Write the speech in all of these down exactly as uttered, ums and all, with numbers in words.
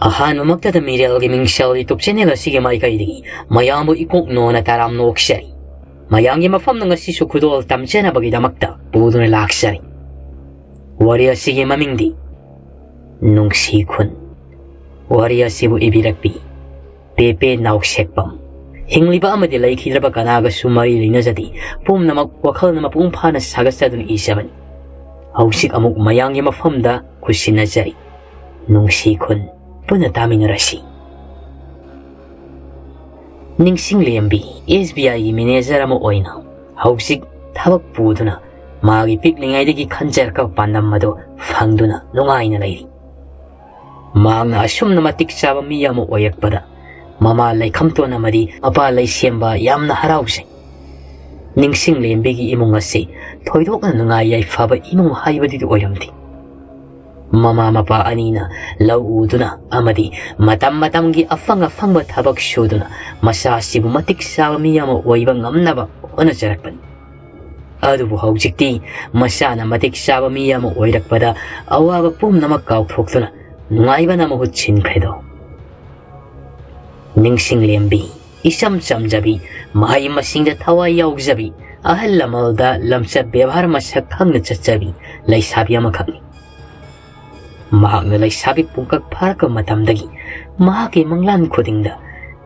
ꯑꯍꯥꯟꯕꯃꯛꯇꯗ ꯃꯤꯔꯦꯜꯒꯤ ꯃꯤꯡꯁꯦꯜ YouTube channel ꯑꯁꯤꯒꯤ ꯃꯥꯏꯀꯩꯗꯒꯤ ꯃꯌꯥꯝꯕꯨ ꯏꯀꯣꯛ ꯅꯣꯟꯅ ꯇꯔꯥꯝ ꯅꯣꯛꯆꯔꯤ꯫ ꯃꯌꯥꯝꯒꯤ ꯃꯐꯝꯗ ꯉꯁꯤꯁꯨ ꯈꯨꯗꯣꯜ ꯇꯝꯖꯅꯕꯒꯤꯗꯃꯛꯇ ꯄꯨꯗꯨꯅ ꯂꯥꯛꯆꯔꯤ꯫ ꯋꯥꯔꯤ ꯑꯁꯤꯒꯤ ꯃꯃꯤꯡꯗꯤ ꯅꯨꯡꯁꯤ ꯈꯨꯟ꯫ ꯋꯥꯔꯤ ꯑꯁꯤꯕꯨ ꯏꯕꯤꯔꯛꯄꯤ ꯄꯦꯄꯦ ꯅꯥꯎꯁꯦꯛꯄꯝ꯫ ꯍꯤꯡꯂꯤꯕ ꯑꯃꯗꯤ ꯂꯩꯈꯤꯗ꯭ꯔꯕ ꯀꯅꯥꯒꯁꯨ ꯃꯔꯤ ꯂꯩꯅꯖꯗꯦ꯫ ꯄꯨꯝꯅꯃꯛ ꯋꯥꯈꯜꯅ ꯃꯄꯨꯡ ꯐꯥꯅ ꯁꯥꯒꯠꯆꯗꯨꯅ ꯏꯖꯕꯅꯤ꯫ ꯍꯧꯖꯤꯛ ꯑꯃꯨꯛ ꯃꯌꯥꯝꯒꯤ ꯃꯐꯝꯗ ꯈꯨꯠꯁꯤꯟꯅꯖꯔꯤ꯫ ꯅꯨꯡꯁꯤ ꯈꯨꯟ ꯄꯨꯟꯅ ꯇꯥꯃꯤꯟꯅꯔꯁꯤ꯫ ꯅꯤꯡꯁꯤꯡꯂꯦꯝꯕꯤ SBIꯒꯤ manager ꯑꯃ ꯑꯣꯏꯅ ꯍꯧꯖꯤꯛ ꯊꯕꯛ ꯄꯨꯗꯨꯅ ꯃꯥꯒꯤ ꯄꯤꯛꯂꯤꯉꯩꯗꯒꯤ ꯈꯟꯖꯔꯛꯄ ꯄꯥꯟꯗꯝ ꯑꯗꯨ ꯐꯪꯗꯨꯅ ꯅꯨꯡꯉꯥꯏꯅ ꯂꯩꯔꯤ꯫ ꯃꯍꯥꯛꯅ ꯑꯁꯨꯝꯅ ꯃꯇꯤꯛ ꯆꯥꯕ ꯃꯤ ꯑꯃ ꯑꯣꯏꯔꯛꯄꯗ ꯃꯃꯥ ꯂꯩꯈꯝꯇꯣꯟ ꯑꯃꯗꯤ ꯃꯄꯥ ꯂꯩꯁꯦꯝꯕ ꯌꯥꯝꯅ ꯍꯔꯥꯎꯖꯩ꯫ ꯅꯤꯡꯁꯤꯡꯂꯦꯝꯕꯤꯒꯤ ꯏꯃꯨꯡ ꯑꯁꯤ ꯊꯣꯏꯗꯣꯛꯅ ꯅꯨꯡꯉꯥꯏ ꯌꯥꯏꯐꯕ ꯏꯃꯨꯡ ꯍꯥꯏꯕꯗꯨꯗꯤ ꯑꯣꯏꯔꯝꯗꯦ꯫ ꯃꯃꯥ ꯃꯄꯥ ꯑꯅꯤꯅ ꯂꯧ ꯎꯗꯨꯅ ꯑꯃꯗꯤ ꯃꯇꯝ ꯃꯇꯝꯒꯤ ꯑꯐꯪ ꯑꯐꯪꯕ ꯊꯕꯛ ꯁꯨꯗꯨꯅ ꯃꯆꯥꯁꯤꯕꯨ ꯃꯇꯤꯛ ꯆꯥꯕ ꯃꯤ ꯑꯃ ꯑꯣꯏꯕ ꯉꯝꯅꯕ ꯍꯣꯠꯅꯖꯔꯛꯄꯅꯤ꯫ ꯑꯗꯨꯕꯨ ꯍꯧꯖꯤꯛꯇꯤ ꯃꯆꯥꯅ ꯃꯇꯤꯛ ꯆꯥꯕ ꯃꯤ ꯑꯃ ꯑꯣꯏꯔꯛꯄꯗ ꯑꯋꯥꯕ ꯄꯨꯝꯅꯃꯛ ꯀꯥꯎꯊꯣꯛꯇꯨꯅ ꯅꯨꯡꯉꯥꯏꯕꯅ ꯃꯍꯨꯠ ꯁꯤꯟꯈ꯭ꯔꯦꯗꯣ꯫ ꯅꯤꯡꯁꯤꯡꯂꯦꯝꯕꯤ ꯏꯆꯝ ꯆꯝꯖꯕꯤ, ꯃꯍꯩ ꯃꯁꯤꯡꯗ ꯊꯋꯥꯏ ꯌꯥꯎꯖꯕꯤ, ꯑꯍꯜ ꯂꯃꯟꯗ ꯂꯝꯆꯠ ꯕꯦꯕꯥꯔ ꯃꯁꯛ ꯈꯪꯅ ꯆꯠꯆꯕꯤ ꯂꯩꯁꯥꯕꯤ ꯑꯃꯈꯛꯅꯤ꯫ ꯃꯍꯥꯛꯅ ꯂꯩꯁꯥꯕꯤ ꯄꯨꯡꯀꯛ ꯐꯥꯔꯛꯄ ꯃꯇꯝꯗꯒꯤ ꯃꯍꯥꯛꯀꯤ ꯃꯪꯂꯥꯟ ꯈꯨꯗꯤꯡꯗ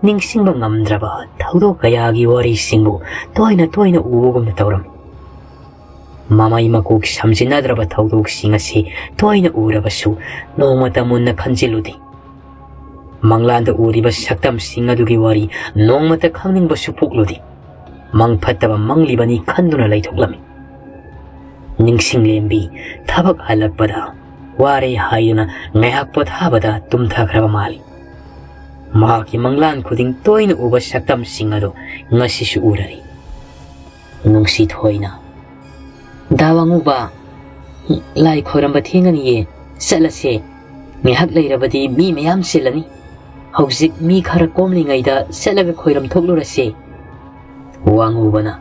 ꯅꯤꯡꯁꯤꯡꯕ ꯉꯝꯗ꯭ꯔꯕ ꯊꯧꯗꯣꯛ ꯀꯌꯥꯒꯤ ꯋꯥꯔꯤꯁꯤꯡꯕꯨ ꯇꯣꯏꯅ ꯇꯣꯏꯅ ꯎꯕꯒꯨꯝꯅ ꯇꯧꯔꯝꯃꯤ꯫ ꯃꯃꯩ ꯃꯀꯣꯛ ꯁꯝꯖꯤꯟꯅꯗ꯭ꯔꯕ ꯊꯧꯗꯣꯛꯁꯤꯡ ꯑꯁꯤ ꯇꯣꯏꯅ ꯎꯔꯕꯁꯨ ꯅꯣꯡꯃꯇ ꯃꯨꯟꯅ ꯈꯟꯖꯤꯜꯂꯨꯗꯦ꯫ ꯃꯪꯂꯥꯟꯗ ꯎꯔꯤꯕ ꯁꯛꯇꯝꯁꯤꯡ ꯑꯗꯨꯒꯤ ꯋꯥꯔꯤ ꯅꯣꯡꯃꯇ ꯈꯪꯅꯤꯡꯕꯁꯨ ꯄꯣꯛꯂꯨꯗꯦ꯫ ꯃꯪ ꯐꯠꯇꯕ ꯃꯪꯂꯤꯕꯅꯤ ꯈꯟꯗꯨꯅ ꯂꯩꯊꯣꯛꯂꯝꯃꯤ꯫ ꯅꯤꯡꯁꯤꯡꯂꯦꯝꯕꯤ ꯊꯕꯛ ꯍꯜꯂꯛꯄꯗ ꯋꯥꯔꯦ ꯍꯥꯏꯗꯨꯅ ꯉꯥꯏꯍꯥꯛ ꯄꯣꯊꯥꯕꯗ ꯇꯨꯝꯊꯈ꯭ꯔꯕ ꯃꯥꯜꯂꯤ꯫ ꯃꯍꯥꯛꯀꯤ ꯃꯪꯂꯥꯟ ꯈꯨꯗꯤꯡ ꯇꯣꯏꯅ ꯎꯕ ꯁꯛꯇꯝꯁꯤꯡ ꯑꯗꯨ ꯉꯁꯤꯁꯨ ꯎꯔꯔꯤ꯫ ꯅꯨꯡꯁꯤꯊꯣꯏꯅ, "ꯗꯥ ꯋꯥꯉꯨꯕ, ꯂꯥꯏ ꯈꯣꯏꯔꯝꯕ ꯊꯦꯡꯉꯅꯤꯌꯦ, ꯆꯠꯂꯁꯦ꯫ ꯉꯥꯏꯍꯥꯛ ꯂꯩꯔꯕꯗꯤ ꯃꯤ ꯃꯌꯥꯝ ꯆꯤꯜꯂꯅꯤ꯫ ꯍꯧꯖꯤꯛ ꯃꯤ ꯈꯔ ꯀꯣꯝꯂꯤꯉꯩꯗ ꯆꯠꯂꯒ ꯈꯣꯏꯔꯝ ꯊꯣꯛꯂꯨꯔꯁꯦ꯫" ꯋꯥꯉꯨꯕꯅ,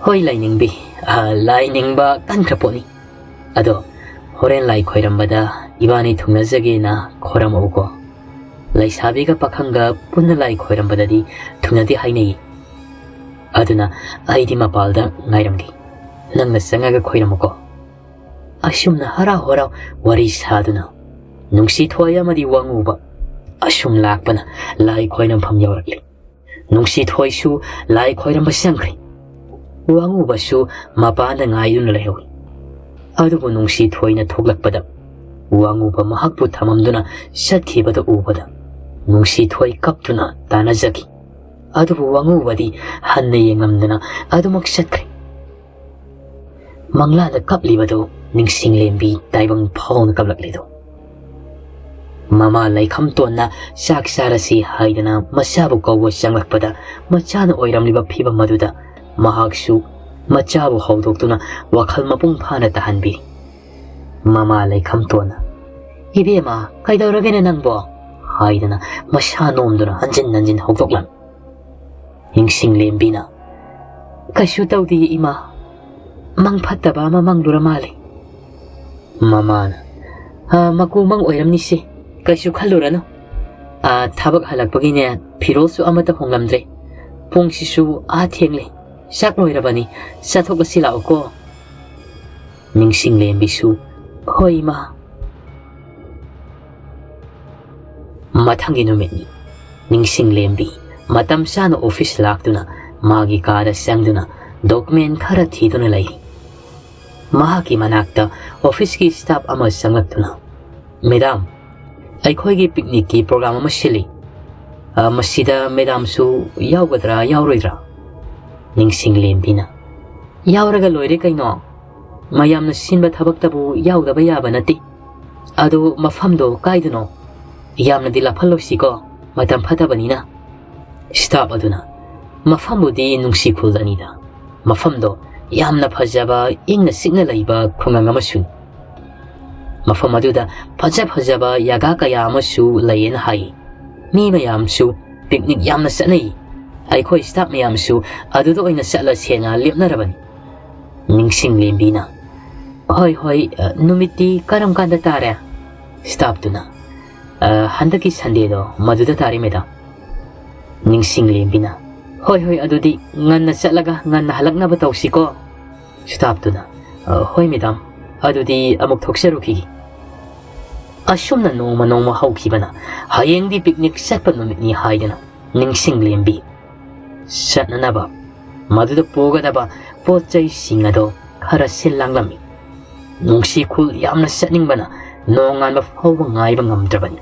"ꯍꯣꯏ ꯂꯥꯏꯅꯤꯡꯕꯤ, ꯑ, ꯂꯥꯏꯅꯤꯡꯕ ꯀꯟꯈ꯭ꯔ ꯄꯣꯠꯅꯤ꯫ ꯑꯗꯣ ꯍꯣꯔꯦꯟ ꯂꯥꯏ ꯈꯣꯏꯔꯝꯕꯗ ꯏꯕꯥꯅꯤ ꯊꯨꯡꯅꯖꯒꯦꯅ ꯈꯣꯏꯔꯝꯃꯛꯎꯀꯣ꯫ ꯂꯩꯁꯥꯕꯤꯒ ꯄꯥꯈꯪꯒ ꯄꯨꯟꯅ ꯂꯥꯏ ꯈꯣꯏꯔꯝꯕꯗꯗꯤ ꯊꯨꯡꯅꯗꯦ ꯍꯥꯏꯅꯩ꯫ ꯑꯗꯨꯅ ꯑꯩꯗꯤ ꯃꯄꯥꯜꯗ ꯉꯥꯏꯔꯝꯒꯦ, ꯅꯪꯅ ꯆꯪꯉꯒ ꯈꯣꯏꯔꯝꯃꯨꯀꯣ꯫ ꯑꯁꯨꯝꯅ ꯍꯔꯥꯎ ꯍꯔꯥꯎ ꯋꯥꯔꯤ ꯁꯥꯗꯨꯅ ꯅꯨꯡꯁꯤꯊꯣꯏ ꯑꯃꯗꯤ ꯋꯥꯉꯨꯕ ꯑꯁꯨꯝ ꯂꯥꯛꯄꯅ ꯂꯥꯏ ꯈꯣꯏꯔꯝꯐꯝ ꯌꯧꯔꯛꯂꯤ꯫ ꯅꯨꯡꯁꯤꯊꯣꯏꯁꯨ ꯂꯥꯏ ꯈꯣꯏꯔꯝꯕ ꯆꯪꯈ꯭ꯔꯦ꯫ ꯋꯥꯉꯨꯕꯁꯨ ꯃꯄꯥꯟꯗ ꯉꯥꯏꯗꯨꯅ ꯂꯩꯍꯧꯏ꯫ ꯑꯗꯨꯕꯨ ꯅꯨꯡꯁꯤꯊꯣꯏꯅ ꯊꯣꯛꯂꯛꯄꯗ ꯋꯥꯉꯨꯕ ꯃꯍꯥꯛꯄꯨ ꯊꯝꯃꯝꯗꯨꯅ ꯆꯠꯈꯤꯕꯗꯨ ꯎꯕꯗ ꯅꯨꯡꯁꯤꯊꯣꯏ ꯀꯞꯇꯨꯅ ꯇꯥꯟꯅꯖꯈꯤ꯫ ꯑꯗꯨꯕꯨ ꯋꯥꯉꯨꯕꯗꯤ ꯍꯟꯅ ꯌꯦꯡꯂꯝꯗꯅ ꯑꯗꯨꯃꯛ ꯆꯠꯈ꯭ꯔꯦ꯫ ꯃꯪꯂꯥꯗ ꯀꯞꯂꯤꯕꯗꯨ ꯅꯤꯡꯁꯤꯡꯂꯦꯝꯕꯤ ꯇꯥꯏꯕꯪ ꯐꯥꯎꯅ ꯀꯞꯂꯛꯂꯤꯗꯨ꯫ ꯃꯃꯥ ꯂꯩꯈꯝꯇꯣꯟꯅ ꯆꯥꯛ ꯆꯥꯔꯁꯤ ꯍꯥꯏꯗꯅ ꯃꯆꯥꯕꯨ ꯀꯧꯕ ꯆꯪꯂꯛꯄꯗ ꯃꯆꯥꯅ ꯑꯣꯏꯔꯝꯂꯤꯕ ꯐꯤꯕꯝ ꯑꯗꯨꯗ ꯃꯍꯥꯛꯁꯨ ꯃꯆꯥꯕꯨ ꯍꯧꯗꯣꯛꯇꯨꯅ ꯋꯥꯈꯜ ꯃꯄꯨꯡ ꯐꯥꯅ ꯇꯥꯍꯟꯕꯤ꯫ ꯃꯃꯥ ꯂꯩꯈꯝꯇꯣꯟꯅ, "ꯏꯕꯦꯝꯃ, ꯀꯩꯗꯧꯔꯒꯦꯅꯦ ꯅꯪꯕꯣ?" ꯍꯥꯏꯗꯅ ꯃꯁꯥ ꯅꯣꯝꯗꯨꯅ ꯍꯟꯖꯤꯟ ꯍꯟꯖꯤꯟ ꯍꯧꯗꯣꯛꯂꯝꯃꯤ꯫ ꯅꯤꯡꯁꯤꯡꯂꯦꯝꯕꯤꯅ, "ꯀꯩꯁꯨ ꯇꯧꯗꯦ ꯏꯃꯥ, ꯃꯪ ꯐꯠꯇꯕ ꯑꯃ ꯃꯪꯂꯨꯔ ꯃꯥꯜꯂꯦ꯫" ꯃꯃꯥꯅ, "ꯑ, ꯃꯀꯨ ꯃꯪ ꯑꯣꯏꯔꯝꯅꯤꯁꯦ, ꯀꯩꯁꯨ ꯈꯜꯂꯨꯔꯅꯨ꯫ ꯑ, ꯊꯕꯛ ꯍꯜꯂꯛꯄꯒꯤꯅꯦ, ꯐꯤꯔꯣꯜꯁꯨ ꯑꯃꯠꯇ ꯍꯣꯡꯂꯝꯗ꯭ꯔꯦ꯫ ꯄꯨꯡꯁꯤꯁꯨ ꯑꯥ ꯊꯦꯡꯂꯦ, ꯆꯥꯛ ꯂꯣꯏꯔꯕꯅꯤ, ꯆꯥꯊꯣꯛꯂꯁꯤ ꯂꯥꯛꯎꯀꯣ꯫" ꯅꯤꯡꯁꯤꯡꯂꯦꯝꯕꯤꯁꯨ, "ꯍꯣꯏ ꯏꯃꯥ꯫" ꯃꯊꯪꯒꯤ ꯅꯨꯃꯤꯠꯅꯤ꯫ ꯅꯤꯡꯁꯤꯡꯂꯦꯝꯕꯤ ꯃꯇꯝ ꯆꯥꯅ ꯑꯣꯐꯤꯁ ꯂꯥꯛꯇꯨꯅ ꯃꯥꯒꯤ ꯀꯥꯗ ꯆꯪꯗꯨꯅ ꯗꯣꯀꯨꯃꯦꯟ ꯈꯔ ꯊꯤꯗꯨꯅ ꯂꯩꯔꯤ꯫ ꯃꯍꯥꯛꯀꯤ ꯃꯅꯥꯛꯇ ꯑꯣꯐꯤꯁꯀꯤ ꯁ꯭ꯇꯥꯐ ꯑꯃ ꯆꯪꯂꯛꯇꯨꯅ, "ꯃꯦꯗꯥꯝ, ꯑꯩꯈꯣꯏꯒꯤ ꯄꯤꯛꯅꯤꯛꯀꯤ ꯄ꯭ꯔꯣꯒ꯭ꯔꯥꯝ ꯑꯃ ꯁꯤꯜꯂꯤ꯫ ꯑ, ꯃꯁꯤꯗ ꯃꯦꯗꯥꯝꯁꯨ ꯌꯥꯎꯒꯗ꯭ꯔꯥ ꯌꯥꯎꯔꯣꯏꯗ꯭ꯔꯥ?" ꯅꯤꯡꯁꯤꯡꯂꯦꯝꯕꯤꯅ, "ꯌꯥꯎꯔꯒ ꯂꯣꯏꯔꯦ ꯀꯩꯅꯣ꯫ ꯃꯌꯥꯝꯅ ꯁꯤꯟꯕ ꯊꯕꯛꯇꯕꯨ ꯌꯥꯎꯗꯕ ꯌꯥꯕ ꯅꯠꯇꯦ꯫ ꯑꯗꯣ ꯃꯐꯝꯗꯣ ꯀꯥꯏꯗꯅꯣ? ꯌꯥꯝꯅꯗꯤ ꯂꯥꯞꯍꯜꯂꯣꯏꯁꯤꯀꯣ, ꯃꯇꯝ ꯐꯠꯇꯕꯅꯤꯅ꯫" ꯁ꯭ꯇꯥꯐ ꯑꯗꯨꯅ, "ꯃꯐꯝꯕꯨꯗꯤ ꯅꯨꯡꯁꯤ ꯈꯨꯜꯗꯅꯤꯗ꯫ ꯃꯐꯝꯗꯣ ꯌꯥꯝꯅ ꯐꯖꯕ, ꯏꯪꯅ ꯆꯤꯛꯅ ꯂꯩꯕ ꯈꯨꯡꯒꯪ ꯑꯃꯁꯨꯅꯤ꯫ ꯃꯐꯝ ꯑꯗꯨꯗ ꯐꯖ ꯐꯖꯕ ꯌꯥꯒꯥ ꯀꯌꯥ ꯑꯃꯁꯨ ꯂꯩꯌꯦꯅ ꯍꯥꯏ꯫ ꯃꯤ ꯃꯌꯥꯝꯁꯨ ꯄꯤꯛꯅꯤꯛ ꯌꯥꯝꯅ ꯆꯠꯅꯩ꯫ ꯑꯩꯈꯣꯏ ꯁ꯭ꯇꯥꯐ ꯃꯌꯥꯝꯁꯨ ꯑꯗꯨꯗ ꯑꯣꯏꯅ ꯆꯠꯂꯁꯦꯅ ꯂꯦꯞꯅꯔꯕꯅꯤ꯫" ꯅꯤꯡꯁꯤꯡꯂꯦꯝꯕꯤꯅ, "ꯍꯣꯏ, ꯍꯣꯏ, ꯑ, ꯅꯨꯃꯤꯠꯇꯤ ꯀꯔꯝ ꯀꯥꯟꯗ ꯇꯥꯔꯦ?" ꯁ꯭ꯇꯥꯐꯇꯨꯅ, "ꯑ, ꯍꯟꯗꯛꯀꯤ Sundayꯗꯣ ꯃꯗꯨꯗ ꯇꯥꯔꯦ, madam꯫" ꯅꯤꯡꯁꯤꯡꯂꯦꯝꯕꯤꯅ, "ꯍꯣꯏ, ꯍꯣꯏ, ꯑꯗꯨꯗꯤ ꯉꯟꯅ ꯆꯠꯂꯒ ꯉꯟꯅ ꯍꯜꯂꯛꯅꯕ ꯇꯧꯁꯤꯀꯣ꯫" ꯁ꯭ꯇꯥꯐꯇꯨꯅ, "ꯑ, ꯍꯣꯏ, madam, ꯑꯗꯨꯗꯤ ꯑꯃꯨꯛ ꯊꯣꯛꯆꯔꯨꯈꯤꯒꯦ꯫" ꯑꯁꯨꯝꯅ ꯅꯣꯡꯃ ꯅꯣꯡꯃ ꯍꯧꯈꯤꯕꯅ ꯍꯌꯦꯡꯗꯤ picnic ꯆꯠꯄ ꯅꯨꯃꯤꯠꯅꯤ ꯍꯥꯏꯗꯨꯅ ꯅꯤꯡꯁꯤꯡꯂꯦꯝꯕꯤ ꯆꯠꯅꯅꯕ ꯃꯗꯨꯗ ꯄꯨꯒꯗꯕ ꯄꯣꯠ ꯆꯩꯁꯤꯡ ꯑꯗꯣ ꯈꯔ ꯁꯤꯜ ꯂꯥꯡꯂꯝꯃꯤ꯫ ꯅꯨꯡꯁꯤ ꯈꯨꯜ ꯌꯥꯝꯅ ꯆꯠꯅꯤꯡꯕꯅ ꯅꯣꯡꯉꯥꯟꯕ ꯐꯥꯎꯕ ꯉꯥꯏꯕ ꯉꯝꯗ꯭ꯔꯕꯅꯤ꯫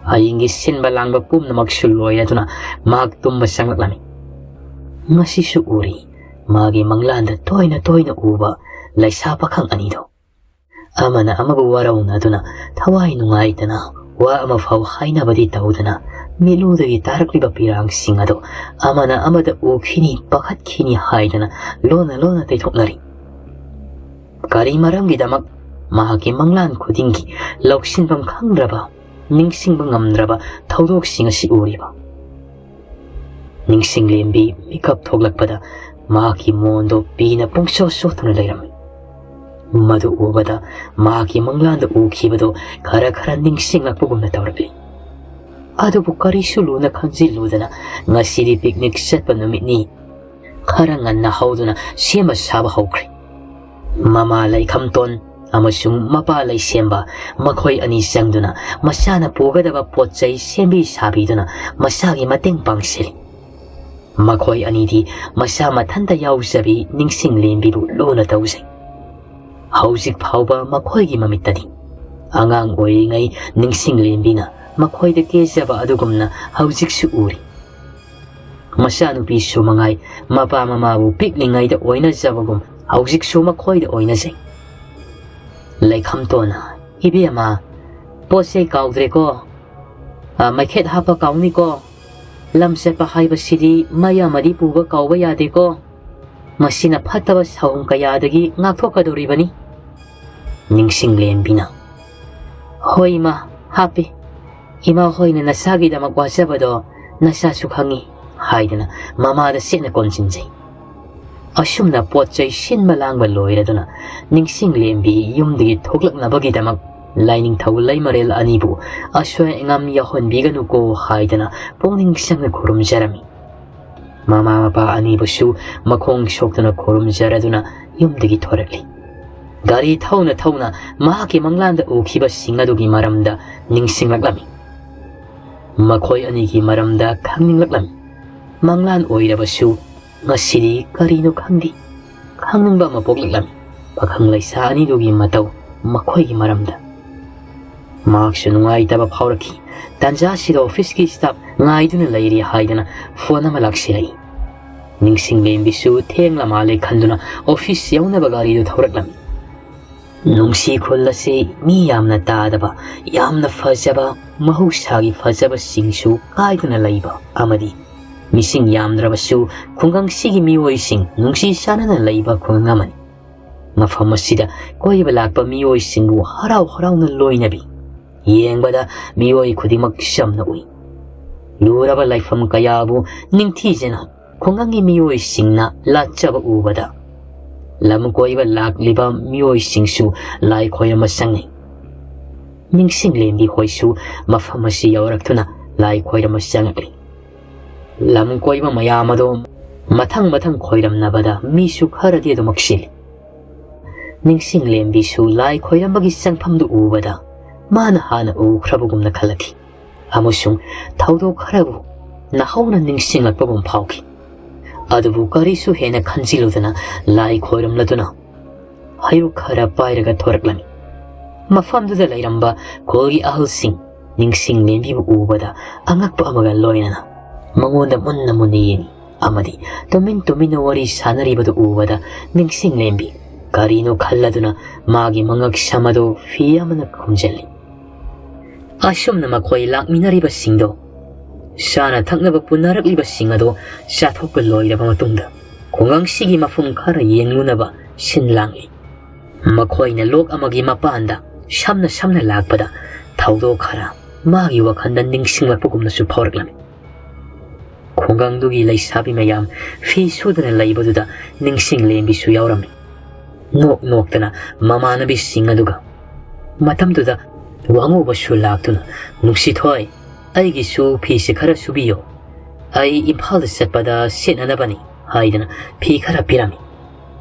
ꯍꯌꯦꯡꯒꯤ ꯁꯤꯟꯕ ꯂꯥꯡꯕ ꯄꯨꯝꯅꯃꯛꯁꯨ ꯂꯣꯏꯔꯗꯨꯅ ꯃꯍꯥꯛ ꯇꯨꯝꯕ ꯆꯪꯂꯛꯂꯝꯃꯤ꯫ ꯉꯁꯤꯁꯨ ꯎꯔꯤ, ꯃꯥꯒꯤ ꯃꯪꯂꯥꯟꯗ ꯇꯣꯏꯅ ꯇꯣꯏꯅ ꯎꯕ ꯂꯩꯁꯥ ꯄꯥꯈꯪ ꯑꯅꯤꯗꯣ꯫ ꯑꯃꯅ ꯑꯃꯕꯨ ꯋꯥꯔꯧꯅꯗꯨꯅ, ꯊꯋꯥꯏ ꯅꯨꯡꯉꯥꯏꯇꯅ, ꯋꯥ ꯑꯃꯐꯥꯎ ꯍꯥꯏꯅꯕꯗꯤ ꯇꯧꯗꯅ, ꯃꯤꯠꯂꯨꯗꯒꯤ ꯇꯥꯔꯛꯂꯤꯕ ꯄꯤꯔꯥꯡꯁꯤꯡ ꯑꯗꯨ ꯑꯃꯅ ꯑꯃꯗ ꯎꯈꯤꯅꯤ, ꯄꯥꯈꯠꯈꯤꯅꯤ ꯍꯥꯏꯗꯅ ꯂꯣꯟꯅ ꯂꯣꯟꯅ ꯇꯩꯊꯣꯛꯅꯔꯤ꯫ ꯀꯔꯤ ꯃꯔꯝꯒꯤꯗꯃꯛ ꯃꯍꯥꯛꯀꯤ ꯃꯪꯂꯥꯟ ꯈꯨꯗꯤꯡꯒꯤ ꯂꯧꯁꯤꯟꯐꯝ ꯈꯪꯗ꯭ꯔꯕ, ꯅꯤꯡꯁꯤꯡꯕ ꯉꯝꯗ꯭ꯔꯕ ꯊꯧꯗꯣꯛꯁꯤꯡ ꯑꯁꯤ ꯎꯔꯤꯕ? ꯅꯤꯡꯁꯤꯡꯂꯦꯝꯕꯤ ꯃꯤꯀꯞ ꯊꯣꯛꯂꯛꯄꯗ ꯃꯍꯥꯛꯀꯤ ꯃꯣꯟꯗꯣ ꯄꯤꯅ ꯄꯨꯡꯁꯣꯠ ꯁꯣꯠꯇꯨꯅ ꯂꯩꯔꯝꯃꯤ꯫ ꯃꯗꯨ ꯎꯕꯗ ꯃꯍꯥꯛꯀꯤ ꯃꯪꯂꯥꯟꯗ ꯎꯈꯤꯕꯗꯣ ꯈꯔ ꯈꯔ ꯅꯤꯡꯁꯤꯡꯂꯛꯄꯒꯨꯝꯅ ꯇꯧꯔꯛꯂꯤ꯫ ꯑꯗꯨꯕꯨ ꯀꯔꯤꯁꯨ ꯂꯨꯅ ꯈꯟꯖꯤꯜꯂꯨꯗꯅ ꯉꯁꯤꯗꯤ picnic ꯆꯠꯄ ꯅꯨꯃꯤꯠꯅꯤ꯫ ꯈꯔ ꯉꯟꯅ ꯍꯧꯗꯨꯅ ꯁꯦꯝꯕ ꯁꯥꯕ ꯍꯧꯈ꯭ꯔꯦ꯫ ꯃꯃꯥ ꯂꯩꯈꯝꯇꯣꯟ ꯑꯃꯁꯨꯡ ꯃꯄꯥ ꯂꯩꯁꯦꯝꯕ, ꯃꯈꯣꯏ ꯑꯅꯤ ꯆꯪꯗꯨꯅ ꯃꯁꯥꯅ ꯄꯨꯒꯗꯕ ꯄꯣꯠ ꯆꯩ ꯁꯦꯝꯕꯤ ꯁꯥꯕꯤꯗꯨꯅ ꯃꯁꯥꯒꯤ ꯃꯇꯦꯡ ꯄꯥꯡꯁꯤꯜꯂꯤ꯫ ꯃꯈꯣꯏ ꯑꯅꯤꯗꯤ ꯃꯁꯥ ꯃꯊꯟꯇ ꯌꯥꯎꯖꯕꯤ ꯅꯤꯡꯁꯤꯡꯂꯦꯝꯕꯤꯕꯨ ꯂꯨꯅ ꯇꯧꯖꯩ꯫ ꯍꯧꯖꯤꯛ ꯐꯥꯎꯕ ꯃꯈꯣꯏꯒꯤ ꯃꯃꯤꯠꯇꯗꯤ ꯑꯉꯥꯡ ꯑꯣꯏꯔꯤꯉꯩ ꯅꯤꯡꯁꯤꯡꯂꯦꯝꯕꯤꯅ ꯃꯈꯣꯏꯗ ꯀꯦꯖꯕ ꯑꯗꯨꯒꯨꯝꯅ ꯍꯧꯖꯤꯛꯁꯨ ꯎꯔꯤ꯫ ꯃꯆꯥꯅꯨꯄꯤꯁꯨ ꯃꯉꯥꯏ, ꯃꯄꯥ ꯃꯃꯥꯕꯨ ꯄꯤꯛꯂꯤꯉꯩꯗ ꯑꯣꯏꯅꯖꯕꯒꯨꯝ ꯍꯧꯖꯤꯛꯁꯨ ꯃꯈꯣꯏꯗ ꯑꯣꯏꯅꯖꯩ꯫ ꯂꯩꯈꯝꯇꯣꯟꯅ, "ꯏꯕꯦꯝꯃ, ꯄꯣꯠ ꯆꯩ ꯀꯥꯎꯗ꯭ꯔꯦꯀꯣ? ꯑ, ꯃꯩꯈꯦꯠ ꯍꯥꯞꯄ ꯀꯥꯎꯅꯤꯀꯣ? ꯂꯝ ꯆꯠꯄ ꯍꯥꯏꯕꯁꯤꯗꯤ ꯃꯩ ꯑꯃꯗꯤ ꯄꯨꯕ ꯀꯥꯎꯕ ꯌꯥꯗꯦꯀꯣ꯫ ꯃꯁꯤꯅ ꯐꯠꯇꯕ ꯁꯥꯎꯍꯨꯝ ꯀꯌꯥꯗꯒꯤ ꯉꯥꯛꯊꯣꯛꯀꯗꯧꯔꯤꯕꯅꯤ꯫" ꯅꯤꯡꯁꯤꯡꯂꯦꯝꯕꯤꯅ, "ꯍꯣꯏ ꯏꯃꯥ, ꯍꯥꯞꯄꯤ꯫ ꯏꯃꯥ ꯍꯣꯏꯅ ꯅꯁꯥꯒꯤꯗꯃꯛ ꯋꯥꯖꯕꯗꯣ ꯅꯁꯥꯁꯨ ꯈꯪꯉꯤ" ꯍꯥꯏꯗꯅ ꯃꯃꯥꯗ ꯆꯦꯠꯅ ꯀꯣꯟꯁꯤꯟꯖꯩ꯫ ꯑꯁꯨꯝꯅ ꯄꯣꯠ ꯆꯩ ꯁꯤꯟꯕ ꯂꯥꯡꯕ ꯂꯣꯏꯔꯗꯨꯅ ꯅꯤꯡꯁꯤꯡꯂꯦꯝꯕꯤ ꯌꯨꯝꯗꯒꯤ ꯊꯣꯛꯂꯛꯅꯕꯒꯤꯗꯃꯛ ꯂꯥꯏꯅꯤꯡꯊꯧ ꯂꯩꯃꯔꯦꯜ ꯑꯅꯤꯕꯨ ꯑꯁꯣꯏ ꯑꯉꯥꯝ ꯌꯥꯎꯍꯟꯕꯤꯒꯅꯨꯀꯣ ꯍꯥꯏꯗꯅ ꯄꯨꯛꯅꯤꯡ ꯆꯪꯅ ꯈꯨꯔꯨꯝꯖꯔꯝꯃꯤ꯫ ꯃꯃꯥ ꯃꯄꯥ ꯑꯅꯤꯕꯨꯁꯨ ꯃꯈꯣꯡ ꯁꯣꯛꯇꯨꯅ ꯈꯨꯔꯨꯝꯖꯔꯗꯨꯅ ꯌꯨꯝꯗꯒꯤ ꯊꯣꯔꯛꯂꯤ꯫ ꯒꯥꯔꯤ ꯊꯧꯅ ꯊꯧꯅ ꯃꯍꯥꯛꯀꯤ ꯃꯪꯂꯥꯟꯗ ꯎꯈꯤꯕꯁꯤꯡ ꯑꯗꯨꯒꯤ ꯃꯔꯝꯗ ꯅꯤꯡꯁꯤꯡꯂꯛꯂꯝꯃꯤ꯫ ꯃꯈꯣꯏ ꯑꯅꯤꯒꯤ ꯃꯔꯝꯗ ꯈꯪꯅꯤꯡꯂꯛꯂꯝꯃꯤ꯫ ꯃꯪꯂꯥꯟ ꯑꯣꯏꯔꯕꯁꯨ ꯉꯁꯤꯗꯤ ꯀꯔꯤꯅꯣ ꯈꯪꯗꯦ, ꯈꯪꯅꯤꯡꯕ ꯑꯃ ꯄꯣꯛꯂꯛꯂꯝꯃꯤ꯫ ꯄꯥꯈꯪ ꯂꯩꯁꯥ ꯑꯅꯤꯗꯨꯒꯤ ꯃꯇꯧ, ꯃꯈꯣꯏꯒꯤ ꯃꯔꯝꯗ꯫ ꯃꯍꯥꯛꯁꯨ ꯅꯨꯡꯉꯥꯏꯇꯕ ꯐꯥꯎꯔꯛꯈꯤ꯫ ꯇꯥꯟꯖꯥꯁꯤꯗ ꯑꯣꯐꯤꯁꯀꯤ ꯁ꯭ꯇꯥꯐ ꯉꯥꯏꯗꯨꯅ ꯂꯩꯔꯤ ꯍꯥꯏꯗꯅ ꯐꯣꯟ ꯑꯃ ꯂꯥꯛꯁꯤꯜꯂꯛꯏ꯫ ꯅꯤꯡꯁꯤꯡꯂꯦꯝꯕꯤꯁꯨ ꯊꯦꯡꯂ ꯃꯥꯜꯂꯦ ꯈꯟꯗꯨꯅ ꯑꯣꯐꯤꯁ ꯌꯧꯅꯕ ꯒꯥꯔꯤꯗꯨ ꯊꯧꯔꯛꯂꯝꯃꯤ꯫ ꯅꯨꯡꯁꯤ ꯈꯨꯜ ꯑꯁꯤ ꯃꯤ ꯌꯥꯝꯅ ꯇꯥꯗꯕ, ꯌꯥꯝꯅ ꯐꯖꯕ, ꯃꯍꯧꯁꯥꯒꯤ ꯐꯖꯕꯁꯤꯡꯁꯨ ꯀꯥꯏꯗꯨꯅ ꯂꯩꯕ ꯑꯃꯗꯤ ꯃꯤꯁꯤꯡ ꯌꯥꯝꯗ꯭ꯔꯕꯁꯨ ꯈꯨꯡꯒꯪꯁꯤꯒꯤ ꯃꯤꯑꯣꯏꯁꯤꯡ ꯅꯨꯡꯁꯤ ꯆꯥꯟꯅꯅ ꯂꯩꯕ ꯈꯨꯡꯒꯪ ꯑꯃꯅꯤ꯫ ꯃꯐꯝ ꯑꯁꯤꯗ ꯀꯣꯏꯕ ꯂꯥꯛꯄ ꯃꯤꯑꯣꯏꯁꯤꯡꯕꯨ ꯍꯔꯥꯎ ꯍꯔꯥꯎꯅ ꯂꯣꯏꯅꯕꯤ꯫ ꯌꯦꯡꯕꯗ ꯃꯤꯑꯣꯏ ꯈꯨꯗꯤꯡꯃꯛ ꯆꯝꯅ ꯎꯏ꯫ ꯂꯨꯔꯕ ꯂꯥꯏꯐꯝ ꯀꯌꯥꯕꯨ ꯅꯤꯡꯊꯤꯖꯅ ꯈꯨꯡꯒꯪꯒꯤ ꯃꯤꯑꯣꯏꯁꯤꯡꯅ ꯂꯥꯠꯆꯕ ꯎꯕꯗ ꯂꯝ ꯀꯣꯏꯕ ꯂꯥꯛꯂꯤꯕ ꯃꯤꯑꯣꯏꯁꯤꯡꯁꯨ ꯂꯥꯏ ꯈꯣꯏꯔꯝꯕ ꯆꯪꯅꯩ꯫ ꯅꯤꯡꯁꯤꯡꯂꯦꯝꯕꯤ ꯍꯣꯏꯁꯨ ꯃꯐꯝ ꯑꯁꯤ ꯌꯧꯔꯛꯇꯨꯅ ꯂꯥꯏ ꯈꯣꯏꯔꯝꯕ ꯆꯪꯂꯛꯂꯤ꯫ ꯂꯝ ꯀꯣꯏꯕ ꯃꯌꯥꯝ ꯑꯗꯨ ꯃꯊꯪ ꯃꯊꯪ ꯈꯣꯏꯔꯝꯅꯕꯗ ꯃꯤꯁꯨ ꯈꯔꯗꯤ ꯑꯗꯨꯃꯛ ꯁꯤꯜꯂꯤ꯫ ꯅꯤꯡꯁꯤꯡꯂꯦꯝꯕꯤꯁꯨ ꯂꯥꯏ ꯈꯣꯏꯔꯝꯕꯒꯤ ꯆꯪꯐꯝꯗꯨ ꯎꯕꯗ ꯃꯥꯅ ꯍꯥꯟꯅ ꯎꯈ꯭ꯔꯕꯒꯨꯝꯅ ꯈꯜꯂꯛꯈꯤ꯫ ꯑꯃꯁꯨꯡ ꯊꯧꯗꯣꯛ ꯈꯔꯕꯨ ꯅꯧꯍꯧꯅ ꯅꯤꯡꯁꯤꯡꯂꯛꯄꯒꯨꯝ ꯐꯥꯎꯈꯤ꯫ ꯑꯗꯨꯕꯨ ꯀꯔꯤꯁꯨ ꯍꯦꯟꯅ ꯈꯟꯖꯤꯜꯂꯨꯗꯅ ꯂꯥꯏ ꯈꯣꯏꯔꯝꯂꯗꯨꯅ ꯍꯩꯔꯨꯛ ꯈꯔ ꯄꯥꯏꯔꯒ ꯊꯣꯔꯛꯂꯝꯃꯤ꯫ ꯃꯐꯝꯗꯨꯗ ꯂꯩꯔꯝꯕ ꯈꯨꯜꯒꯤ ꯑꯍꯜꯁꯤꯡ ꯅꯤꯡꯁꯤꯡꯂꯦꯝꯕꯤꯕꯨ ꯎꯕꯗ ꯑꯉꯛꯄ ꯑꯃꯒ ꯂꯣꯏꯅꯅ ꯃꯉꯣꯟꯗ ꯃꯨꯟꯅ ꯃꯨꯟꯅ ꯌꯦꯡꯏ꯫ ꯑꯃꯗꯤ ꯇꯨꯃꯤꯟ ꯇꯨꯃꯤꯟꯅ ꯋꯥꯔꯤ ꯁꯥꯅꯔꯤꯕꯗꯨ ꯎꯕꯗ ꯅꯤꯡꯁꯤꯡꯂꯦꯝꯕꯤ ꯀꯔꯤꯅꯣ ꯈꯜꯂꯗꯨꯅ ꯃꯥꯒꯤ ꯃꯉꯛ ꯁꯝ ꯑꯗꯨ ꯐꯤ ꯑꯃꯅ ꯈꯨꯝꯖꯤꯜꯂꯤ꯫ ꯑꯁꯨꯝꯅ ꯃꯈꯣꯏ ꯂꯥꯛꯃꯤꯟꯅꯔꯤꯕꯁꯤꯡꯗꯣ ꯆꯥꯅ ꯊꯛꯅꯕ ꯄꯨꯅꯔꯛꯂꯤꯕꯁꯤꯡ ꯑꯗꯣ ꯆꯥꯊꯣꯛꯄ ꯂꯣꯏꯔꯕ ꯃꯇꯨꯡꯗ ꯈꯨꯡꯒꯪꯁꯤꯒꯤ ꯃꯐꯝ ꯈꯔ ꯌꯦꯡꯂꯨꯅꯕ ꯁꯤꯟ ꯂꯥꯡꯂꯤ꯫ ꯃꯈꯣꯏꯅ ꯂꯣꯛ ꯑꯃꯒꯤ ꯃꯄꯥꯟꯗ ꯁꯝꯅ ꯁꯝꯅ ꯂꯥꯛꯄꯗ ꯊꯧꯗꯣꯛ ꯈꯔ ꯃꯥꯒꯤ ꯋꯥꯈꯜꯗ ꯅꯤꯡꯁꯤꯡꯂꯛꯄꯒꯨꯝꯅꯁꯨ ꯐꯥꯎꯔꯛꯂꯝꯃꯤ꯫ ꯈꯨꯡꯒꯪꯗꯨꯒꯤ ꯂꯩꯁꯥꯕꯤ ꯃꯌꯥꯝ ꯐꯤ ꯁꯨꯗꯅ ꯂꯩꯕꯗꯨꯗ ꯅꯤꯡꯁꯤꯡꯂꯦꯝꯕꯤꯁꯨ ꯌꯥꯎꯔꯝꯃꯤ꯫ ꯅꯣꯛ ꯅꯣꯛꯇꯅ ꯃꯃꯥꯟꯅꯕꯤꯁꯤꯡ ꯑꯗꯨꯒ ꯃꯇꯝꯗꯨꯗ ꯋꯥꯉꯨꯕꯁꯨ ꯂꯥꯛꯇꯨꯅ, "ꯅꯨꯡꯁꯤꯊꯣꯏ, ꯑꯩꯒꯤꯁꯨ ꯐꯤꯁꯦ ꯈꯔ ꯁꯨꯕꯤꯌꯣ, ꯑꯩ ꯏꯝꯐꯥꯜꯗ ꯆꯠꯄꯗ ꯁꯦꯠꯅꯅꯕꯅꯤ" ꯍꯥꯏꯗꯅ ꯐꯤ ꯈꯔ ꯄꯤꯔꯝꯃꯤ꯫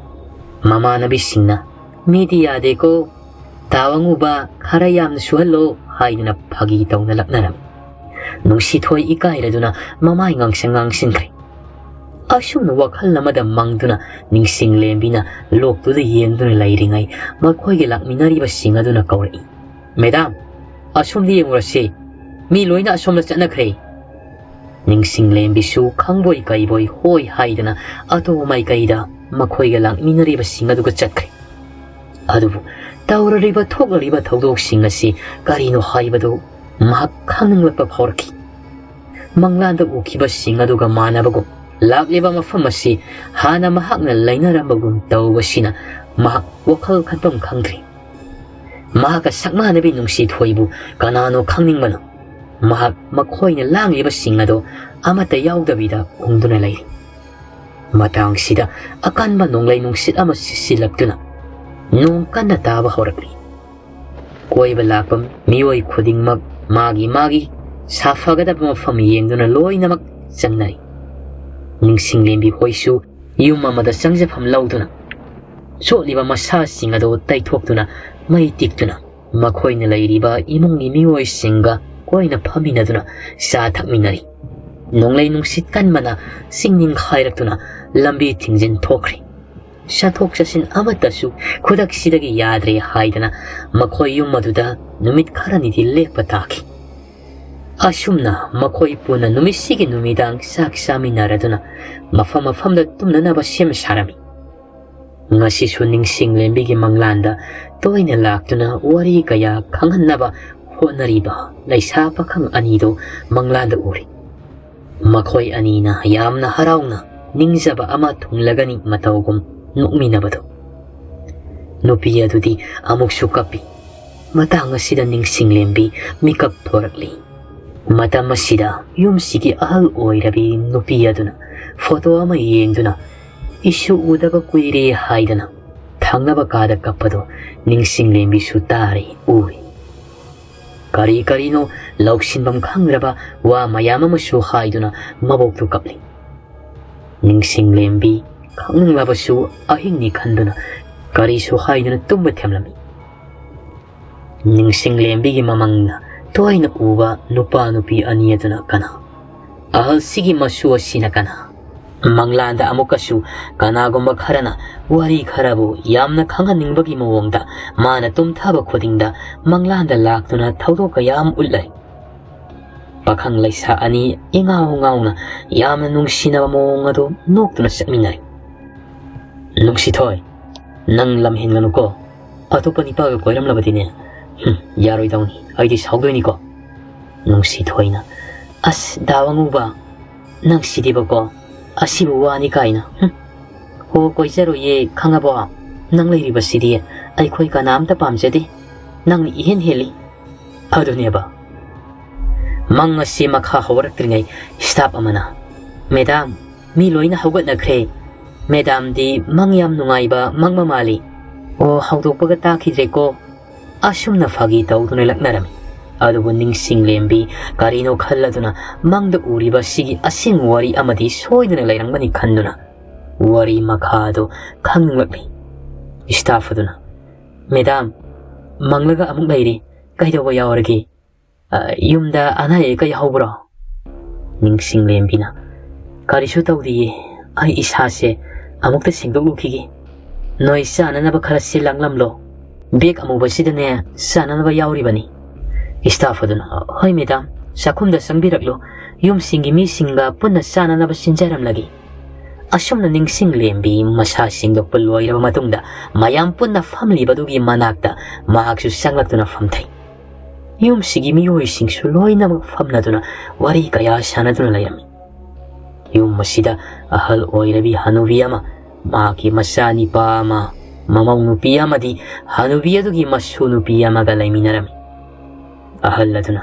ꯃꯃꯥꯟꯅꯕꯤꯁꯤꯡꯅ, "ꯃꯤꯗꯤ ꯌꯥꯗꯦꯀꯣ, ꯇꯥ ꯋꯥꯉꯨꯕ, ꯈꯔ ꯌꯥꯝꯅ ꯁꯨꯍꯜꯂꯣ" ꯍꯥꯏꯗꯨꯅ ꯐꯥꯒꯤ ꯇꯧꯅ ꯂꯛꯅꯔꯝꯃꯤ꯫ ꯅꯨꯡꯁꯤꯊꯣꯏ ꯏꯀꯥꯏꯔꯗꯨꯅ ꯃꯃꯥꯏ ꯉꯥꯡꯁꯪ ꯉꯥꯡꯁꯤꯟꯈ꯭ꯔꯦ꯫ ꯑꯁꯨꯝꯅ ꯋꯥꯈꯜ ꯑꯃꯗ ꯃꯪꯗꯨꯅ ꯅꯤꯡꯁꯤꯡꯂꯦꯝꯕꯤꯅ ꯂꯣꯛꯇꯨꯗ ꯌꯦꯡꯗꯨꯅ ꯂꯩꯔꯤꯉꯩ, ꯃꯈꯣꯏꯒꯤ ꯂꯥꯛꯃꯤꯟꯅꯔꯤꯕꯁꯤꯡ ꯑꯗꯨꯅ ꯀꯧꯔꯛꯏ, "ꯃꯦꯗꯥꯝ, ꯑꯁꯣꯝꯗ ꯌꯦꯡꯉꯨꯔꯁꯤ, ꯃꯤ ꯂꯣꯏꯅ ꯑꯁꯣꯝꯗ ꯆꯠꯅꯈ꯭ꯔꯦ"꯫ ꯅꯤꯡꯁꯤꯡꯂꯦꯝꯕꯤꯁꯨ ꯈꯪꯕꯣꯏ ꯀꯩꯕꯣꯏ ꯍꯣꯏ ꯍꯥꯏꯗꯅ ꯑꯇꯣꯞꯄ ꯃꯥꯏꯀꯩꯗ ꯃꯈꯣꯏꯒ ꯂꯥꯛꯃꯤꯟꯅꯔꯤꯕꯁꯤꯡ ꯑꯗꯨꯒ ꯆꯠꯈ꯭ꯔꯦ꯫ ꯑꯗꯨꯕꯨ ꯇꯧꯔꯔꯤꯕ ꯊꯣꯛꯂꯔꯤꯕ ꯊꯧꯗꯣꯛꯁꯤꯡ ꯑꯁꯤ ꯀꯔꯤꯅꯣ ꯍꯥꯏꯕꯗꯨ ꯃꯍꯥꯛ ꯈꯪꯅꯤꯡꯂꯛꯄ ꯐꯥꯎꯔꯛꯈꯤ꯫ ꯃꯪꯂꯥꯟꯗ ꯎꯈꯤꯕꯁꯤꯡ ꯑꯗꯨꯒ ꯃꯥꯟꯅꯕꯒꯨꯝ, ꯂꯥꯛꯂꯤꯕ ꯃꯐꯝ ꯑꯁꯤ ꯍꯥꯟꯅ ꯃꯍꯥꯛꯅ ꯂꯩꯅꯔꯝꯕꯒꯨꯝ ꯇꯧꯕꯁꯤꯅ ꯃꯍꯥꯛ ꯋꯥꯈꯜ ꯈꯟꯐꯝ ꯈꯪꯗ꯭ꯔꯦ꯫ ꯃꯍꯥꯛꯀ ꯁꯛꯃꯥꯟꯅꯕꯤ ꯅꯨꯡꯁꯤꯊꯣꯏꯕꯨ ꯀꯅꯥꯅꯣ ꯈꯪꯅꯤꯡꯕꯅ ꯃꯍꯥꯛ ꯃꯈꯣꯏꯅ ꯂꯥꯡꯂꯤꯕꯁꯤꯡ ꯑꯗꯨ ꯑꯃꯠꯇ ꯌꯥꯎꯗꯕꯤꯗ ꯎꯪꯗꯨꯅ ꯂꯩꯔꯤ꯫ ꯃꯇꯥꯡꯁꯤꯗ ꯑꯀꯟꯕ ꯅꯣꯡꯂꯩ ꯅꯨꯡꯁꯤꯠ ꯑꯃ ꯁꯤꯠꯆꯤꯜꯂꯛꯇꯨꯅ ꯅꯣꯡ ꯀꯟꯅ ꯇꯥꯕ ꯍꯧꯔꯛꯂꯤ꯫ ꯀꯣꯏꯕ ꯂꯥꯛꯄ ꯃꯤꯑꯣꯏ ꯈꯨꯗꯤꯡꯃꯛ ꯃꯥꯒꯤ ꯃꯥꯒꯤ ꯁꯥꯐꯒꯗꯕ ꯃꯐꯝ ꯌꯦꯡꯗꯨꯅ ꯂꯣꯏꯅꯃꯛ ꯆꯪꯅꯔꯤ꯫ ꯅꯤꯡꯁꯤꯡꯂꯦꯝꯕꯤ ꯍꯣꯏꯁꯨ ꯌꯨꯝ ꯑꯃꯗ ꯆꯪꯖꯐꯝ ꯂꯧꯗꯨꯅ ꯆꯣꯠꯂꯤꯕ ꯃꯁꯥꯁꯤꯡ ꯑꯗꯨ ꯇꯩꯊꯣꯛꯇꯨꯅ ꯃꯩ ꯇꯤꯛꯇꯨꯅ ꯃꯈꯣꯏꯅ ꯂꯩꯔꯤꯕ ꯏꯃꯨꯡꯒꯤ ꯃꯤꯑꯣꯏꯁꯤꯡꯒ ꯀꯣꯏꯅ ꯐꯝꯃꯤꯟꯅꯗꯨꯅ ꯆꯥ ꯊꯛꯃꯤꯟꯅꯔꯤ꯫ ꯅꯣꯡꯂꯩ ꯅꯨꯡꯁꯤꯠ ꯀꯟꯕꯅ ꯆꯤꯡ ꯅꯤꯡꯈꯥꯏꯔꯛꯇꯨꯅ ꯂꯝꯕꯤ ꯊꯤꯡꯖꯤꯟ ꯊꯣꯛꯈ꯭ꯔꯦ꯫ ꯆꯠꯊꯣꯛ ꯆꯠꯁꯤꯟ ꯑꯃꯠꯇꯁꯨ ꯈꯨꯗꯛꯁꯤꯗꯒꯤ ꯌꯥꯗ꯭ꯔꯦ ꯍꯥꯏꯗꯅ ꯃꯈꯣꯏ ꯌꯨꯝ ꯑꯗꯨꯗ ꯅꯨꯃꯤꯠ ꯈꯔꯅꯤꯗꯤ ꯂꯦꯛꯄ ꯇꯥꯈꯤ꯫ ꯑꯁꯨꯝꯅ ꯃꯈꯣꯏ ꯄꯨꯟꯅ ꯅꯨꯃꯤꯠꯁꯤꯒꯤ ꯅꯨꯃꯤꯗꯥꯡ ꯆꯥꯛ ꯆꯥꯃꯤꯟꯅꯔꯗꯨꯅ ꯃꯐꯝ ꯃꯐꯝꯗ ꯇꯨꯝꯅꯅꯕ ꯁꯦꯝ ꯁꯥꯔꯝꯃꯤ꯫ ꯉꯁꯤꯁꯨ ꯅꯤꯡꯁꯤꯡꯂꯦꯝꯕꯤꯒꯤ ꯃꯪꯂꯥꯟꯗ ꯇꯣꯏꯅ ꯂꯥꯛꯇꯨꯅ ꯋꯥꯔꯤ ꯀꯌꯥ ꯈꯪꯍꯟꯅꯕ ꯍꯣꯠꯅꯔꯤꯕ ꯂꯩꯁꯥ ꯄꯥꯈꯪ ꯑꯅꯤꯗꯨ ꯃꯪꯂꯥꯟꯗ ꯎꯔꯤ꯫ ꯃꯈꯣꯏ ꯑꯅꯤꯅ ꯌꯥꯝꯅ ꯍꯔꯥꯎꯅ ꯅꯤꯡꯖꯕ ꯑꯃ ꯊꯨꯡꯂꯒꯅꯤ ꯃꯇꯧꯒꯨꯝ ꯅꯣꯛꯃꯤꯟꯅꯕꯗꯨ꯫ ꯅꯨꯄꯤ ꯑꯗꯨꯗꯤ ꯑꯃꯨꯛꯁꯨ ꯀꯞꯄꯤ꯫ ꯃꯇꯥꯡ ꯑꯁꯤꯗ ꯅꯤꯡꯁꯤꯡꯂꯦꯝꯕꯤ ꯃꯤꯀꯞ ꯊꯣꯔꯛꯂꯤ꯫ ꯃꯇꯝ ꯑꯁꯤꯗ ꯌꯨꯝꯁꯤꯒꯤ ꯑꯍꯜ ꯑꯣꯏꯔꯕꯤ ꯅꯨꯄꯤ ꯑꯗꯨꯅ ꯐꯣꯇꯣ ꯑꯃ ꯌꯦꯡꯗꯨꯅ, "ꯏꯁꯨ ꯎꯗꯕ ꯀꯨꯏꯔꯦ" ꯍꯥꯏꯗꯅ ꯊꯪꯅꯕ ꯀꯥꯗ ꯀꯞꯄꯗꯨ ꯅꯤꯡꯁꯤꯡꯂꯦꯝꯕꯤꯁꯨ ꯇꯥꯔꯤ, ꯎꯔꯤ꯫ ꯀꯔꯤ ꯀꯔꯤꯅꯣ ꯂꯧꯁꯤꯟꯐꯝ ꯈꯪꯗ꯭ꯔꯕ ꯋꯥ ꯃꯌꯥꯝ ꯑꯃꯁꯨ ꯍꯥꯏꯗꯨꯅ ꯃꯕꯣꯛꯇꯨ ꯀꯞꯂꯤ꯫ ꯅꯤꯡꯁꯤꯡꯂꯦꯝꯕꯤ ꯈꯪꯅꯤꯡꯂꯕꯁꯨ ꯑꯍꯤꯡꯅꯤ ꯈꯟꯗꯨꯅ ꯀꯔꯤꯁꯨ ꯍꯥꯏꯗꯨꯅ ꯇꯨꯝꯕ ꯊꯦꯝꯂꯝꯃꯤ꯫ ꯅꯤꯡꯁꯤꯡꯂꯦꯝꯕꯤꯒꯤ ꯃꯃꯪꯗ ꯇꯣꯏꯅ ꯎꯕ ꯅꯨꯄꯥ ꯅꯨꯄꯤ ꯑꯅꯤ ꯑꯗꯨꯅ ꯀꯅꯥ? ꯑꯍꯜꯁꯤꯒꯤ ꯃꯁꯨ ꯑꯁꯤꯅ ꯀꯅꯥ? ꯃꯪꯂꯥꯟꯗ ꯑꯃꯨꯛꯀꯁꯨ ꯀꯅꯥꯒꯨꯝꯕ ꯈꯔꯅ ꯋꯥꯔꯤ ꯈꯔꯕꯨ ꯌꯥꯝꯅ ꯈꯪꯍꯟꯅꯤꯡꯕꯒꯤ ꯃꯑꯣꯡꯗ ꯃꯥꯅ ꯇꯨꯝꯊꯕ ꯈꯨꯗꯤꯡꯗ ꯃꯪꯂꯥꯟꯗ ꯂꯥꯛꯇꯨꯅ ꯊꯧꯗꯣꯛ ꯀꯌꯥ ꯑꯃ ꯎꯠꯂꯦ꯫ ꯄꯥꯈꯪ ꯂꯩꯁꯥ ꯑꯅꯤ ꯏꯉꯥꯎ ꯉꯥꯎꯅ ꯌꯥꯝꯅ ꯅꯨꯡꯁꯤꯅꯕ ꯃꯑꯣꯡ ꯑꯗꯨ ꯅꯣꯛꯇꯨꯅ ꯆꯠꯃꯤꯟꯅꯩ꯫ "ꯅꯨꯡꯁꯤꯊꯣꯏ, ꯅꯪ ꯂꯝ ꯍꯦꯟꯒꯅꯨꯀꯣ꯫ ꯑꯇꯣꯞꯄ ꯅꯤꯄꯥꯒ ꯀꯣꯏꯔꯝꯂꯕꯗꯤꯅꯦ, ꯍꯨꯝ, ꯌꯥꯔꯣꯏꯗꯧꯅꯤ꯫ ꯑꯩꯗꯤ ꯁꯥꯎꯗꯣꯏꯅꯤꯀꯣ꯫" ꯅꯨꯡꯁꯤꯊꯣꯏꯅ, "ꯑꯁ, ꯗꯥ ꯋꯥꯉꯨꯕ, ꯅꯪ ꯁꯤꯗꯤꯕꯀꯣ꯫ ꯑꯁꯤꯕꯨ ꯋꯥꯅꯤ ꯀꯥꯏꯅ꯫ ꯍꯨꯝ꯫ ꯍꯣ, ꯀꯣꯏꯖꯔꯣꯏꯌꯦ, ꯈꯪꯉꯕꯣ? ꯅꯪ ꯂꯩꯔꯤꯕꯁꯤꯗꯤ ꯑꯩꯈꯣꯏ ꯀꯅꯥꯝꯇ ꯄꯥꯝꯖꯗꯦ꯫ ꯅꯪꯅ ꯏꯍꯦꯟ ꯍꯦꯜꯂꯤ꯫" ꯑꯗꯨꯅꯦꯕ꯫ ꯃꯪ ꯑꯁꯤ ꯃꯈꯥ ꯍꯧꯔꯛꯇ꯭ꯔꯤꯉꯩ staff ꯑꯃꯅ, "ꯃꯦꯗꯥꯝ, ꯃꯤ ꯂꯣꯏꯅ ꯍꯧꯒꯠꯅꯈ꯭ꯔꯦ꯫ ꯃꯦꯗꯥꯝꯗꯤ ꯃꯪ ꯌꯥꯝ ꯅꯨꯡꯉꯥꯏꯕ ꯃꯪꯕ ꯃꯥꯜꯂꯤ꯫ ꯑꯣ, ꯍꯧꯗꯣꯛꯄꯒ ꯇꯥꯈꯤꯗ꯭ꯔꯦꯀꯣ꯫" ꯑꯁꯨꯝꯅ ꯐꯥꯒꯤ ꯇꯧꯗꯨꯅ ꯂꯛꯅꯔꯝꯃꯤ꯫ ꯑꯗꯨꯕꯨ ꯅꯤꯡꯁꯤꯡꯂꯦꯝꯕꯤ ꯀꯔꯤꯅꯣ ꯈꯜꯂꯗꯨꯅ ꯃꯪꯗ ꯎꯔꯤꯕ ꯑꯁꯤꯒꯤ ꯑꯁꯦꯡꯕ ꯋꯥꯔꯤ ꯑꯃꯗꯤ ꯁꯣꯏꯗꯅ ꯂꯩꯔꯝꯒꯅꯤ ꯈꯟꯗꯨꯅ ꯋꯥꯔꯤ ꯃꯈꯥ ꯑꯗꯨ ꯈꯪꯅꯤꯡꯂꯛꯂꯤ꯫ Staff ꯑꯗꯨꯅ, "ꯃꯦꯗꯥꯝ, ꯃꯪꯂꯒ ꯑꯃꯨꯛ ꯂꯩꯔꯤ꯫ ꯀꯩꯗꯧꯕ ꯌꯥꯎꯔꯒꯦ? ꯑ, ꯌꯨꯝꯗ ꯑꯅꯥ ꯑꯌꯦꯛꯀ ꯌꯥꯎꯕ꯭ꯔꯣ?" ꯅꯤꯡꯁꯤꯡꯂꯦꯝꯕꯤꯅ, "ꯀꯔꯤꯁꯨ ꯇꯧꯗꯤꯌꯦ꯫ ꯑꯩ ꯏꯁꯥꯁꯦ ꯑꯃꯨꯛꯇ ꯁꯦꯡꯗꯣꯛꯂꯨꯈꯤꯒꯦ꯫ ꯅꯣꯏ ꯆꯥꯅꯅꯕ ꯈꯔ ꯁꯤ ꯂꯥꯡꯂꯝꯂꯣ꯫ Bag ꯑꯃꯨꯕꯁꯤꯗꯅꯦ ꯆꯥꯅꯅꯕ ꯌꯥꯎꯔꯤꯕꯅꯤ꯫" Staff ꯑꯗꯨꯅ, "ꯍꯣꯏ ꯃꯦꯗꯥꯝ, ꯆꯥꯛꯈꯨꯝꯗ ꯆꯪꯕꯤꯔꯛꯂꯣ꯫ ꯌꯨꯝꯁꯤꯡꯒꯤ ꯃꯤꯁꯤꯡꯒ ꯄꯨꯟꯅ ꯆꯥꯅꯅꯕ ꯁꯤꯟꯖꯔꯝꯂꯒꯦ꯫" ꯑꯁꯨꯝꯅ ꯅꯤꯡꯁꯤꯡꯂꯦꯝꯕꯤ ꯃꯁꯥ ꯁꯦꯡꯗꯣꯛꯄ ꯂꯣꯏꯔꯕ ꯃꯇꯨꯡꯗ ꯃꯌꯥꯝ ꯄꯨꯟꯅ ꯐꯝꯂꯤꯕꯗꯨꯒꯤ ꯃꯅꯥꯛꯇ ꯃꯍꯥꯛꯁꯨ ꯆꯪꯂꯛꯇꯨꯅ ꯐꯝꯊꯩ꯫ ꯌꯨꯝꯁꯤꯒꯤ ꯃꯤꯑꯣꯏꯁꯤꯡꯁꯨ ꯂꯣꯏꯅꯃꯛ ꯐꯝꯅꯗꯨꯅ ꯋꯥꯔꯤ ꯀꯌꯥ ꯁꯥꯟꯅꯗꯨꯅ ꯂꯩꯔꯝꯃꯤ꯫ ꯌꯨꯝ ꯑꯁꯤꯗ ꯑꯍꯜ ꯑꯣꯏꯔꯕꯤ ꯍꯅꯨꯕꯤ ꯑꯃ, ꯃꯍꯥꯛꯀꯤ ꯃꯆꯥꯅꯤꯄꯥ ꯑꯃ, ꯃꯃꯧ ꯅꯨꯄꯤ ꯑꯃꯗꯤ ꯍꯅꯨꯕꯤ ꯑꯗꯨꯒꯤ ꯃꯁꯨ ꯅꯨꯄꯤ ꯑꯃꯒ ꯂꯩꯃꯤꯟꯅꯔꯝꯃꯤ꯫ ꯑꯍꯜ ꯑꯗꯨꯅ,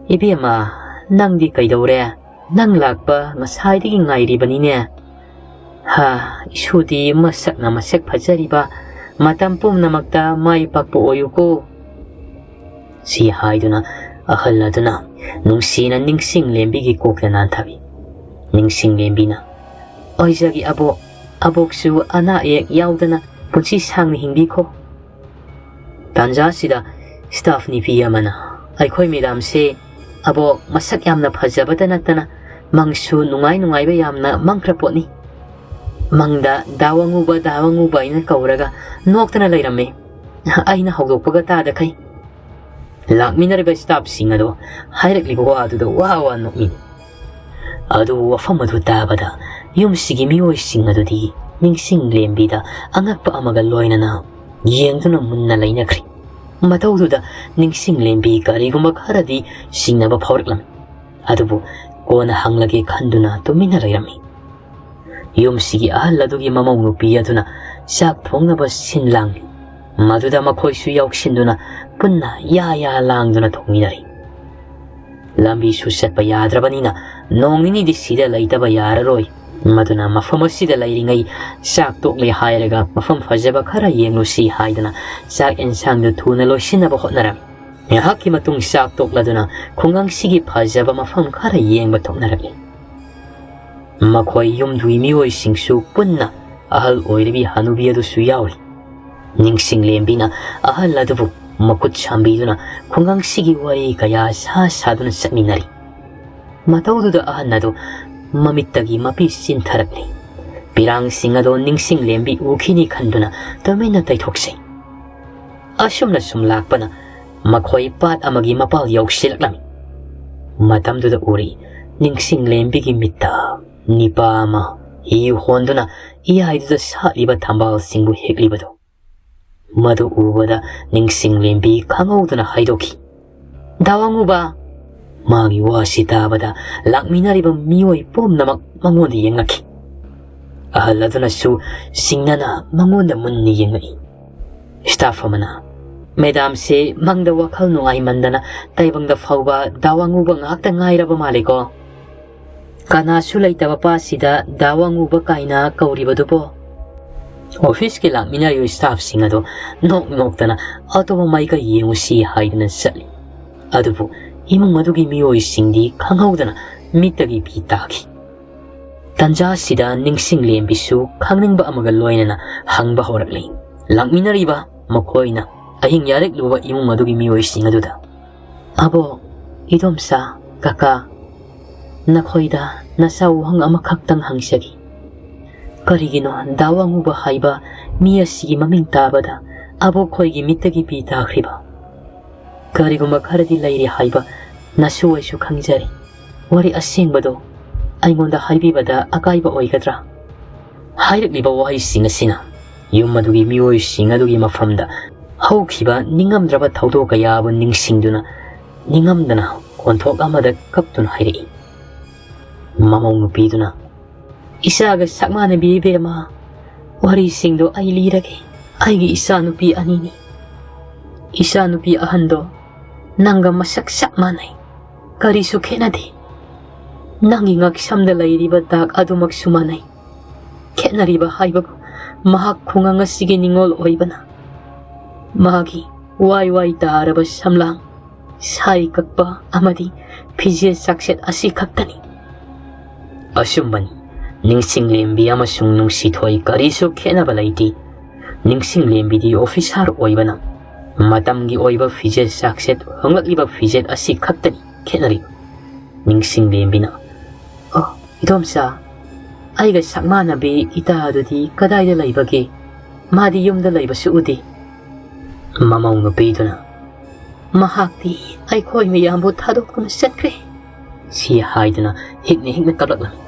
"ꯏꯕꯦꯝꯃ, ꯅꯪꯗꯤ ꯀꯩꯗꯧꯔꯦ? ꯅꯪ ꯂꯥꯛꯄ ꯉꯁꯥꯏꯗꯒꯤ ꯉꯥꯏꯔꯤꯕꯅꯤꯅꯦ꯫ ꯍꯥ, ꯏꯁꯨꯗꯤ ꯃꯁꯛꯅ ꯃꯁꯛ ꯐꯖꯔꯤꯕ, ꯃꯇꯝ ꯄꯨꯝꯅꯃꯛꯇ ꯃꯥꯏ ꯄꯥꯛꯄ ꯑꯣꯏꯌꯨꯀꯣ꯫ ꯁꯤ ꯍꯥꯏꯗꯨꯅ ꯑꯍꯜ ꯑꯗꯨꯅ ꯅꯨꯡꯁꯤꯅ ꯅꯤꯡꯁꯤꯡꯂꯦꯝꯕꯤꯒꯤ ꯀꯣꯛꯇ ꯅꯥꯟꯊꯕꯤ꯫ ꯅꯤꯡꯁꯤꯡꯂꯦꯝꯕꯤꯅ, "ꯑꯣꯏꯖꯒꯦ ꯑꯕꯣꯛ, ꯑꯕꯣꯛꯁꯨ ꯑꯅꯥ ꯑꯌꯦꯛ ꯌꯥꯎꯗꯅ ꯄꯨꯟꯁꯤ ꯁꯥꯡꯅ ꯍꯤꯡꯕꯤꯈꯣ"꯫ ꯇꯥꯟꯖꯥꯁꯤꯗ staff ꯅꯨꯄꯤ ꯑꯃꯅ, "ꯑꯩꯈꯣꯏ ꯃꯦꯗꯥꯝꯁꯦ ꯑꯕꯣꯛ ꯃꯁꯛ ꯌꯥꯝꯅ ꯐꯖꯕꯇ ꯅꯠꯇꯅ ꯃꯪꯁꯨ ꯅꯨꯡꯉꯥꯏ ꯅꯨꯡꯉꯥꯏꯕ ꯌꯥꯝꯅ ꯃꯪꯈ꯭ꯔ ꯄꯣꯠꯅꯤ꯫ ꯃꯪꯗ ꯗꯥ ꯋꯥꯉꯨꯕ, ꯗꯥ ꯋꯥꯉꯨꯕ ꯍꯥꯏꯅ ꯀꯧꯔꯒ ꯅꯣꯛꯇꯅ ꯂꯩꯔꯝꯃꯤ꯫ ꯑꯩꯅ ꯍꯧꯗꯣꯛꯄꯒ ꯇꯥꯗꯈꯩ"꯫ ꯂꯥꯛꯃꯤꯟꯅꯔꯤꯕ staff ꯁꯤꯡ ꯑꯗꯣ ꯍꯥꯏꯔꯛꯂꯤꯕ ꯋꯥꯗꯨꯗ ꯋꯥ ꯋꯥ ꯅꯣꯛꯃꯤꯟꯅꯩ꯫ ꯑꯗꯨꯕꯨ ꯋꯥꯐꯝ ꯑꯗꯨ ꯇꯥꯕꯗ ꯌꯨꯝꯁꯤꯒꯤ ꯃꯤꯑꯣꯏꯁꯤꯡ ꯑꯗꯨꯗꯤ ꯅꯤꯡꯁꯤꯡꯂꯦꯝꯕꯤꯗ ꯑꯉꯛꯄ ꯑꯃꯒ ꯂꯣꯏꯅꯅ ꯌꯦꯡꯗꯨꯅ ꯃꯨꯟꯅ ꯂꯩꯅꯈ꯭ꯔꯦ꯫ ꯃꯇꯧꯗꯨꯗ ꯅꯤꯡꯁꯤꯡꯂꯦꯝꯕꯤ ꯀꯔꯤꯒꯨꯝꯕ ꯈꯔꯗꯤ ꯆꯤꯡꯅꯕ ꯐꯥꯎꯔꯛꯂꯝꯃꯤ꯫ ꯑꯗꯨꯕꯨ ꯀꯣꯟꯅ ꯍꯪꯂꯒꯦ ꯈꯟꯗꯨꯅ ꯇꯨꯃꯤꯟꯅ ꯂꯩꯔꯝꯃꯤ꯫ ꯌꯨꯝꯁꯤꯒꯤ ꯑꯍꯜ ꯑꯗꯨꯒꯤ ꯃꯃꯧ ꯅꯨꯄꯤ ꯑꯗꯨꯅ ꯆꯥꯛ ꯊꯣꯡꯅꯕ ꯁꯤꯟ ꯂꯥꯡꯂꯤ꯫ ꯃꯗꯨꯗ ꯃꯈꯣꯏꯁꯨ ꯌꯥꯎꯁꯤꯟꯗꯨꯅ ꯄꯨꯟꯅ ꯌꯥ ꯌꯥ ꯂꯥꯡꯗꯨꯅ ꯊꯣꯡꯃꯤꯟꯅꯔꯤ꯫ ꯂꯝꯕꯤꯁꯨ ꯆꯠꯄ ꯌꯥꯗ꯭ꯔꯕꯅꯤꯅ ꯅꯣꯡ ꯅꯤꯅꯤꯗꯤ ꯁꯤꯗ ꯂꯩꯇꯕ ꯌꯥꯔꯔꯣꯏ꯫ ꯃꯗꯨꯅ ꯃꯐꯝ ꯑꯁꯤꯗ ꯂꯩꯔꯤꯉꯩ ꯆꯥꯛ ꯇꯣꯛꯂꯦ ꯍꯥꯏꯔꯒ ꯃꯐꯝ ꯐꯖꯕ ꯈꯔ ꯌꯦꯡꯂꯨꯁꯤ ꯍꯥꯏꯗꯨꯅ ꯆꯥꯛ ꯑꯦꯟꯁꯥꯡꯗꯨ ꯊꯨꯅ ꯂꯣꯏꯁꯤꯟꯅꯕ ꯍꯣꯠꯅꯔꯝꯃꯤ꯫ ꯉꯥꯏꯍꯥꯛꯀꯤ ꯃꯇꯨꯡ ꯆꯥꯛ ꯇꯣꯛꯂꯗꯨꯅ ꯈꯨꯡꯒꯪꯁꯤꯒꯤ ꯐꯖꯕ ꯃꯐꯝ ꯈꯔ ꯌꯦꯡꯕ ꯊꯣꯛꯅꯔꯛꯂꯤ꯫ ꯃꯈꯣꯏ ꯌꯨꯝꯗꯨꯒꯤ ꯃꯤꯑꯣꯏꯁꯤꯡꯁꯨ ꯄꯨꯟꯅ ꯑꯍꯜ ꯑꯣꯏꯔꯤꯕꯤ ꯍꯅꯨꯕꯤ ꯑꯗꯨꯁꯨ ꯌꯥꯎꯔꯤ꯫ ꯅꯤꯡꯁꯤꯡꯂꯦꯝꯕꯤꯅ ꯑꯍꯜ ꯑꯗꯨꯕꯨ ꯃꯈꯨꯠ ꯁꯝꯕꯤꯗꯨꯅ ꯈꯨꯡꯒꯪꯁꯤꯒꯤ ꯋꯥꯔꯤ ꯀꯌꯥ ꯁꯥ ꯁꯥꯗꯨꯅ ꯆꯠꯃꯤꯟꯅꯔꯤ꯫ ꯃꯇꯧꯗꯨꯗ ꯑꯍꯜ ꯑꯗꯨ ꯃꯃꯤꯠꯇꯒꯤ ꯃꯄꯤ ꯆꯤꯟꯊꯔꯛꯂꯤ꯫ ꯄꯤꯔꯥꯡꯁꯤꯡ ꯑꯗꯣ ꯅꯤꯡꯁꯤꯡꯂꯦꯝꯕꯤ ꯎꯈꯤꯅꯤ ꯈꯟꯗꯨꯅ ꯇꯨꯃꯤꯟꯅ ꯇꯩꯊꯣꯛꯆꯩ꯫ ꯑꯁꯨꯝꯅ ꯁꯨꯝ ꯂꯥꯛꯄꯅ ꯃꯈꯣꯏ ꯄꯥꯠ ꯑꯃꯒꯤ ꯃꯄꯥꯜ ꯌꯧꯁꯤꯜꯂꯛꯂꯝꯃꯤ꯫ ꯃꯇꯝꯗꯨꯗ ꯎꯔꯤ ꯅꯤꯡꯁꯤꯡꯂꯦꯝꯕꯤꯒꯤ ꯃꯤꯠꯇ ꯅꯤꯄꯥ ꯑꯃ ꯍꯤ ꯍꯣꯟꯗꯨꯅ ꯏꯌꯥꯏꯗꯨꯗ ꯁꯥꯠꯂꯤꯕ ꯊꯝꯕꯥꯜꯁꯤꯡꯕꯨ ꯍꯦꯛꯂꯤꯕꯗꯨ꯫ ꯃꯗꯨ ꯎꯕꯗ ꯅꯤꯡꯁꯤꯡꯂꯦꯝꯕꯤ ꯈꯪꯍꯧꯗꯅ ꯍꯥꯏꯗꯣꯛꯈꯤ, "ꯗꯥ ꯋꯥꯉꯨꯕ!" ꯃꯥꯒꯤ ꯋꯥꯁꯤ ꯇꯥꯕꯗ ꯂꯥꯛꯃꯤꯟꯅꯔꯤꯕ ꯃꯤꯑꯣꯏ ꯄꯨꯝꯅꯃꯛ ꯃꯉꯣꯟꯗ ꯌꯦꯡꯂꯛꯈꯤ꯫ ꯑꯍꯜ ꯑꯗꯨꯅꯁꯨ ꯆꯤꯡꯅꯅ ꯃꯉꯣꯟꯗ ꯃꯨꯟꯅ ꯌꯦꯡꯂꯛꯏ꯫ Staff ꯑꯃꯅ, "ꯃꯦꯗꯥꯝꯁꯦ ꯃꯪꯗ ꯋꯥꯈꯜ ꯅꯨꯡꯉꯥꯏꯃꯟꯗꯅ ꯇꯥꯏꯕꯪꯗ ꯐꯥꯎꯕ ꯗꯥ ꯋꯥꯉꯨꯕ ꯉꯥꯛꯇ ꯉꯥꯏꯔꯕ ꯃꯥꯜꯂꯦꯀꯣ꯫ ꯀꯅꯥꯁꯨ ꯂꯩꯇꯕ ꯄꯥꯠꯁꯤꯗ ꯗꯥ ꯋꯥꯉꯨꯕ ꯀꯥꯏꯅ ꯀꯧꯔꯤꯕꯗꯨꯕꯣ?" ꯑꯣꯐꯤꯁꯀꯤ ꯂꯥꯛꯃꯤꯟꯅꯔꯤꯕ ꯁ꯭ꯇꯥꯐꯁꯤꯡ ꯑꯗꯨ ꯅꯣꯛ ꯅꯣꯛꯇꯅ ꯑꯇꯣꯞꯄ ꯃꯥꯏꯀꯩ ꯌꯦꯡꯉꯨꯁꯤ ꯍꯥꯏꯗꯨꯅ ꯆꯠꯂꯤ꯫ ꯑꯗꯨꯕꯨ ꯏꯃꯨꯡ ꯑꯗꯨꯒꯤ ꯃꯤꯑꯣꯏꯁꯤꯡꯗꯤ ꯈꯪꯍꯧꯗꯅ ꯃꯤꯠꯇꯒꯤ ꯄꯤ ꯇꯥꯈꯤ꯫ ꯇꯟꯖꯥ ꯑꯁꯤꯗ ꯅꯤꯡꯁꯤꯡꯂꯦꯝꯕꯤꯁꯨ ꯈꯪꯅꯤꯡꯕ ꯑꯃꯒ ꯂꯣꯏꯅꯅ ꯍꯪꯕ ꯍꯧꯔꯛꯂꯤ꯫ ꯂꯥꯛꯃꯤꯟꯅꯔꯤꯕ ꯃꯈꯣꯏꯅ ꯑꯍꯤꯡ ꯌꯥꯔꯦꯛꯂꯨꯕ ꯏꯃꯨꯡ ꯑꯗꯨꯒꯤ ꯃꯤꯑꯣꯏꯁꯤꯡ ꯑꯗꯨꯗ, "ꯑꯕꯣꯛ, ꯏꯗꯣꯝꯆꯥ, ꯀꯀꯥ, ꯅꯈꯣꯏꯗ ꯅꯆꯥ ꯋꯥꯍꯪ ꯑꯃꯈꯛꯇꯪ ꯍꯪꯖꯒꯦ꯫ ꯀꯔꯤꯒꯤꯅꯣ ꯗꯥ ꯋꯥꯡꯉꯨꯕ ꯍꯥꯏꯕ ꯃꯤ ꯑꯁꯤꯒꯤ ꯃꯃꯤꯡ ꯇꯥꯕꯗ ꯑꯕꯣꯛ ꯈꯣꯏꯒꯤ ꯃꯤꯠꯇꯒꯤ ꯄꯤ ꯇꯥꯈ꯭ꯔꯤꯕ? ꯀꯔꯤꯒꯨꯝꯕ ꯈꯔꯗꯤ ꯂꯩꯔꯤ ꯍꯥꯏꯕ ꯅꯁꯨ ꯑꯩꯁꯨ ꯈꯪꯖꯔꯦ꯫ ꯋꯥꯔꯤ ꯑꯁꯦꯡꯕꯗꯣ ꯑꯩꯉꯣꯟꯗ ꯍꯥꯏꯕꯤꯕꯗ ꯑꯀꯥꯏꯕ ꯑꯣꯏꯒꯗ꯭ꯔꯥ?" ꯍꯥꯏꯔꯛꯂꯤꯕ ꯋꯥꯍꯩꯁꯤꯡ ꯑꯁꯤꯅ ꯌꯨꯝ ꯑꯗꯨꯒꯤ ꯃꯤꯑꯣꯏꯁꯤꯡ ꯑꯗꯨꯒꯤ ꯃꯐꯝꯗ ꯍꯧꯈꯤꯕ ꯅꯤꯡꯉꯝꯗ꯭ꯔꯕ ꯊꯧꯗꯣꯛ ꯀꯌꯥꯕꯨ ꯅꯤꯡꯁꯤꯡꯗꯨꯅ ꯅꯤꯡꯉꯝꯗꯅ ꯑꯣꯟꯊꯣꯛ ꯑꯃꯗ ꯀꯞꯇꯨꯅ ꯍꯥꯏꯔꯛꯏ꯫ ꯃꯃꯧ ꯅꯨꯄꯤꯗꯨꯅ, "ꯏꯆꯥꯒ ꯁꯛ ꯃꯥꯟꯅꯕꯤ ꯏꯕꯦꯝꯃ, ꯋꯥꯔꯤꯁꯤꯡꯗꯣ ꯑꯩ ꯂꯤꯔꯒꯦ꯫ ꯑꯩꯒꯤ ꯏꯆꯥ ꯅꯨꯄꯤ ꯑꯅꯤꯅꯤ꯫ ꯏꯆꯥ ꯅꯨꯄꯤ ꯑꯍꯟꯗꯣ ꯅꯪꯒ ꯃꯁꯛ ꯆꯞ ꯃꯥꯟꯅꯩ, ꯀꯔꯤꯁꯨ ꯈꯦꯠꯅꯗꯦ꯫ ꯅꯪꯒꯤ ꯉꯛꯁꯝꯗ ꯂꯩꯔꯤꯕ ꯗꯥꯛ ꯑꯗꯨꯃꯛꯁꯨ ꯃꯥꯟꯅꯩ꯫ ꯈꯦꯠꯅꯔꯤꯕ ꯍꯥꯏꯕꯕꯨ ꯃꯍꯥꯛ ꯈꯨꯡꯒꯪ ꯑꯁꯤꯒꯤ ꯅꯤꯉꯣꯜ ꯑꯣꯏꯕꯅ ꯃꯥꯒꯤ ꯋꯥꯏ ꯋꯥꯏ ꯇꯥꯔꯕ ꯁꯝꯂꯥꯡ, ꯁꯥꯏ ꯀꯛꯄ ꯑꯃꯗꯤ ꯐꯤꯖꯦꯠ ꯆꯥꯛꯁꯦꯠ ꯑꯁꯤ ꯈꯛꯇꯅꯤ꯫" ꯑꯆꯨꯝꯕꯅꯤ, ꯅꯤꯡꯁꯤꯡꯂꯦꯝꯕꯤ ꯑꯃꯁꯨꯡ ꯅꯨꯡꯁꯤꯊꯣꯏ ꯀꯔꯤꯁꯨ ꯈꯦꯠꯅꯕ ꯂꯩꯇꯦ꯫ ꯅꯤꯡꯁꯤꯡꯂꯦꯝꯕꯤꯗꯤ ꯑꯣꯐꯤꯁꯥꯔ ꯑꯣꯏꯕꯅ ꯃꯇꯝꯒꯤ ꯑꯣꯏꯕ ꯐꯤꯖꯦꯠ ꯆꯥꯛꯁꯦꯠ, ꯍꯣꯡꯂꯛꯂꯤꯕ ꯐꯤꯖꯦꯠ ꯑꯁꯤ ꯈꯛꯇꯅꯤ ꯈꯦꯠꯅꯔꯤꯕ꯫ ꯅꯤꯡꯁꯤꯡꯂꯦꯝꯕꯤꯅ, "ꯑꯣ, ꯏꯗꯣꯝꯆꯥ, ꯑꯩꯒ ꯁꯛ ꯃꯥꯟꯅꯕꯤ ꯏꯇꯥ ꯑꯗꯨꯗꯤ ꯀꯗꯥꯏꯗ ꯂꯩꯕꯒꯦ? ꯃꯥꯗꯤ ꯌꯨꯝꯗ ꯂꯩꯕꯁꯨ ꯎꯗꯦ꯫" ꯃꯃꯧ ꯅꯨꯄꯤꯗꯨꯅ, "ꯃꯍꯥꯛꯇꯤ ꯑꯩꯈꯣꯏ ꯃꯌꯥꯝꯕꯨ ꯊꯥꯗꯣꯛꯇꯨꯅ ꯆꯠꯈ꯭ꯔꯦ," ꯁꯤ ꯍꯥꯏꯗꯨꯅ ꯍꯤꯛꯅ ꯍꯤꯛꯅ ꯀꯞꯂꯛꯂꯝꯃꯤ꯫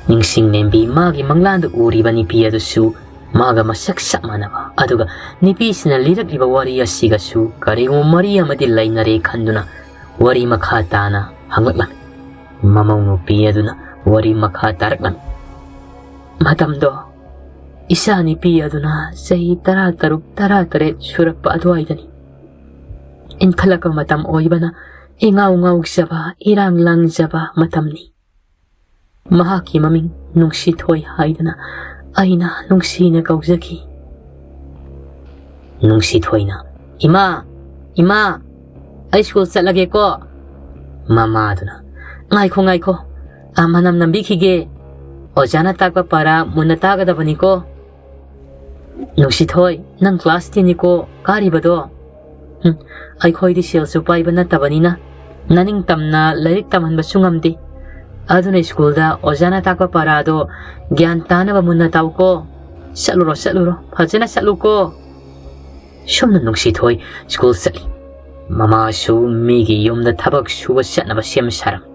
ꯅꯤꯡꯁꯤꯡꯂꯦꯝꯕꯤ ꯃꯥꯒꯤ ꯃꯪꯂꯥꯟꯗ ꯎꯔꯤꯕ ꯅꯨꯄꯤ ꯑꯗꯨꯁꯨ ꯃꯥꯒ ꯃꯁꯛ ꯆꯞ ꯃꯥꯟꯅꯕ, ꯑꯗꯨꯒ ꯅꯨꯄꯤꯁꯤꯅ ꯂꯤꯔꯛꯂꯤꯕ ꯋꯥꯔꯤ ꯑꯁꯤꯒꯁꯨ ꯀꯔꯤꯒꯨꯝꯕ ꯃꯔꯤ ꯑꯃꯗꯤ ꯂꯩꯅꯔꯦ ꯈꯟꯗꯨꯅ ꯋꯥꯔꯤ ꯃꯈꯥ ꯇꯥꯅ ꯍꯪꯂꯛꯂꯝꯃꯤ꯫ ꯃꯃꯧ ꯅꯨꯄꯤ ꯑꯗꯨꯅ ꯋꯥꯔꯤ ꯃꯈꯥ ꯇꯥꯔꯛꯂꯝꯃꯤ꯫ ꯃꯇꯝꯗꯣ ꯏꯆꯥ ꯅꯨꯄꯤ ꯑꯗꯨꯅ ꯆꯍꯤ ꯇꯔꯥ ꯇꯔꯨꯛ, ꯇꯔꯥ ꯇꯔꯦꯠ ꯁꯨꯔꯛꯄ ꯑꯗꯨꯋꯥꯏꯗꯅꯤ꯫ ꯏꯟꯈꯠꯂꯛꯄ ꯃꯇꯝ ꯑꯣꯏꯕꯅ ꯏꯉꯥꯎ ꯉꯥꯎꯖꯕ, ꯏꯔꯥꯡ ꯂꯥꯡꯖꯕ ꯃꯇꯝꯅꯤ꯫ ꯃꯍꯥꯛꯀꯤ ꯃꯃꯤꯡ ꯅꯨꯡꯁꯤꯊꯣꯏ ꯍꯥꯏꯗꯅ ꯑꯩꯅ ꯅꯨꯡꯁꯤꯅ ꯀꯧꯖꯈꯤ꯫ ꯅꯨꯡꯁꯤꯊꯣꯏꯅ, "ꯏꯃꯥ, ꯏꯃꯥ, ꯑꯩ ꯁ꯭ꯀꯨꯜ ꯆꯠꯂꯒꯦꯀꯣ"꯫ ꯃꯃꯥꯗꯨꯅ, "ꯉꯥꯏꯈꯣ, ꯉꯥꯏꯈꯣ, ꯑ, ꯃꯅꯝ ꯅꯝꯕꯤꯈꯤꯒꯦ꯫ ꯑꯣꯖꯥꯅ ꯇꯥꯛꯄ ꯄꯔꯥ ꯃꯨꯟꯅ ꯇꯥꯒꯗꯕꯅꯤꯀꯣ꯫ ꯅꯨꯡꯁꯤꯊꯣꯏ, ꯅꯪ class ten ꯅꯤꯀꯣ ꯀꯥꯔꯤꯕꯗꯣ? ꯍꯨꯝ, ꯑꯩꯈꯣꯏꯗꯤ ꯁꯦꯜꯁꯨ ꯄꯥꯏꯕ ꯅꯠꯇꯕꯅꯤꯅ ꯅꯅꯤꯡꯇꯝꯅ ꯂꯥꯏꯔꯤꯛ ꯇꯝꯍꯟꯕꯁꯨ ꯉꯝꯗꯦ꯫ ꯑꯗꯨꯅ ꯁ꯭ꯀꯨꯜꯗ ꯑꯣꯖꯥꯅ ꯇꯥꯛꯄ ꯄꯔꯥꯗꯣ ꯒ꯭ꯌꯥꯟ ꯇꯥꯅꯕ ꯃꯨꯟꯅ ꯇꯥꯎꯀꯣ꯫ ꯆꯠꯂꯨꯔꯣ, ꯆꯠꯂꯨꯔꯣ, ꯐꯖꯅ ꯆꯠꯂꯨꯀꯣ"꯫ ꯁꯨꯝꯅ ꯅꯨꯡꯁꯤꯊꯣꯏ ꯁ꯭ꯀꯨꯜ ꯆꯠꯂꯤ꯫ ꯃꯃꯥꯁꯨ ꯃꯤꯒꯤ ꯌꯨꯝꯗ ꯊꯕꯛ ꯁꯨꯕ ꯆꯠꯅꯕ ꯁꯦꯝ ꯁꯥꯔꯝꯃꯤ꯫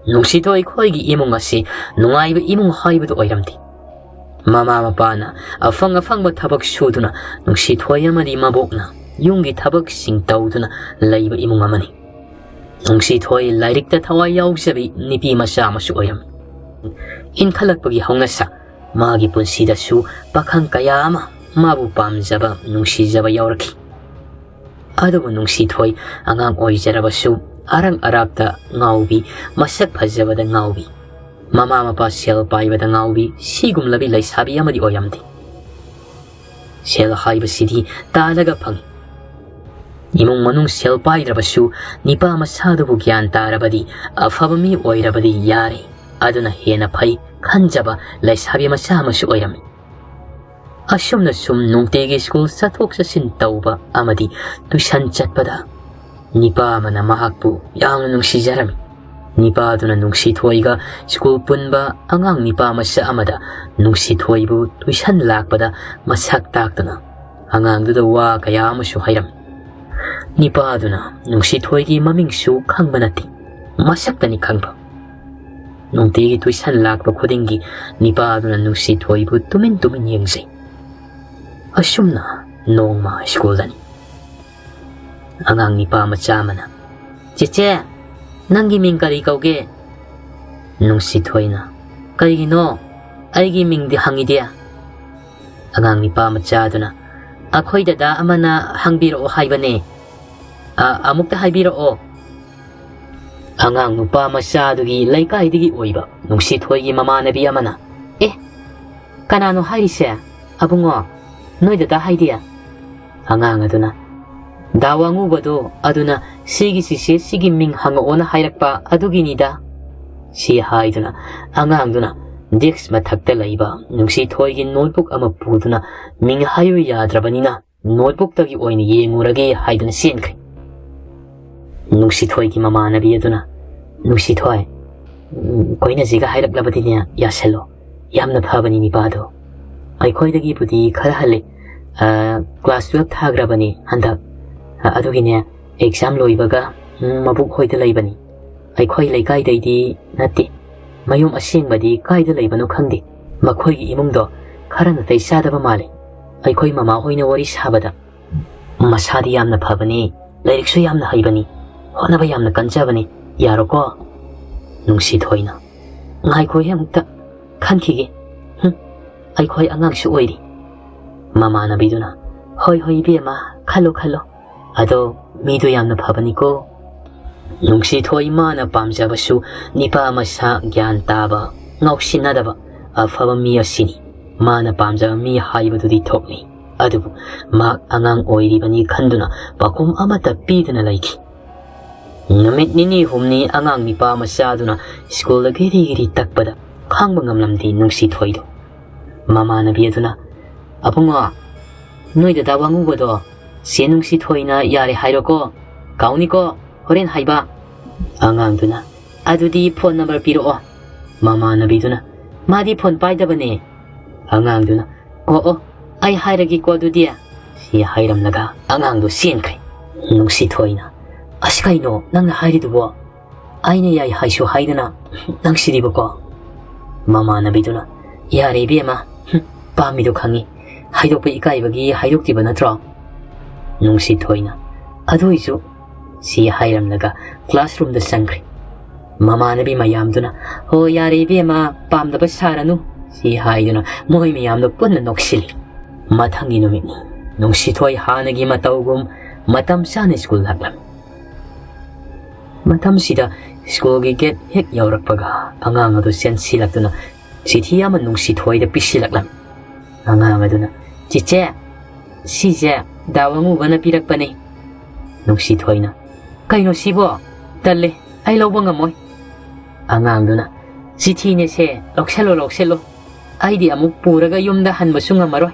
ꯅꯨꯡꯁꯤꯊꯣꯏ ꯈꯣꯏꯒꯤ ꯏꯃꯨꯡ ꯑꯁꯤ ꯅꯨꯡꯉꯥꯏꯕ ꯏꯃꯨꯡ ꯍꯥꯏꯕꯗꯨ ꯑꯣꯏꯔꯝꯗꯦ꯫ ꯃꯃꯥ ꯃꯄꯥꯅ ꯑꯐꯪ ꯑꯐꯪꯕ ꯊꯕꯛ ꯁꯨꯗꯨꯅ ꯅꯨꯡꯁꯤꯊꯣꯏ ꯑꯃꯗꯤ ꯃꯕꯣꯛꯅ ꯌꯨꯝꯒꯤ ꯊꯕꯛꯁꯤꯡ ꯇꯧꯗꯨꯅ ꯂꯩꯕ ꯏꯃꯨꯡ ꯑꯃꯅꯤ꯫ ꯅꯨꯡꯁꯤꯊꯣꯏ ꯂꯥꯏꯔꯤꯛꯇ ꯊꯋꯥꯏ ꯌꯥꯎꯖꯕꯤ ꯅꯨꯄꯤ ꯃꯆꯥ ꯑꯃꯁꯨ ꯑꯣꯏꯔꯝꯃꯤ꯫ ꯏꯟꯈꯠꯂꯛꯄꯒꯤ ꯍꯧꯅꯁꯥ ꯃꯥꯒꯤ ꯄꯨꯟꯁꯤꯗꯁꯨ ꯄꯥꯈꯪ ꯀꯌꯥ ꯑꯃ ꯃꯥꯕꯨ ꯄꯥꯝꯖꯕ, ꯅꯨꯡꯁꯤꯖꯕ ꯌꯥꯎꯔꯛꯈꯤ꯫ ꯑꯗꯨꯕꯨ ꯅꯨꯡꯁꯤꯊꯣꯏ ꯑꯉꯥꯡ ꯑꯣꯏꯖꯔꯕꯁꯨ ꯑꯔꯪ ꯑꯔꯥꯛꯇ ꯉꯥꯎꯕꯤ, ꯃꯁꯛ ꯐꯖꯕꯗ ꯉꯥꯎꯕꯤ, ꯃꯃꯥ ꯃꯄꯥ ꯁꯦꯜ ꯄꯥꯏꯕꯗ ꯉꯥꯎꯕꯤ, ꯁꯤꯒꯨꯝꯂꯕꯤ ꯂꯩꯁꯥꯕꯤ ꯑꯃꯗꯤ ꯑꯣꯏꯔꯝꯗꯦ꯫ ꯁꯦꯜ ꯍꯥꯏꯕꯁꯤꯗꯤ ꯇꯥꯜꯂꯒ ꯐꯪꯏ꯫ ꯏꯃꯨꯡ ꯃꯅꯨꯡ ꯁꯦꯜ ꯄꯥꯏꯗ꯭ꯔꯕꯁꯨ ꯅꯤꯄꯥ ꯃꯆꯥꯗꯨꯕꯨ ꯒ꯭ꯌꯥꯟ ꯇꯥꯔꯕꯗꯤ, ꯑꯐꯕ ꯃꯤ ꯑꯣꯏꯔꯕꯗꯤ ꯌꯥꯔꯦ, ꯑꯗꯨꯅ ꯍꯦꯟꯅ ꯐꯩ ꯈꯟꯖꯕ ꯂꯩꯁꯥꯕꯤ ꯃꯆꯥ ꯑꯃꯁꯨ ꯑꯣꯏꯔꯝꯃꯤ꯫ ꯑꯁꯨꯝꯅ ꯁꯨꯝ ꯅꯨꯡꯇꯤꯒꯤ ꯁ꯭ꯀꯨꯜ ꯆꯠꯊꯣꯛ ꯆꯠꯁꯤꯟ ꯇꯧꯕ ꯑꯃꯗꯤ ꯇꯨꯏꯁꯟ ꯆꯠꯄꯗ ꯅꯤꯄꯥ ꯑꯃꯅ ꯃꯍꯥꯛꯄꯨ ꯌꯥꯝꯅ ꯅꯨꯡꯁꯤꯖꯔꯝꯃꯤ꯫ ꯅꯤꯄꯥꯗꯨꯅ ꯅꯨꯡꯁꯤꯊꯣꯏꯒ ꯁ꯭ꯀꯨꯜ ꯄꯨꯟꯕ ꯑꯉꯥꯡ ꯅꯤꯄꯥ ꯃꯆꯥ ꯑꯃꯗ ꯅꯨꯡꯁꯤꯊꯣꯏꯕꯨ ꯇꯨꯏꯁꯟ ꯂꯥꯛꯄꯗ ꯃꯁꯛ ꯇꯥꯛꯇꯨꯅ ꯑꯉꯥꯡꯗꯨꯗ ꯋꯥ ꯀꯌꯥ ꯑꯃꯁꯨ ꯍꯥꯏꯔꯝꯃꯤ꯫ ꯅꯤꯄꯥꯗꯨꯅ ꯅꯨꯡꯁꯤꯊꯣꯏꯒꯤ ꯃꯃꯤꯡꯁꯨ ꯈꯪꯕ ꯅꯠꯇꯦ, ꯃꯁꯛꯇꯅꯤ ꯈꯪꯕ꯫ ꯅꯨꯡꯇꯤꯒꯤ ꯇꯨꯏꯁꯟ ꯂꯥꯛꯄ ꯈꯨꯗꯤꯡꯒꯤ ꯅꯤꯄꯥꯗꯨꯅ ꯅꯨꯡꯁꯤꯊꯣꯏꯕꯨ ꯇꯨꯃꯤꯟ ꯇꯨꯃꯤꯟ ꯌꯦꯡꯖꯩ꯫ ꯑꯁꯨꯝꯅ ꯅꯣꯡꯃ ꯁ꯭ꯀꯨꯜꯗꯅꯤ꯫ ꯑꯉꯥꯡ ꯅꯤꯄꯥ ꯃꯆꯥ ꯑꯃꯅ, "ꯆꯦꯆꯦ, ꯅꯪꯒꯤ ꯃꯤꯡ ꯀꯔꯤ ꯀꯧꯒꯦ?" ꯅꯨꯡꯁꯤꯊꯣꯏꯅ, "ꯀꯔꯤꯒꯤꯅꯣ? ꯑꯩꯒꯤ ꯃꯤꯡꯗꯤ ꯍꯪꯉꯤꯗꯦ?" ꯑꯉꯥꯡ ꯅꯤꯄꯥ ꯃꯆꯥꯗꯨꯅ, "ꯑꯩꯈꯣꯏ ꯗꯗꯥ ꯑꯃꯅ ꯍꯪꯕꯤꯔꯛꯑꯣ ꯍꯥꯏꯕꯅꯦ꯫ ꯑ, ꯑꯃꯨꯛꯇ ꯍꯥꯏꯕꯤꯔꯛꯑꯣ꯫" ꯑꯉꯥꯡ ꯅꯨꯄꯥ ꯃꯆꯥꯗꯨꯒꯤ ꯂꯩꯀꯥꯏꯗꯒꯤ ꯑꯣꯏꯕ ꯅꯨꯡꯁꯤꯊꯣꯏꯒꯤ ꯃꯃꯥꯟꯅꯕꯤ ꯑꯃꯅ, "ꯑꯦ, "ꯀꯅꯥꯅꯣ ꯍꯥꯏꯔꯤꯁꯦ? ꯑꯕꯨꯡꯉꯣ, ꯅꯣꯏ ꯗꯗꯥ ꯍꯥꯏꯗꯤ?" ꯑꯉꯥꯡ ꯑꯗꯨꯅ, "ꯗꯥ ꯋꯥꯉꯨꯕꯗꯣ, ꯑꯗꯨꯅ ꯁꯤꯒꯤ ꯆꯤꯆꯦ ꯁꯤꯒꯤ ꯃꯤꯡ ꯍꯪꯉꯛꯑꯣꯅ ꯍꯥꯏꯔꯛꯄ ꯑꯗꯨꯒꯤꯅꯤꯗ," ꯁꯤ ꯍꯥꯏꯗꯨꯅ ꯑꯉꯥꯡꯗꯨꯅ ꯗꯦꯛꯁ ꯃꯊꯛꯇ ꯂꯩꯕ ꯅꯨꯡꯁꯤꯊꯣꯏꯒꯤ ꯅꯣꯠꯕꯨꯛ ꯑꯃ ꯄꯨꯗꯨꯅ, "ꯃꯤꯡ ꯍꯥꯏꯌꯨ ꯌꯥꯗ꯭ꯔꯕꯅꯤꯅ ꯅꯣꯠꯕꯨꯛꯇꯒꯤ ꯑꯣꯏꯅ ꯌꯦꯡꯉꯨꯔꯒꯦ" ꯍꯥꯏꯗꯨꯅ ꯆꯦꯟꯈ꯭ꯔꯦ꯫ ꯅꯨꯡꯁꯤꯊꯣꯏꯒꯤ ꯃꯃꯥꯟꯅꯕꯤ ꯑꯗꯨꯅ, "ꯅꯨꯡꯁꯤꯊꯣꯏ, ꯎꯝ, ꯀꯣꯏꯅꯁꯤꯒ ꯍꯥꯏꯔꯛꯂꯕꯗꯤꯅꯦ, ꯌꯥꯁꯜꯂꯣ꯫ ꯌꯥꯝꯅ ꯐꯕꯅꯤ ꯅꯤꯄꯥꯗꯣ꯫ ꯑꯩꯈꯣꯏꯗꯒꯤꯕꯨꯗꯤ ꯈꯔ ꯍꯜꯂꯤ꯫ ꯑ, ꯀ꯭ꯂꯥꯁ ꯇꯨꯋꯦꯜꯐ ꯊꯥꯈ꯭ꯔꯕꯅꯤ ꯍꯟꯗꯛ꯫ ꯑ, ꯑꯗꯨꯒꯤꯅꯦ, ꯑꯦꯛꯖꯥꯝ ꯂꯣꯏꯕꯒ, ꯎꯝ, ꯃꯕꯨꯛ ꯍꯣꯏꯗ ꯂꯩꯕꯅꯤ꯫ ꯑꯩꯈꯣꯏ ꯂꯩꯀꯥꯏꯗꯩꯗꯤ ꯅꯠꯇꯦ꯫ ꯃꯌꯨꯝ ꯑꯁꯦꯡꯕꯗꯤ ꯀꯥꯏꯗ ꯂꯩꯕꯅꯣ ꯈꯪꯗꯦ꯫ ꯃꯈꯣꯏꯒꯤ ꯏꯃꯨꯡꯗꯣ ꯈꯔ ꯅꯥꯇꯩ ꯆꯥꯗꯕ ꯃꯥꯜꯂꯤ꯫ ꯑꯩꯈꯣꯏ ꯃꯃꯥꯍꯣꯏꯅ ꯋꯥꯔꯤ ꯁꯥꯕꯗ ꯃꯁꯥꯗꯤ ꯌꯥꯝꯅ ꯐꯕꯅꯤ, ꯂꯥꯏꯔꯤꯛꯁꯨ ꯌꯥꯝꯅ ꯍꯩꯕꯅꯤ, ꯍꯣꯠꯅꯕ ꯌꯥꯝꯅ ꯀꯟꯖꯕꯅꯤ꯫ ꯌꯥꯔꯣꯀꯣ?" ꯅꯨꯡꯁꯤꯊꯣꯏꯅ, "ꯉꯥꯏꯈꯣꯍꯦ, ꯑꯃꯨꯛꯇ ꯈꯟꯈꯤꯒꯦ꯫ ꯍꯨꯝ, ꯑꯩꯈꯣꯏ ꯑꯉꯥꯡꯁꯨ ꯑꯣꯏꯔꯤ꯫" ꯃꯃꯥꯟꯅꯕꯤꯗꯨꯅ, "ꯍꯣꯏ, ꯍꯣꯏ, ꯏꯕꯦꯝꯃ, ꯈꯜꯂꯣ, ꯈꯜꯂꯣ꯫ ꯑꯗꯣ ꯃꯤꯗꯣ ꯌꯥꯝꯅ ꯐꯕꯅꯤꯀꯣ꯫" ꯅꯨꯡꯁꯤꯊꯣꯏ ꯃꯥꯅ ꯄꯥꯝꯖꯕꯁꯨ ꯅꯤꯄꯥ ꯃꯁꯥ ꯒ꯭ꯌꯥꯟ ꯇꯥꯕ, ꯉꯥꯎꯁꯤꯟꯅꯗꯕ, ꯑꯐꯕ ꯃꯤ ꯑꯁꯤꯅꯤ꯫ ꯃꯥꯅ ꯄꯥꯝꯖꯕ ꯃꯤ ꯍꯥꯏꯕꯗꯨꯗꯤ ꯊꯣꯛꯂꯤ꯫ ꯑꯗꯨꯕꯨ ꯃꯍꯥꯛ ꯑꯉꯥꯡ ꯑꯣꯏꯔꯤꯕꯅꯤ ꯈꯟꯗꯨꯅ ꯄꯥꯎꯈꯨꯝ ꯑꯃꯠꯇ ꯄꯤꯗꯅ ꯂꯩꯈꯤ꯫ ꯅꯨꯃꯤꯠ ꯅꯤꯅꯤ ꯍꯨꯝꯅꯤ ꯑꯉꯥꯡ ꯅꯤꯄꯥ ꯃꯆꯥꯗꯨꯅ ꯁ꯭ꯀꯨꯜꯗ ꯒꯤꯔꯤ ꯒꯤꯔꯤ ꯇꯛꯄꯗ ꯈꯥꯡꯕ ꯉꯝꯂꯝꯗꯦ ꯅꯨꯡꯁꯤꯊꯣꯏꯗꯣ꯫ ꯃꯃꯥꯟꯅꯕꯤ ꯑꯗꯨꯅ, "ꯑꯕꯨꯡꯉꯣ, ꯅꯣꯏ ꯗꯗꯥ ꯋꯥꯉꯨꯕꯗꯣ ꯆꯦ ꯅꯨꯡꯁꯤꯊꯣꯏꯅ ꯌꯥꯔꯦ ꯍꯥꯏꯔꯣꯀꯣ, ꯀꯥꯎꯅꯤꯀꯣ ꯍꯣꯔꯦꯟ ꯍꯥꯏꯕ꯫" ꯑꯉꯥꯡꯗꯨꯅ, "ꯑꯗꯨꯗꯤ ꯐꯣꯟ ꯅꯝꯕꯔ ꯄꯤꯔꯛꯑꯣ꯫" ꯃꯃꯥꯟꯅꯕꯤꯗꯨꯅ, "ꯃꯥꯗꯤ ꯐꯣꯟ ꯄꯥꯏꯗꯕꯅꯦ꯫" ꯑꯉꯥꯡꯗꯨꯅ, "ꯑꯣ, ꯑꯣ, ꯑꯩ ꯍꯥꯏꯔꯒꯦꯀꯣ ꯑꯗꯨꯗꯤ," ꯁꯤ ꯍꯥꯏꯔꯝꯂꯒ ꯑꯉꯥꯡꯗꯨ ꯆꯦꯟꯈ꯭ꯔꯦ꯫ ꯅꯨꯡꯁꯤꯊꯣꯏꯅ, "ꯑꯁ, ꯀꯩꯅꯣ ꯅꯪꯅ ꯍꯥꯏꯔꯤꯗꯨꯕꯣ? ꯑꯩꯅ ꯌꯥꯏ ꯍꯥꯏꯁꯨ ꯍꯥꯏꯗꯅ ꯅꯪ ꯁꯤꯗꯤꯕꯀꯣ?" ꯃꯃꯥꯟꯅꯕꯤꯗꯨꯅ, "ꯌꯥꯔꯦ ꯏꯕꯦꯝꯃ, ꯍꯨꯝ, ꯄꯥꯝꯃꯤꯗꯣ ꯈꯪꯉꯤ꯫ ꯍꯥꯏꯗꯣꯛꯄ ꯏꯀꯥꯏꯕꯒꯤ ꯍꯥꯏꯗꯣꯛꯇꯤꯕ ꯅꯠꯇ꯭ꯔꯣ?" ꯅꯨꯡꯁꯤꯊꯣꯏꯅ, "ꯑꯗꯨ ꯑꯣꯏꯁꯨ," ꯁꯤ ꯍꯥꯏꯔꯝꯂꯒ ꯀ꯭ꯂꯥꯁꯔꯨꯝꯗ ꯆꯪꯈ꯭ꯔꯦ꯫ ꯃꯃꯥꯟꯅꯕꯤ ꯃꯌꯥꯝꯗꯨꯅ, "ꯍꯣ, ꯌꯥꯔꯦ ꯏꯕꯦꯝꯃ, ꯄꯥꯝꯗꯕ ꯁꯥꯔꯅꯨ," ꯁꯤ ꯍꯥꯏꯗꯨꯅ ꯃꯣꯏ ꯃꯌꯥꯝꯗꯣ ꯄꯨꯟꯅ ꯅꯣꯛꯁꯤꯜꯂꯤ꯫ ꯃꯊꯪꯒꯤ ꯅꯨꯃꯤꯠꯅꯤ꯫ ꯅꯨꯡꯁꯤꯊꯣꯏ ꯍꯥꯟꯅꯒꯤ ꯃꯇꯧꯒꯨꯝ ꯃꯇꯝ ꯆꯥꯅ ꯁ꯭ꯀꯨꯜ ꯂꯥꯛꯂꯝꯃꯤ꯫ ꯃꯇꯝꯁꯤꯗ ꯁ꯭ꯀꯨꯜꯒꯤ ꯒꯦꯠ ꯍꯦꯛ ꯌꯧꯔꯛꯄꯒ ꯑꯉꯥꯡ ꯑꯗꯨ ꯆꯦꯟꯁꯤꯜꯂꯛꯇꯨꯅ ꯆꯤꯊꯤ ꯑꯃ ꯅꯨꯡꯁꯤꯊꯣꯏꯗ ꯄꯤꯁꯤꯜꯂꯛꯂꯝꯃꯤ꯫ ꯑꯉꯥꯡ ꯑꯗꯨꯅ, "ꯆꯤꯆꯦ, ꯁꯤꯁꯦ ꯗꯥ ꯋꯥꯉꯨꯕꯅ ꯄꯤꯔꯛꯄꯅꯤ꯫" ꯅꯨꯡꯁꯤꯊꯣꯏꯅ, "ꯀꯩꯅꯣ ꯁꯤꯕꯣ? ꯇꯜꯂꯦ, ꯑꯩ ꯂꯧꯕ ꯉꯝꯃꯣꯏ꯫" ꯑꯉꯥꯡꯗꯨꯅ, "ꯆꯤꯊꯤꯅꯦꯁꯦ, ꯂꯧꯁꯜꯂꯣ, ꯂꯧꯁꯜꯂꯣ꯫ ꯑꯩꯗꯤ ꯑꯃꯨꯛ ꯄꯨꯔꯒ ꯌꯨꯝꯗ ꯍꯟꯕꯁꯨ ꯉꯝꯃꯔꯣꯏ꯫"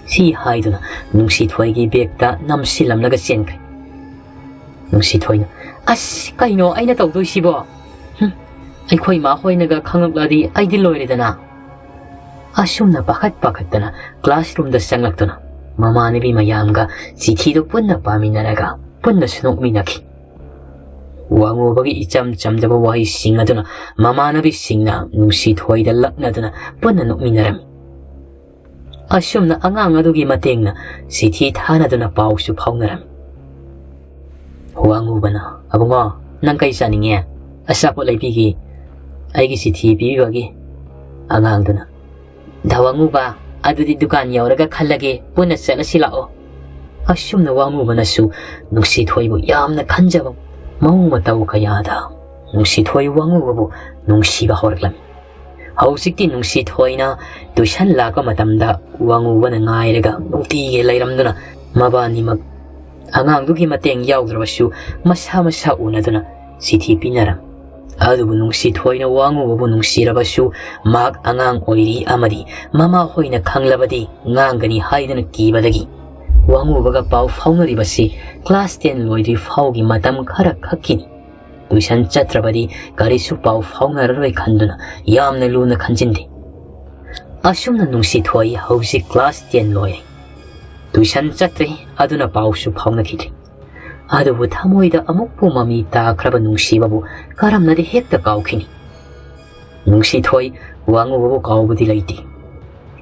ꯁꯤ ꯍꯥꯏꯗꯨꯅ ꯅꯨꯡꯁꯤꯊꯣꯏꯒꯤ ꯕꯦꯒꯇ ꯅꯝꯁꯤꯜꯂꯝꯂꯒ ꯆꯦꯟꯈ꯭ꯔꯦ꯫ ꯅꯨꯡꯁꯤꯊꯣꯏꯅ, "ꯑꯁ, ꯀꯩꯅꯣ ꯑꯩꯅ ꯇꯧꯗꯣꯏꯁꯤꯕꯣ? ꯍꯨꯝ, ꯑꯩꯈꯣꯏ ꯏꯃꯥ ꯍꯣꯏꯅꯒ ꯈꯪꯂꯛꯂꯗꯤ ꯑꯩꯗꯤ ꯂꯣꯏꯔꯦꯗꯅ꯫" ꯑꯁꯨꯝꯅ ꯄꯥꯈꯠ ꯄꯥꯈꯠꯇꯅ ꯀ꯭ꯂꯥꯁꯔꯨꯝꯗ ꯆꯪꯂꯛꯇꯨꯅ ꯃꯃꯥꯟꯅꯕꯤ ꯃꯌꯥꯝꯒ ꯆꯤꯊꯤꯗꯨ ꯄꯨꯟꯅ ꯄꯥꯃꯤꯟꯅꯔꯒ ꯄꯨꯟꯅꯁꯨ ꯅꯣꯛꯃꯤꯟꯅꯈꯤ꯫ ꯋꯥꯉꯨꯕꯒꯤ ꯏꯆꯝ ꯆꯝꯖꯕ ꯋꯥꯍꯩꯁꯤꯡ ꯑꯗꯨꯅ ꯃꯃꯥꯟꯅꯕꯤꯁꯤꯡꯅ ꯅꯨꯡꯁꯤꯊꯣꯏꯗ ꯂꯛꯅꯗꯨꯅ ꯄꯨꯟꯅ ꯅꯣꯛꯃꯤꯟꯅꯔꯝꯃꯤ꯫ ꯑꯁꯨꯝꯅ ꯑꯉꯥꯡ ꯑꯗꯨꯒꯤ ꯃꯇꯦꯡꯅ ꯆꯤꯊꯤ ꯊꯥꯅꯗꯨꯅ ꯄꯥꯎꯁꯨ ꯐꯥꯎꯅꯔꯝꯃꯤ꯫ ꯋꯥꯉꯨꯕꯅ, "ꯑꯕꯨꯡꯉꯣ, ꯅꯪ ꯀꯩ ꯆꯥꯅꯤꯡꯉꯦ? ꯑꯆꯥꯄꯣꯠ ꯂꯩꯕꯤꯒꯦ, ꯑꯩꯒꯤ ꯆꯤꯊꯤ ꯄꯤꯕꯤꯕꯒꯤ꯫" ꯑꯉꯥꯡꯗꯨꯅ, "ꯗꯥ ꯋꯥꯉꯨꯕ, ꯑꯗꯨꯗꯤ ꯗꯨꯀꯥꯟ ꯌꯧꯔꯒ ꯈꯜꯂꯒꯦ, ꯄꯨꯟꯅ ꯆꯠꯂꯁꯤ ꯂꯥꯛꯑꯣ꯫" ꯑꯁꯨꯝꯅ ꯋꯥꯉꯨꯕꯅꯁꯨ ꯅꯨꯡꯁꯤꯊꯣꯏꯕꯨ ꯌꯥꯝꯅ ꯈꯟꯖꯕ ꯃꯑꯣꯡ ꯃꯇꯧ ꯀꯌꯥꯗ ꯅꯨꯡꯁꯤꯊꯣꯏ ꯋꯥꯉꯨꯕꯕꯨ ꯅꯨꯡꯁꯤꯕ ꯍꯧꯔꯛꯂꯝꯃꯤ꯫ ꯍꯧꯖꯤꯛꯇꯤ ꯅꯨꯡꯁꯤꯊꯣꯏꯅ ꯇꯨꯏꯁꯟ ꯂꯥꯛꯄ ꯃꯇꯝꯗ ꯋꯥꯉꯨꯕꯅ ꯉꯥꯏꯔꯒ ꯅꯨꯡꯇꯤꯒꯤ ꯂꯩꯔꯝꯗꯨꯅ ꯃꯕꯥꯅꯤꯃꯛ ꯑꯉꯥꯡꯗꯨꯒꯤ ꯃꯇꯦꯡ ꯌꯥꯎꯗ꯭ꯔꯕꯁꯨ ꯃꯁꯥ ꯃꯁꯥ ꯎꯅꯗꯨꯅ ꯆꯤꯊꯤ ꯄꯤꯅꯔꯝꯃꯤ꯫ ꯑꯗꯨꯕꯨ ꯅꯨꯡꯁꯤꯊꯣꯏꯅ ꯋꯥꯉꯨꯕꯕꯨ ꯅꯨꯡꯁꯤꯔꯕꯁꯨ ꯃꯍꯥꯛ ꯑꯉꯥꯡ ꯑꯣꯏꯔꯤ ꯑꯃꯗꯤ ꯃꯃꯥ ꯍꯣꯏꯅ ꯈꯪꯂꯕꯗꯤ ꯉꯥꯡꯒꯅꯤ ꯍꯥꯏꯗꯨꯅ ꯀꯤꯕꯗꯒꯤ ꯋꯥꯉꯨꯕꯒ ꯄꯥꯎ ꯐꯥꯎꯅꯔꯤꯕꯁꯤ ꯀ꯭ꯂꯥꯁ ꯇꯦꯟ ꯂꯣꯏꯗ꯭ꯔꯤ ꯐꯥꯎꯒꯤ ꯃꯇꯝ ꯈꯔ ꯈꯛꯀꯤꯅꯤ꯫ ꯇꯨꯏꯁꯟ ꯆꯠꯇ꯭ꯔꯕꯗꯤ ꯀꯔꯤꯁꯨ ꯄꯥꯎ ꯐꯥꯎꯅꯔꯔꯣꯏ ꯈꯟꯗꯨꯅ ꯌꯥꯝꯅ ꯂꯨꯅ ꯈꯟꯖꯤꯟꯗꯦ꯫ ꯑꯁꯨꯝꯅ ꯅꯨꯡꯁꯤꯊꯣꯏ ꯍꯧꯖꯤꯛ ꯀ꯭ꯂꯥꯁ ꯇꯦꯟ ꯂꯣꯏꯔꯦ꯫ ꯇꯨꯏꯁꯟ ꯆꯠꯇ꯭ꯔꯦ, ꯑꯗꯨꯅ ꯄꯥꯎꯁꯨ ꯐꯥꯎꯅꯈꯤꯗ꯭ꯔꯦ꯫ ꯑꯗꯨꯕꯨ ꯊꯃꯣꯏꯗ ꯑꯃꯨꯛꯄꯨ ꯃꯃꯤ ꯇꯥꯈ꯭ꯔꯕ ꯅꯨꯡꯁꯤꯕꯕꯨ ꯀꯔꯝꯅꯗꯤ ꯍꯦꯛꯇ ꯀꯥꯎꯈꯤꯅꯤ? ꯅꯨꯡꯁꯤꯊꯣꯏ ꯋꯥꯉꯨꯕꯕꯨ ꯀꯥꯎꯕꯗꯤ ꯂꯩꯇꯦ꯫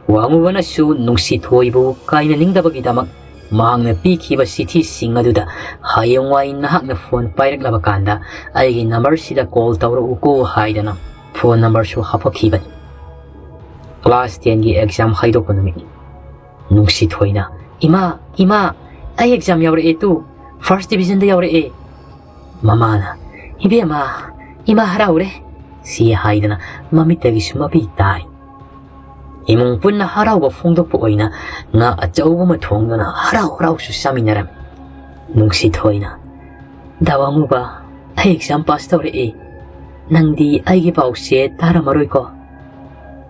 ꯋꯥꯉꯨꯕꯅꯁꯨ ꯅꯨꯡꯁꯤꯊꯣꯏꯕꯨ ꯀꯥꯏꯅꯅꯤꯡꯗꯕꯒꯤꯗꯃꯛ ꯃꯍꯥꯛꯅ ꯄꯤꯈꯤꯕ ꯆꯤꯊꯤꯁꯤꯡ ꯑꯗꯨꯗ ꯍꯌꯦꯡꯋꯥꯏ ꯅꯍꯥꯛꯅ ꯐꯣꯟ ꯄꯥꯏꯔꯛꯂꯕ ꯀꯥꯟꯗ ꯑꯩꯒꯤ ꯅꯝꯕꯔꯁꯤꯗ ꯀꯣꯜ ꯇꯧꯔꯛꯎꯀꯣ ꯍꯥꯏꯗꯅ ꯐꯣꯟ ꯅꯝꯕꯔꯁꯨ ꯍꯥꯞꯄꯛꯈꯤꯕꯅꯤ꯫ ꯀ꯭ꯂꯥꯁ ꯇꯦꯟꯒꯤ ꯑꯦꯛꯖꯥꯝ ꯍꯥꯏꯗꯣꯛꯄ ꯅꯨꯃꯤꯠꯅꯤ꯫ ꯅꯨꯡꯁꯤꯊꯣꯏꯅ, "ꯏꯃꯥ, ꯏꯃꯥ, ꯑꯩ ꯑꯦꯛꯖꯥꯝ ꯌꯥꯎꯔꯛꯑꯦ ꯇꯨ, ꯐꯥꯔꯁ ꯗꯤꯕꯤꯖꯟꯗ ꯌꯥꯎꯔꯛꯑꯦ꯫" ꯃꯃꯥꯅ, "ꯏꯕꯦꯝꯃ, ꯏꯃꯥ ꯍꯔꯥꯎꯔꯦ꯫ ꯁꯤ ꯍꯥꯏꯗꯅ ꯃꯃꯤꯠꯇꯒꯤꯁꯨ ꯃꯄꯤ ꯇꯥꯏ꯫ ꯏꯃꯨꯡ ꯄꯨꯟꯅ ꯍꯔꯥꯎꯕ ꯐꯣꯡꯗꯣꯛꯄ ꯑꯣꯏꯅ ꯉꯥ ꯑꯆꯧꯕ ꯑꯃ ꯊꯣꯡꯗꯨꯅ ꯍꯔꯥꯎ ꯍꯔꯥꯎꯁꯨ ꯆꯥꯃꯤꯟꯅꯔꯝꯃꯤ꯫ ꯅꯨꯡꯁꯤꯊꯣꯏꯅ, "ꯗꯥ ꯋꯥꯉꯨꯕ, ꯑꯩ ꯑꯦꯛꯖꯥꯝ ꯄꯥꯁ ꯇꯧꯔꯛꯏ꯫ ꯅꯪꯗꯤ ꯑꯩꯒꯤ ꯄꯥꯎꯁꯦ ꯇꯥꯔꯝꯃꯔꯣꯏꯀꯣ?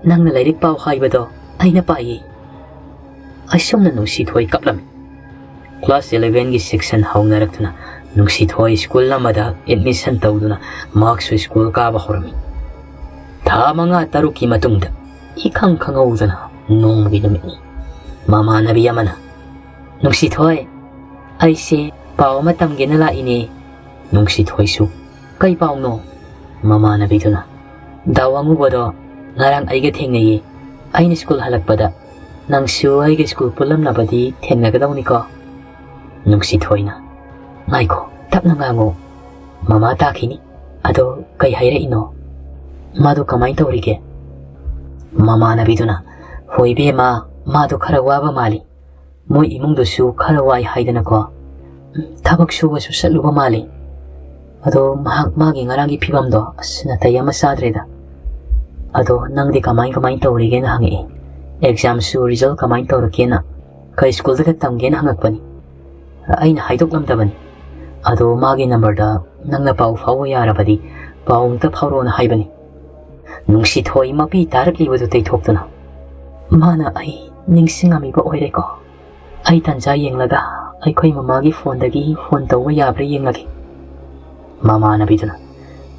ꯅꯪꯅ ꯂꯥꯏꯔꯤꯛ ꯄꯥꯎ ꯍꯥꯏꯕꯗꯣ ꯑꯩꯅ ꯄꯥꯏꯌꯦ꯫" ꯑꯁꯨꯝꯅ ꯅꯨꯡꯁꯤꯊꯣꯏ ꯀꯞꯂꯝꯃꯤ꯫ ꯀ꯭ꯂꯥꯁ ꯏꯂꯦꯚꯦꯟꯒꯤ ꯁꯦꯛꯁꯟ ꯍꯧꯅꯔꯛꯇꯨꯅ ꯅꯨꯡꯁꯤꯊꯣꯏ ꯁ꯭ꯀꯨꯜ ꯑꯃꯗ ꯑꯦꯗꯃꯤꯁꯟ ꯇꯧꯗꯨꯅ ꯃꯍꯥꯛꯁꯨ ꯁ꯭ꯀꯨꯜ ꯀꯥꯕ ꯍꯧꯔꯝꯃꯤ꯫ ꯊꯥ ꯃꯉꯥ ꯇꯔꯨꯛꯀꯤ ꯃꯇꯨꯡꯗ ꯏꯈꯪ ꯈꯪꯍꯧꯗꯅ ꯅꯣꯡꯃꯒꯤ ꯅꯨꯃꯤꯠꯅꯤ꯫ ꯃꯃꯥꯟꯅꯕꯤ ꯑꯃꯅ, "ꯅꯨꯡꯁꯤꯊꯣꯏ, ꯑꯩꯁꯦ ꯄꯥꯎ ꯑꯃ ꯇꯝꯒꯦꯅ ꯂꯥꯛꯏꯅꯦ꯫" ꯅꯨꯡꯁꯤꯊꯣꯏꯁꯨ, "ꯀꯩ ꯄꯥꯎꯅꯣ?" ꯃꯃꯥꯟꯅꯕꯤꯗꯨꯅ, "ꯗꯥ ꯋꯥꯉꯨꯕꯗꯣ ꯉꯔꯥꯡ ꯑꯩꯒ ꯊꯦꯡꯅꯩꯌꯦ꯫ ꯑꯩꯅ ꯁ꯭ꯀꯨꯜ ꯍꯜꯂꯛꯄꯗ ꯅꯪꯁꯨ ꯑꯩꯒ ꯁ꯭ꯀꯨꯜ ꯄꯨꯜꯂꯝꯂꯕꯗꯤ ꯊꯦꯡꯅꯒꯗꯧꯅꯤꯀꯣ?" ꯅꯨꯡꯁꯤꯊꯣꯏꯅ, "ꯉꯥꯏꯈꯣ, ꯇꯞꯅ ꯉꯥꯡꯉꯨ꯫ ꯃꯃꯥ ꯇꯥꯈꯤꯅꯤ꯫ ꯑꯗꯣ ꯀꯩ ꯍꯥꯏꯔꯛꯏꯅꯣ? ꯃꯥꯗꯣ ꯀꯃꯥꯏ ꯇꯧꯔꯤꯒꯦ?" ꯃꯃꯥꯟꯅꯕꯤꯗꯨꯅ, "ꯍꯣꯏ ꯏꯕꯦꯝꯃ, ꯃꯥꯗꯣ ꯈꯔ ꯋꯥꯕ ꯃꯥꯜꯂꯤ꯫ ꯃꯣꯏ ꯏꯃꯨꯡꯗꯨꯁꯨ ꯈꯔ ꯋꯥꯏ ꯍꯥꯏꯗꯅꯀꯣ꯫ ꯊꯕꯛ ꯁꯨꯕꯁꯨ ꯆꯠꯂꯨꯕ ꯃꯥꯜꯂꯤ꯫ ꯑꯗꯣ ꯃꯍꯥꯛ ꯃꯥꯒꯤ ꯉꯔꯥꯡꯒꯤ ꯐꯤꯕꯝꯗꯣ ꯑꯁ ꯅꯥꯇꯩ ꯑꯃ ꯆꯥꯗ꯭ꯔꯦꯗ꯫ ꯑꯗꯣ ꯅꯪꯗꯤ ꯀꯃꯥꯏ ꯀꯃꯥꯏ ꯇꯧꯔꯤꯒꯦꯅ ꯍꯪꯉꯛꯏ꯫ ꯑꯦꯛꯖꯥꯝꯁꯨ ꯔꯤꯖꯜ ꯀꯃꯥꯏ ꯇꯧꯔꯛꯀꯦꯅ, ꯀꯩ ꯁ꯭ꯀꯨꯜꯗꯒ ꯇꯝꯒꯦꯅ ꯍꯪꯉꯛꯄꯅꯤ꯫ ꯑꯩꯅ ꯍꯥꯏꯗꯣꯛꯂꯝꯗꯕꯅꯤ꯫ ꯑꯗꯣ ꯃꯥꯒꯤ ꯅꯝꯕꯔꯗ ꯅꯪꯅ ꯄꯥꯎ ꯐꯥꯎꯕ ꯌꯥꯔꯕꯗꯤ ꯄꯥꯎ ꯑꯝꯇ ꯐꯥꯎꯔꯛꯑꯣꯅ ꯍꯥꯏꯕꯅꯤ꯫" ꯅꯨꯡꯁꯤꯊꯣꯏ ꯃꯄꯤ ꯇꯥꯔꯛꯂꯤꯕꯗꯨ ꯇꯩꯊꯣꯛꯇꯨꯅ, "ꯃꯥꯅ ꯑꯩ ꯅꯤꯡꯁꯤꯡꯉꯝꯃꯤꯕ ꯑꯣꯏꯔꯦꯀꯣ꯫ ꯑꯩ ꯇꯥꯟꯖꯥ ꯌꯦꯡꯂꯒ ꯑꯩꯈꯣꯏ ꯃꯃꯥꯒꯤ ꯐꯣꯟꯗꯒꯤ ꯐꯣꯟ ꯇꯧꯕ ꯌꯥꯕ꯭ꯔꯥ ꯌꯦꯡꯂꯒꯦ꯫" ꯃꯃꯥꯟꯅꯕꯤꯗꯨꯅ,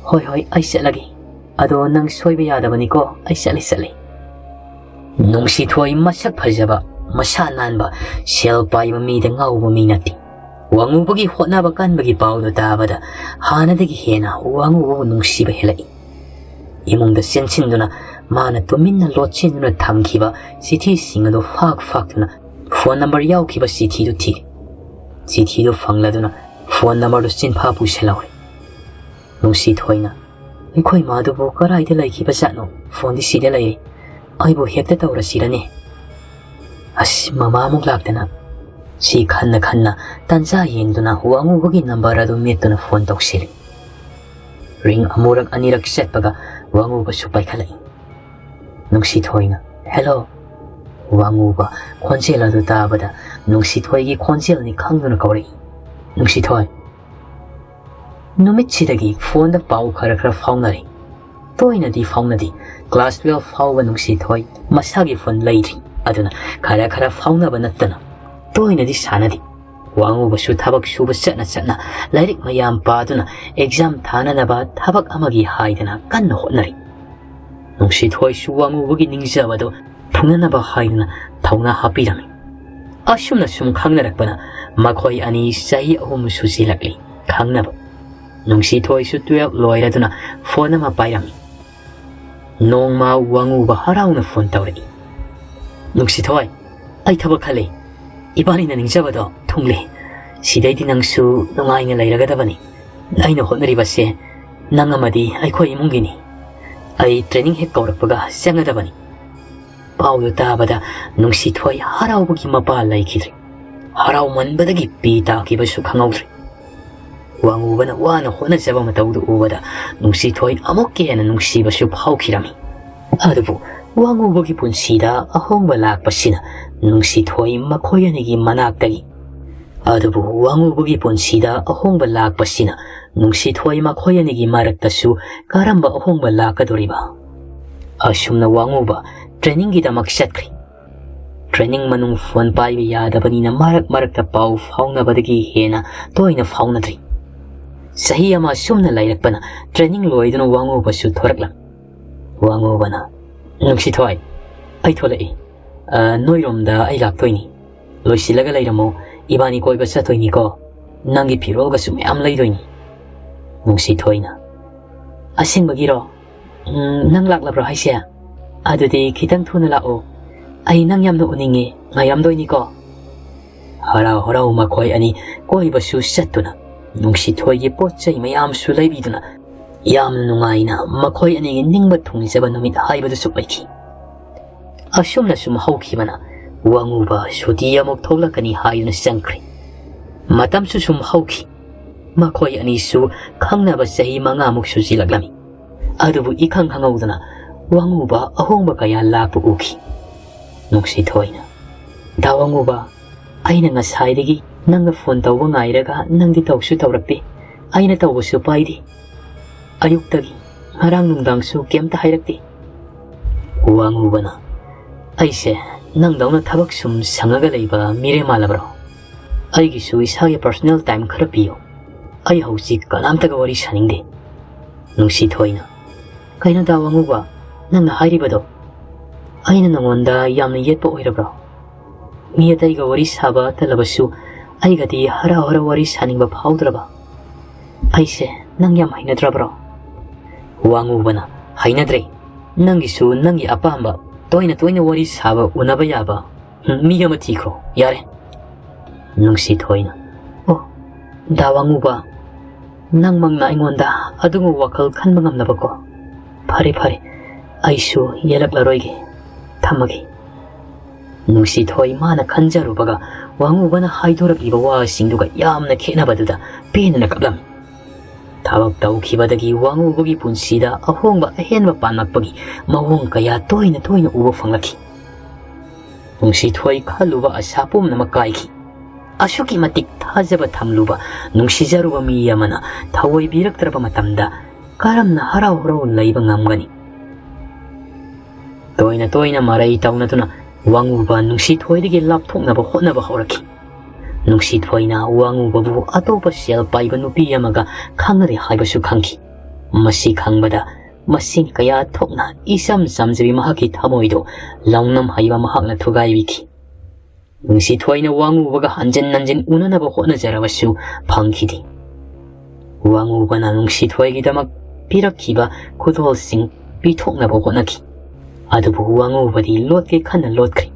"ꯍꯣꯏ, ꯍꯣꯏ, ꯑꯩ ꯆꯠꯂꯒꯦ꯫ ꯑꯗꯣ ꯅꯪ ꯁꯣꯏꯕ ꯌꯥꯗꯕꯅꯤꯀꯣ, ꯑꯩ ꯆꯠꯂꯦ, ꯆꯠꯂꯦ꯫" ꯅꯨꯡꯁꯤꯊꯣꯏ ꯃꯁꯛ ꯐꯖꯕ, ꯃꯁꯥ ꯅꯥꯟꯕ, ꯁꯦꯜ ꯄꯥꯏꯕ ꯃꯤꯗ ꯉꯥꯎꯕ ꯃꯤ ꯅꯠꯇꯦ꯫ ꯋꯥꯉꯨꯕꯒꯤ ꯍꯣꯠꯅꯕ ꯀꯟꯕꯒꯤ ꯄꯥꯎꯗꯨ ꯇꯥꯕꯗ ꯍꯥꯟꯅꯗꯒꯤ ꯍꯦꯟꯅ ꯋꯥꯉꯨꯕꯕꯨ ꯅꯨꯡꯁꯤꯕ ꯍꯦꯜꯂꯛꯏ꯫ ꯏꯃꯨꯡꯗ ꯆꯦꯟꯁꯤꯟꯗꯨꯅ ꯃꯥꯅ ꯇꯨꯃꯤꯟꯅ ꯂꯣꯠꯁꯤꯟꯗꯨꯅ ꯊꯝꯈꯤꯕ ꯆꯤꯊꯤꯁꯤꯡ ꯑꯗꯨ ꯐꯥꯛ ꯐꯥꯛꯇꯨꯅ ꯐꯣꯟ ꯅꯝꯕꯔ ꯌꯥꯎꯈꯤꯕ ꯆꯤꯊꯤꯗꯨ ꯊꯤ꯫ ꯆꯤꯊꯤꯗꯨ ꯐꯪꯂꯗꯨꯅ ꯐꯣꯟ ꯅꯝꯕꯔꯗꯨ ꯆꯤꯟꯐꯥ ꯄꯨꯁꯤꯜꯍꯧꯔꯦ꯫ ꯅꯨꯡꯁꯤꯊꯣꯏꯅ, "ꯑꯩꯈꯣꯏ ꯃꯥꯗꯨꯕꯨ ꯀꯗꯥꯏꯗ ꯂꯩꯈꯤꯕꯖꯥꯠꯅꯣ? ꯐꯣꯟꯗꯤ ꯁꯤꯗ ꯂꯩꯔꯦ꯫ ꯑꯩꯕꯨ ꯍꯦꯛꯇ ꯇꯧꯔꯁꯤꯔꯅꯦ?" ꯑꯁ, ꯃꯃꯥ ꯑꯃꯨꯛ ꯂꯥꯛꯇꯅ꯫ ꯁꯤ ꯈꯟꯅ ꯈꯟꯅ ꯇꯟꯖꯥ ꯌꯦꯡꯗꯨꯅ ꯋꯥꯉꯨꯕꯒꯤ ꯅꯝꯕꯔ ꯑꯗꯨ ꯃꯦꯠꯇꯨꯅ ꯐꯣꯟ ꯇꯧꯁꯤꯜꯂꯤ꯫ ꯔꯤꯡ ꯑꯃꯨꯔꯛ ꯑꯅꯤꯔꯛ ꯆꯠꯄꯒ ꯋꯥꯉꯨꯕꯁꯨ ꯄꯥꯏꯈꯠꯂꯛꯏ꯫ ꯅꯨꯡꯁꯤꯊꯣꯏꯅ, "ꯍꯦꯜꯂꯣ!" ꯋꯥꯉꯨꯕ ꯈꯣꯟꯖꯦꯜ ꯑꯗꯨ ꯇꯥꯕꯗ ꯅꯨꯡꯁꯤꯊꯣꯏꯒꯤ ꯈꯣꯟꯖꯦꯜꯅꯤ ꯈꯪꯗꯨꯅ ꯀꯧꯔꯛꯏ꯫ "ꯅꯨꯡꯁꯤꯊꯣꯏ!" ꯅꯨꯃꯤꯠꯁꯤꯗꯒꯤ ꯐꯣꯟꯗ ꯄꯥꯎ ꯈꯔ ꯈꯔ ꯐꯥꯎꯅꯔꯦ꯫ ꯇꯣꯏꯅꯗꯤ ꯐꯥꯎꯅꯗꯦ꯫ ꯀ꯭ꯂꯥꯁ ꯇꯨꯋꯦꯜꯐ ꯐꯥꯎꯕ ꯅꯨꯡꯁꯤꯊꯣꯏ ꯃꯁꯥꯒꯤ ꯐꯣꯟ ꯂꯩꯗ꯭ꯔꯤ꯫ ꯑꯗꯨꯅ ꯈꯔ ꯈꯔ ꯐꯥꯎꯅꯕ ꯅꯠꯇꯅ ꯇꯣꯏꯅꯗꯤ ꯁꯥꯟꯅꯗꯦ꯫ ꯋꯥꯉꯨꯕꯁꯨ ꯊꯕꯛ ꯁꯨꯕ ꯆꯠꯅ ꯆꯠꯅ ꯂꯥꯏꯔꯤꯛ ꯃꯌꯥꯝ ꯄꯥꯗꯨꯅ ꯑꯦꯛꯖꯥꯝ ꯊꯥꯅꯅꯕ ꯊꯕꯛ ꯑꯃꯒꯤ ꯍꯥꯏꯗꯅ ꯀꯟꯅ ꯍꯣꯠꯅꯔꯤ꯫ ꯅꯨꯡꯁꯤꯊꯣꯏꯁꯨ ꯋꯥꯉꯨꯕꯒꯤ ꯅꯤꯡꯖꯕꯗꯨ ꯊꯨꯡꯅꯅꯕ ꯍꯥꯏꯗꯨꯅ ꯊꯧꯅꯥ ꯍꯥꯞꯄꯤꯔꯝꯃꯤ꯫ ꯑꯁꯨꯝꯅ ꯁꯨꯝ ꯈꯪꯅꯔꯛꯄꯅ ꯃꯈꯣꯏ ꯑꯅꯤ ꯆꯍꯤ ꯑꯍꯨꯝ ꯁꯨꯖꯤꯜꯂꯛꯂꯤ ꯈꯪꯅꯕ꯫ ꯅꯨꯡꯁꯤꯊꯣꯏꯁꯨ ꯇꯨꯋꯦꯜꯐ ꯂꯣꯏꯔꯗꯨꯅ ꯐꯣꯟ ꯑꯃ ꯄꯥꯏꯔꯝꯃꯤ꯫ ꯅꯣꯡꯃ ꯋꯥꯉꯨꯕ ꯍꯔꯥꯎꯅ ꯐꯣꯟ ꯇꯧꯔꯛꯏ꯫ "ꯅꯨꯡꯁꯤꯊꯣꯏ, ꯑꯩ ꯊꯕꯛ ꯈꯜꯂꯦ꯫ ꯏꯕꯥꯅꯤꯅ ꯅꯤꯡꯖꯕꯗꯣ ꯊꯨꯡꯂꯦ꯫ ꯁꯤꯗꯩꯗꯤ ꯅꯪꯁꯨ ꯅꯨꯡꯉꯥꯏꯅ ꯂꯩꯔꯒꯗꯕꯅꯤ꯫ ꯑꯩꯅ ꯍꯣꯠꯅꯔꯤꯕꯁꯦ ꯅꯪ ꯑꯃꯗꯤ ꯑꯩꯈꯣꯏ ꯏꯃꯨꯡꯒꯤꯅꯤ꯫ ꯑꯩ ꯇ꯭ꯔꯦꯅꯤꯡ ꯍꯦꯛ ꯀꯧꯔꯛꯄꯒ ꯆꯪꯒꯗꯕꯅꯤ꯫" ꯄꯥꯎꯗꯨ ꯇꯥꯕꯗ ꯅꯨꯡꯁꯤꯊꯣꯏ ꯍꯔꯥꯎꯕꯒꯤ ꯃꯄꯥ ꯂꯩꯈꯤꯗ꯭ꯔꯦ꯫ ꯍꯔꯥꯎꯃꯟꯕꯗꯒꯤ ꯄꯤ ꯇꯥꯈꯤꯕꯁꯨ ꯈꯪꯍꯧꯗ꯭ꯔꯦ꯫ ꯋꯥꯉꯨꯕꯅ ꯋꯥꯅ ꯍꯣꯠꯅꯖꯕ ꯃꯇꯧꯗꯨ ꯎꯕꯗ ꯅꯨꯡꯁꯤꯊꯣꯏ ꯑꯃꯨꯛꯀ ꯍꯦꯟꯅ ꯅꯨꯡꯁꯤꯕꯁꯨ ꯐꯥꯎꯈꯤꯔꯝꯃꯤ꯫ ꯑꯗꯨꯕꯨ ꯋꯥꯉꯨꯕꯒꯤ ꯄꯨꯟꯁꯤꯗ ꯑꯍꯣꯡꯕ ꯂꯥꯛꯄꯁꯤꯅ ꯅꯨꯡꯁꯤꯊꯣꯏ ꯃꯈꯣꯏ ꯑꯅꯤꯒꯤ ꯃꯅꯥꯛꯇꯒꯤ ꯑꯗꯨꯕꯨ ꯋꯥꯉꯨꯕꯒꯤ ꯄꯨꯟꯁꯤꯗ ꯑꯍꯣꯡꯕ ꯂꯥꯛꯄꯁꯤꯅ ꯅꯨꯡꯁꯤꯊꯣꯏ ꯃꯈꯣꯏ ꯑꯅꯤꯒꯤ ꯃꯔꯛꯇꯁꯨ ꯀꯔꯝꯕ ꯑꯍꯣꯡꯕ ꯂꯥꯛꯀꯗꯧꯔꯤꯕ? ꯑꯁꯨꯝꯅ ꯋꯥꯉꯨꯕ ꯇ꯭ꯔꯦꯅꯤꯡꯒꯤꯗꯃꯛ ꯆꯠꯈ꯭ꯔꯤ꯫ ꯇ꯭ꯔꯦꯅꯤꯡ ꯃꯅꯨꯡ ꯐꯣꯟ ꯄꯥꯏꯕ ꯌꯥꯗꯕꯅꯤꯅ ꯃꯔꯛ ꯃꯔꯛꯇ ꯄꯥꯎ ꯐꯥꯎꯅꯕꯗꯒꯤ ꯍꯦꯟꯅ ꯇꯣꯏꯅ ꯐꯥꯎꯅꯗ꯭ꯔꯤ꯫ ꯆꯍꯤ ꯑꯃ ꯑꯁꯨꯝꯅ ꯂꯩꯔꯛꯄꯅ ꯇ꯭ꯔꯦꯅꯤꯡ ꯂꯣꯏꯗꯨꯅ ꯋꯥꯉꯨꯕꯁꯨ ꯊꯣꯔꯛꯂꯝꯃꯤ꯫ ꯋꯥꯉꯨꯕꯅ, "ꯅꯨꯡꯁꯤꯊꯣꯏ, ꯑꯩ ꯊꯣꯛꯂꯛꯏ꯫ ꯑ, ꯅꯣꯏꯔꯣꯝꯗ ꯑꯩ ꯂꯥꯛꯇꯣꯏꯅꯤ꯫ ꯂꯣꯏꯁꯤꯜꯂꯒ ꯂꯩꯔꯝꯃꯣ꯫ ꯏꯕꯥꯅꯤ ꯀꯣꯏꯕ ꯆꯠꯇꯣꯏꯅꯤꯀꯣ꯫ ꯅꯪꯒꯤ ꯐꯤꯔꯣꯜꯒꯁꯨ ꯃꯌꯥꯝ ꯂꯩꯗꯣꯏꯅꯤ꯫" ꯅꯨꯡꯁꯤꯊꯣꯏꯅ, "ꯑꯁꯦꯡꯕꯒꯤꯔꯣ? ꯎꯝ, ꯅꯪ ꯂꯥꯛꯂꯕ꯭ꯔꯣ ꯍꯥꯏꯁꯦ? ꯑꯗꯨꯗꯤ ꯈꯤꯇꯪ ꯊꯨꯅ ꯂꯥꯛꯑꯣ꯫ ꯑꯩ ꯅꯪ ꯌꯥꯝꯅ ꯎꯅꯤꯡꯉꯦ꯫ ꯉꯥꯏꯔꯝꯗꯣꯏꯅꯤꯀꯣ꯫" ꯍꯔꯥꯎ ꯍꯔꯥꯎ ꯃꯈꯣꯏ ꯑꯅꯤ ꯀꯣꯏꯕꯁꯨ ꯆꯠꯇꯨꯅ, ꯅꯨꯡꯁꯤꯊꯣꯏꯒꯤ ꯄꯣꯠ ꯆꯩ ꯃꯌꯥꯝꯁꯨ ꯂꯩꯕꯤꯗꯨꯅ, ꯌꯥꯝꯅ ꯅꯨꯡꯉꯥꯏꯅ ꯃꯈꯣꯏ ꯑꯅꯤꯒꯤ ꯅꯤꯡꯕ ꯊꯨꯡꯖꯕ ꯅꯨꯃꯤꯠ ꯍꯥꯏꯕꯗꯨꯁꯨ ꯑꯣꯏꯈꯤ꯫ ꯑꯁꯨꯝꯅ ꯁꯨꯝ ꯍꯧꯈꯤꯕꯅ, ꯋꯥꯉꯨꯕ ꯁꯨꯇꯤ ꯑꯃꯨꯛ ꯊꯣꯛꯂꯛꯀꯅꯤ ꯍꯥꯏꯗꯨꯅ ꯆꯪꯈ꯭ꯔꯦ꯫ ꯃꯇꯝꯁꯨ ꯁꯨꯝ ꯍꯧꯈꯤ꯫ ꯃꯈꯣꯏ ꯑꯅꯤꯁꯨ ꯈꯪꯅꯕ ꯆꯍꯤ ꯃꯉꯥꯃꯨꯛ ꯁꯨꯖꯤꯜꯂꯛꯂꯝꯃꯤ꯫ ꯑꯗꯨꯕꯨ ꯏꯈꯪ ꯈꯪꯍꯧꯗꯅ ꯋꯥꯉꯨꯕ ꯑꯍꯣꯡꯕ ꯀꯌꯥ ꯂꯥꯛꯄ ꯎꯈꯤ꯫ ꯅꯨꯡꯁꯤꯊꯣꯏꯅ, "ꯗꯥ ꯋꯥꯉꯨꯕ, ꯑꯩꯅ ꯉꯁꯥꯏꯗꯒꯤ ꯅꯪꯅ ꯐꯣꯟ ꯇꯧꯕ ꯉꯥꯏꯔꯒ ꯅꯪꯗꯤ ꯇꯧꯁꯨ ꯇꯧꯔꯛꯇꯦ, ꯑꯩꯅ ꯇꯧꯕꯁꯨ ꯄꯥꯏꯗꯦ꯫ ꯑꯌꯨꯛꯇꯒꯤ ꯉꯔꯥꯡ ꯅꯨꯡꯗꯥꯡꯁꯨ ꯀꯩꯝꯇ ꯍꯥꯏꯔꯛꯇꯦ꯫" ꯋꯥꯉꯨꯕꯅ, "ꯑꯩꯁꯦ ꯅꯪꯗꯧꯅ ꯊꯕꯛ ꯁꯨꯝ ꯁꯪꯉꯒ ꯂꯩꯕ ꯃꯤꯔꯦꯝ ꯃꯥꯜꯂꯕ꯭ꯔꯣ? ꯑꯩꯒꯤꯁꯨ ꯏꯁꯥꯒꯤ personal time ꯈꯔ ꯄꯤꯌꯨ꯫ ꯑꯩ ꯍꯧꯖꯤꯛ ꯀꯅꯥꯝꯇꯒ ꯋꯥꯔꯤ ꯁꯥꯅꯤꯡꯗꯦ꯫" ꯅꯨꯡꯁꯤꯊꯣꯏꯅ, "ꯀꯩꯅꯣ ꯗꯥ ꯋꯥꯉꯨꯕ, ꯅꯪꯅ ꯍꯥꯏꯔꯤꯕꯗꯣ? ꯑꯩꯅ ꯅꯉꯣꯟꯗ ꯌꯥꯝꯅ ꯌꯦꯠꯄ ꯑꯣꯏꯔꯕ꯭ꯔꯣ? ꯃꯤ ꯑꯇꯩꯒ ꯋꯥꯔꯤ ꯁꯥꯕ ꯇꯜꯂꯕꯁꯨ ꯑꯩꯒꯗꯤ ꯍꯔꯥꯎ ꯍꯔꯥꯎ ꯋꯥꯔꯤ ꯁꯥꯅꯤꯡꯕ ꯐꯥꯎꯗ꯭ꯔꯕ? ꯑꯩꯁꯦ ꯅꯪ ꯌꯥꯝ ꯍꯩꯅꯗ꯭ꯔꯕ꯭ꯔꯣ?" ꯋꯥꯉꯨꯕꯅ, "ꯍꯩꯅꯗ꯭ꯔꯦ꯫ ꯅꯪꯒꯤꯁꯨ ꯅꯪꯒꯤ ꯑꯄꯥꯝꯕ, ꯇꯣꯏꯅ ꯇꯣꯏꯅ ꯋꯥꯔꯤ ꯁꯥꯕ, ꯎꯅꯕ ꯌꯥꯕ ꯃꯤ ꯑꯃ ꯊꯤꯈ꯭ꯔꯣ, ꯌꯥꯔꯦ꯫" ꯅꯨꯡꯁꯤꯊꯣꯏꯅ, "ꯑꯣ, ꯗꯥ ꯋꯥꯉꯨꯕ, ꯅꯪꯃꯛꯅ ꯑꯩꯉꯣꯟꯗ ꯑꯗꯨꯒꯨꯝꯕ ꯋꯥꯈꯜ ꯈꯟꯕ ꯉꯝꯂꯕꯀꯣ? ꯐꯔꯦ, ꯐꯔꯦ, ꯑꯩꯁꯨ ꯌꯦꯠꯂꯛꯂꯔꯣꯏꯒꯦ, ꯊꯝꯃꯒꯦ꯫" ꯅꯨꯡꯁꯤꯊꯣꯏ ꯃꯥꯅ ꯈꯟꯖꯔꯨꯕꯒ ꯋꯥꯉꯨꯕꯅ ꯍꯥꯏꯗꯣꯔꯛꯂꯤꯕ ꯋꯥꯁꯤꯡꯗꯨꯒ ꯌꯥꯝꯅ ꯈꯦꯠꯅꯕꯗꯨꯗ ꯄꯦꯟꯗꯅ ꯀꯞꯂꯝꯃꯤ꯫ ꯊꯕꯛ ꯇꯧꯈꯤꯕꯗꯒꯤ ꯋꯥꯉꯨꯕꯒꯤ ꯄꯨꯟꯁꯤꯗ ꯑꯍꯣꯡꯕ ꯑꯍꯦꯟꯕ ꯄꯥꯜꯂꯛꯄꯒꯤ ꯃꯑꯣꯡ ꯀꯌꯥ ꯇꯣꯏꯅ ꯇꯣꯏꯅ ꯎꯕ ꯐꯪꯂꯛꯈꯤ꯫ ꯅꯨꯡꯁꯤꯊꯣꯏ ꯈꯜꯂꯨꯕ ꯑꯁꯥ ꯄꯨꯝꯅꯃꯛ ꯀꯥꯏꯈꯤ꯫ ꯑꯁꯨꯛꯀꯤ ꯃꯇꯤꯛ ꯊꯥꯖꯕ ꯊꯝꯂꯨꯕ, ꯅꯨꯡꯁꯤꯖꯔꯨꯕ ꯃꯤ ꯑꯃꯅ ꯊꯑꯣꯏꯕꯤꯔꯛꯇ꯭ꯔꯕ ꯃꯇꯝꯗ ꯀꯔꯝꯅ ꯍꯔꯥꯎ ꯍꯔꯥꯎ ꯂꯩꯕ ꯉꯝꯒꯅꯤ? ꯇꯣꯏꯅ ꯇꯣꯏꯅ ꯃꯔꯩ ꯇꯧꯅꯗꯨꯅ ꯋꯥꯉꯨꯕ ꯅꯨꯡꯁꯤꯊꯣꯏꯗꯒꯤ ꯂꯥꯞꯊꯣꯛꯅꯕ ꯍꯣꯠꯅꯕ ꯍꯧꯔꯛꯈꯤ꯫ ꯅꯨꯡꯁꯤꯊꯣꯏꯅ ꯋꯥꯉꯨꯕꯕꯨ ꯑꯇꯣꯞꯄ ꯁꯦꯜ ꯄꯥꯏꯕ ꯅꯨꯄꯤ ꯑꯃꯒ ꯈꯪꯅꯔꯦ ꯍꯥꯏꯕꯁꯨ ꯈꯪꯈꯤ꯫ ꯃꯁꯤ ꯈꯪꯕꯗ ꯃꯁꯤꯡ ꯀꯌꯥ ꯊꯣꯛꯅ ꯏꯆꯝ ꯆꯝꯖꯕꯤ ꯃꯍꯥꯛꯀꯤ ꯊꯃꯣꯏꯗꯨ ꯂꯧꯅꯝ ꯍꯩꯕ ꯃꯍꯥꯛꯅ ꯊꯨꯒꯥꯏꯕꯤꯈꯤ꯫ ꯅꯨꯡꯁꯤꯊꯣꯏꯅ ꯋꯥꯉꯨꯕꯒ ꯍꯟꯖꯤꯟ ꯍꯟꯖꯤꯟ ꯎꯅꯅꯕ ꯍꯣꯠꯅꯖꯔꯕꯁꯨ ꯐꯪꯈꯤꯗꯦ꯫ ꯋꯥꯉꯨꯕꯅ ꯅꯨꯡꯁꯤꯊꯣꯏꯒꯤꯗꯃꯛ ꯄꯤꯔꯛꯈꯤꯕ ꯈꯨꯗꯣꯜꯁꯤꯡ ꯄꯤꯊꯣꯛꯅꯕ ꯍꯣꯠꯅꯈꯤ꯫ ꯑꯗꯨꯕꯨ ꯋꯥꯉꯨꯕꯗꯤ ꯂꯣꯠꯀꯦ ꯈꯟꯅ ꯂꯣꯠꯈ꯭ꯔꯦ꯫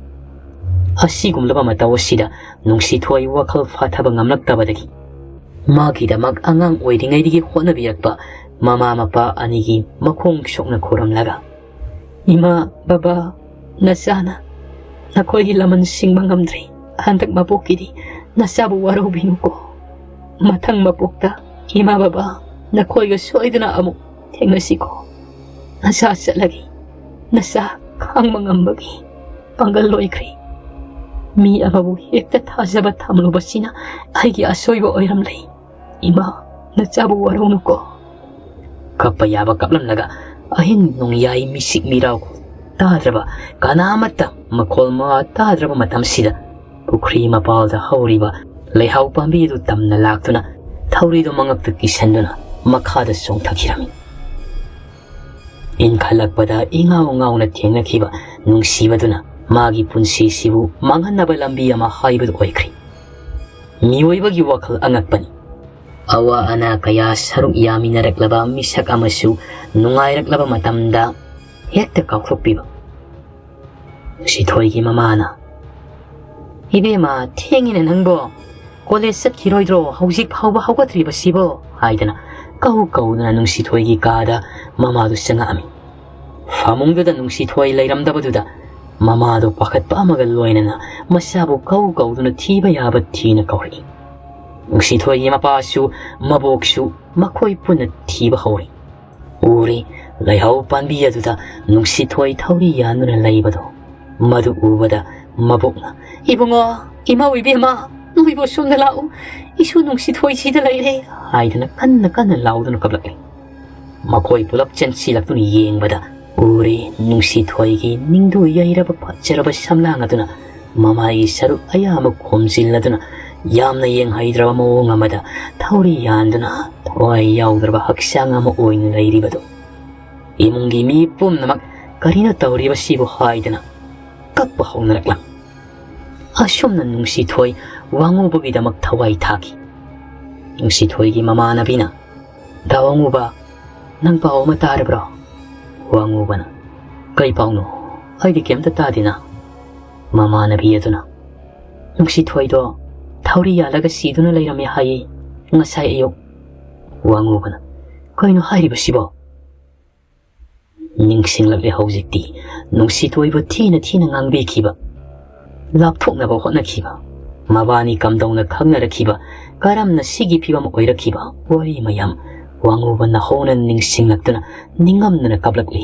ꯑꯁꯤꯒꯨꯝꯂꯕ ꯃꯇꯧ ꯑꯁꯤꯗ ꯅꯨꯡꯁꯤꯊꯣꯏ ꯋꯥꯈꯜ ꯐꯥꯊꯕ ꯉꯝꯂꯛꯇꯕꯗꯒꯤ ꯃꯥꯒꯤꯗꯃꯛ ꯑꯉꯥꯡ ꯑꯣꯏꯔꯤꯉꯩꯗꯒꯤ ꯍꯣꯠꯅꯕꯤꯔꯛꯄ ꯃꯃꯥ ꯃꯄꯥ ꯑꯅꯤꯒꯤ ꯃꯈꯣꯡ ꯁꯣꯛꯅ ꯈꯨꯔꯨꯝꯂꯒ, "ꯏꯃꯥ, ꯕꯕꯥ, ꯅꯆꯥꯅ ꯅꯈꯣꯏꯒꯤ ꯂꯃꯟ ꯁꯤꯡꯕ ꯉꯝꯗ꯭ꯔꯤ꯫ ꯍꯟꯗꯛ ꯃꯄꯣꯛꯀꯤꯗꯤ ꯅꯆꯥꯕꯨ ꯋꯥꯔꯧꯕꯤꯅꯨꯀꯣ꯫ ꯃꯊꯪ ꯃꯄꯣꯛꯇ ꯏꯃꯥ ꯕꯕꯥ ꯅꯈꯣꯏꯒ ꯁꯣꯏꯗꯅ ꯑꯃꯨꯛ ꯊꯦꯡꯅꯁꯤꯀꯣ꯫ ꯅꯆꯥ ꯆꯠꯂꯒꯦ꯫ ꯅꯆꯥ ꯈꯥꯡꯕ ꯉꯝꯕꯒꯤ ꯄꯥꯡꯒꯜ ꯂꯣꯏꯈ꯭ꯔꯦ꯫ ꯃꯤ ꯑꯃꯕꯨ ꯍꯦꯛꯇ ꯊꯥꯖꯕ ꯊꯝꯂꯨꯕꯁꯤꯅ ꯑꯩꯒꯤ ꯑꯁꯣꯏꯕ ꯑꯣꯏꯔꯝꯂꯦ꯫ ꯏꯃꯥ, ꯅꯆꯥꯕꯨ ꯋꯥꯔꯧꯅꯨꯀꯣ꯫ ꯀꯞꯄ ꯌꯥꯕ ꯀꯞꯂꯝꯂꯒ ꯑꯍꯤꯡ ꯅꯣꯡꯌꯥꯏ ꯃꯤꯁꯤꯛ ꯃꯤꯔꯥꯎ ꯇꯥꯗ꯭ꯔꯕ, ꯀꯅꯥꯃꯠꯇ ꯃꯈꯣꯜ ꯃꯋꯥ ꯇꯥꯗ꯭ꯔꯕ ꯃꯇꯝꯁꯤꯗ ꯄꯨꯈ꯭ꯔꯤ ꯃꯄꯥꯜꯗ ꯍꯧꯔꯤꯕ ꯂꯩꯍꯥꯎ ꯄꯥꯝꯕꯤ ꯑꯗꯨ ꯇꯝꯅ ꯂꯥꯛꯇꯨꯅ ꯊꯧꯔꯤꯗꯨ ꯃꯉꯛꯇ ꯀꯤꯁꯟꯗꯨꯅ ꯃꯈꯥꯗ ꯆꯣꯡꯊꯈꯤꯔꯝꯃꯤ꯫ ꯏꯟꯈꯠꯂꯛꯄꯗ ꯏꯉꯥꯎ ꯉꯥꯎꯅ ꯊꯦꯡꯅꯈꯤꯕ ꯅꯨꯡꯁꯤꯕꯗꯨꯅ ꯃꯥꯒꯤ ꯄꯨꯟꯁꯤꯁꯤꯕꯨ ꯃꯥꯡꯍꯟꯅꯕ ꯂꯝꯕꯤ ꯑꯃ ꯍꯥꯏꯕꯗꯨ ꯑꯣꯏꯈ꯭ꯔꯦ꯫ ꯃꯤꯑꯣꯏꯕꯒꯤ ꯋꯥꯈꯜ ꯑꯉꯛꯄꯅꯤ꯫ ꯑꯋꯥ ꯑꯅꯥ ꯀꯌꯥ ꯁꯔꯨꯛ ꯌꯥꯃꯤꯟꯅꯔꯛꯂꯕ ꯃꯤꯁꯛ ꯑꯃꯁꯨ ꯅꯨꯡꯉꯥꯏꯔꯛꯂꯕ ꯃꯇꯝꯗ ꯍꯦꯛꯇ ꯀꯥꯎꯊꯣꯛꯄꯤꯕ꯫ ꯁꯤꯊꯣꯏꯒꯤ ꯃꯃꯥꯅ, "ꯏꯕꯦꯝꯃ, ꯊꯦꯡꯉꯤꯅꯦ ꯅꯪꯕꯣ꯫ ꯀꯣꯂꯦꯖ ꯆꯠꯈꯤꯔꯣꯏꯗ꯭ꯔꯣ? ꯍꯧꯖꯤꯛ ꯐꯥꯎꯕ ꯍꯧꯒꯠꯇ꯭ꯔꯤꯕꯁꯤꯕꯣ?" ꯍꯥꯏꯗꯅ ꯀꯧ ꯀꯧꯗꯨꯅ ꯅꯨꯡꯁꯤꯊꯣꯏꯒꯤ ꯀꯥꯗ ꯃꯃꯥꯗꯨ ꯆꯪꯉꯛꯑꯝꯃꯤ꯫ ꯐꯃꯨꯡꯗꯨꯗ ꯅꯨꯡꯁꯤꯊꯣꯏ ꯂꯩꯔꯝꯗꯕꯗꯨꯗ ꯃꯃꯥꯗꯨ ꯄꯥꯈꯠꯄ ꯑꯃꯒ ꯂꯣꯏꯅꯅ ꯃꯆꯥꯕꯨ ꯀꯧ ꯀꯧꯗꯨꯅ ꯊꯤꯕ ꯌꯥꯕ ꯊꯤꯅ ꯀꯧꯔꯛꯏ꯫ ꯅꯨꯡꯁꯤꯊꯣꯏꯒꯤ ꯃꯄꯥꯁꯨ ꯃꯕꯣꯛꯁꯨ ꯃꯈꯣꯏ ꯄꯨꯟꯅ ꯊꯤꯕ ꯍꯧꯔꯦ꯫ ꯎꯔꯦ, ꯂꯩꯍꯥꯎ ꯄꯥꯝꯕꯤ ꯑꯗꯨꯗ ꯅꯨꯡꯁꯤꯊꯣꯏ ꯊꯧꯔꯤ ꯌꯥꯟꯗꯨꯅ ꯂꯩꯕꯗꯣ꯫ ꯃꯗꯨ ꯎꯕꯗ ꯃꯕꯣꯛꯅ, "ꯏꯕꯨꯡꯉꯣ, ꯏꯃꯧ ꯏꯕꯦꯝꯃ, ꯅꯣꯏꯕꯨ ꯁꯣꯝꯗ ꯂꯥꯛꯎ꯫ ꯏꯁꯨ ꯅꯨꯡꯁꯤꯊꯣꯏ ꯁꯤꯗ ꯂꯩꯔꯦ" ꯍꯥꯏꯗꯅ ꯀꯟꯅ ꯀꯟꯅ ꯂꯥꯎꯗꯨꯅ ꯀꯞꯂꯛꯂꯦ꯫ ꯃꯈꯣꯏ ꯄꯨꯂꯞ ꯆꯦꯟꯁꯤꯜꯂꯛꯇꯨꯅ ꯌꯦꯡꯕꯗ ꯎꯔꯦ, ꯅꯨꯡꯁꯤꯊꯣꯏꯒꯤ ꯅꯤꯡꯗꯨ ꯌꯩꯔꯕ ꯐꯖꯔꯕ ꯁꯝꯂꯥꯡ ꯑꯗꯨꯅ ꯃꯃꯥꯏꯒꯤ ꯁꯔꯨꯛ ꯑꯌꯥꯝꯕ ꯈꯣꯝꯖꯤꯜꯂꯗꯨꯅ ꯌꯥꯝꯅ ꯌꯦꯡꯍꯩꯗ꯭ꯔꯕ ꯃꯑꯣꯡ ꯑꯃꯗ ꯊꯧꯔꯤ ꯌꯥꯟꯗꯨꯅ ꯊꯋꯥꯏ ꯌꯥꯎꯗ꯭ꯔꯕ ꯍꯛꯆꯥꯡ ꯑꯃ ꯑꯣꯏꯅ ꯂꯩꯔꯤꯕꯗꯨ꯫ ꯏꯃꯨꯡꯒꯤ ꯃꯤ ꯄꯨꯝꯅꯃꯛ "ꯀꯔꯤꯅꯣ ꯇꯧꯔꯤꯕꯁꯤꯕꯨ?" ꯍꯥꯏꯗꯅ ꯀꯞꯄ ꯍꯧꯅꯔꯛꯂꯝꯃꯤ꯫ ꯑꯁꯨꯝꯅ ꯅꯨꯡꯁꯤꯊꯣꯏ ꯋꯥꯉꯨꯕꯒꯤꯗꯃꯛ ꯊꯋꯥꯏ ꯊꯥꯈꯤ꯫ ꯅꯨꯡꯁꯤꯊꯣꯏꯒꯤ ꯃꯃꯥꯟꯅꯕꯤꯅ, "ꯗꯥ ꯋꯥꯉꯨꯕ, ꯅꯪ ꯄꯥꯎ ꯑꯃ ꯇꯥꯔꯕ꯭ꯔꯣ?" ꯋꯥꯉꯨꯕꯅ, "ꯀꯩ ꯄꯥꯎꯅꯣ? ꯑꯩꯗꯤ ꯀꯩꯝꯇ ꯇꯥꯗꯦꯅ꯫" ꯃꯃꯥꯟꯅꯕꯤ ꯑꯗꯨꯅ, "ꯅꯨꯡꯁꯤꯊꯣꯏꯗꯣ ꯊꯧꯔꯤ ꯌꯥꯜꯂꯒ ꯁꯤꯗꯨꯅ ꯂꯩꯔꯝꯃꯦ ꯍꯥꯏꯌꯦ ꯉꯁꯥꯏ ꯑꯌꯨꯛ꯫" ꯋꯥꯉꯨꯕꯅ, "ꯀꯩꯅꯣ ꯍꯥꯏꯔꯤꯕꯁꯤꯕꯣ?" ꯅꯤꯡꯁꯤꯡꯂꯛꯂꯦ ꯍꯧꯖꯤꯛꯇꯤ ꯅꯨꯡꯁꯤꯊꯣꯏꯕꯨ ꯊꯤꯅ ꯊꯤꯅ ꯉꯥꯡꯕꯤꯈꯤꯕ, ꯂꯥꯞꯊꯣꯛꯅꯕ ꯍꯣꯠꯅꯈꯤꯕ, ꯃꯕꯥꯅꯤ ꯀꯝꯗꯧꯅ ꯈꯪꯅꯔꯛꯈꯤꯕ, ꯀꯔꯝꯅ ꯁꯤꯒꯤ ꯐꯤꯕꯝ ꯑꯣꯏꯔꯛꯈꯤꯕ ꯋꯥꯔꯤ ꯃꯌꯥꯝ ꯋꯥꯉꯨꯕ ꯅꯍꯧꯅ ꯅꯤꯡꯁꯤꯡꯂꯛꯇꯨꯅ ꯅꯤꯡꯉꯝꯗꯅ ꯀꯞꯂꯛꯂꯤ꯫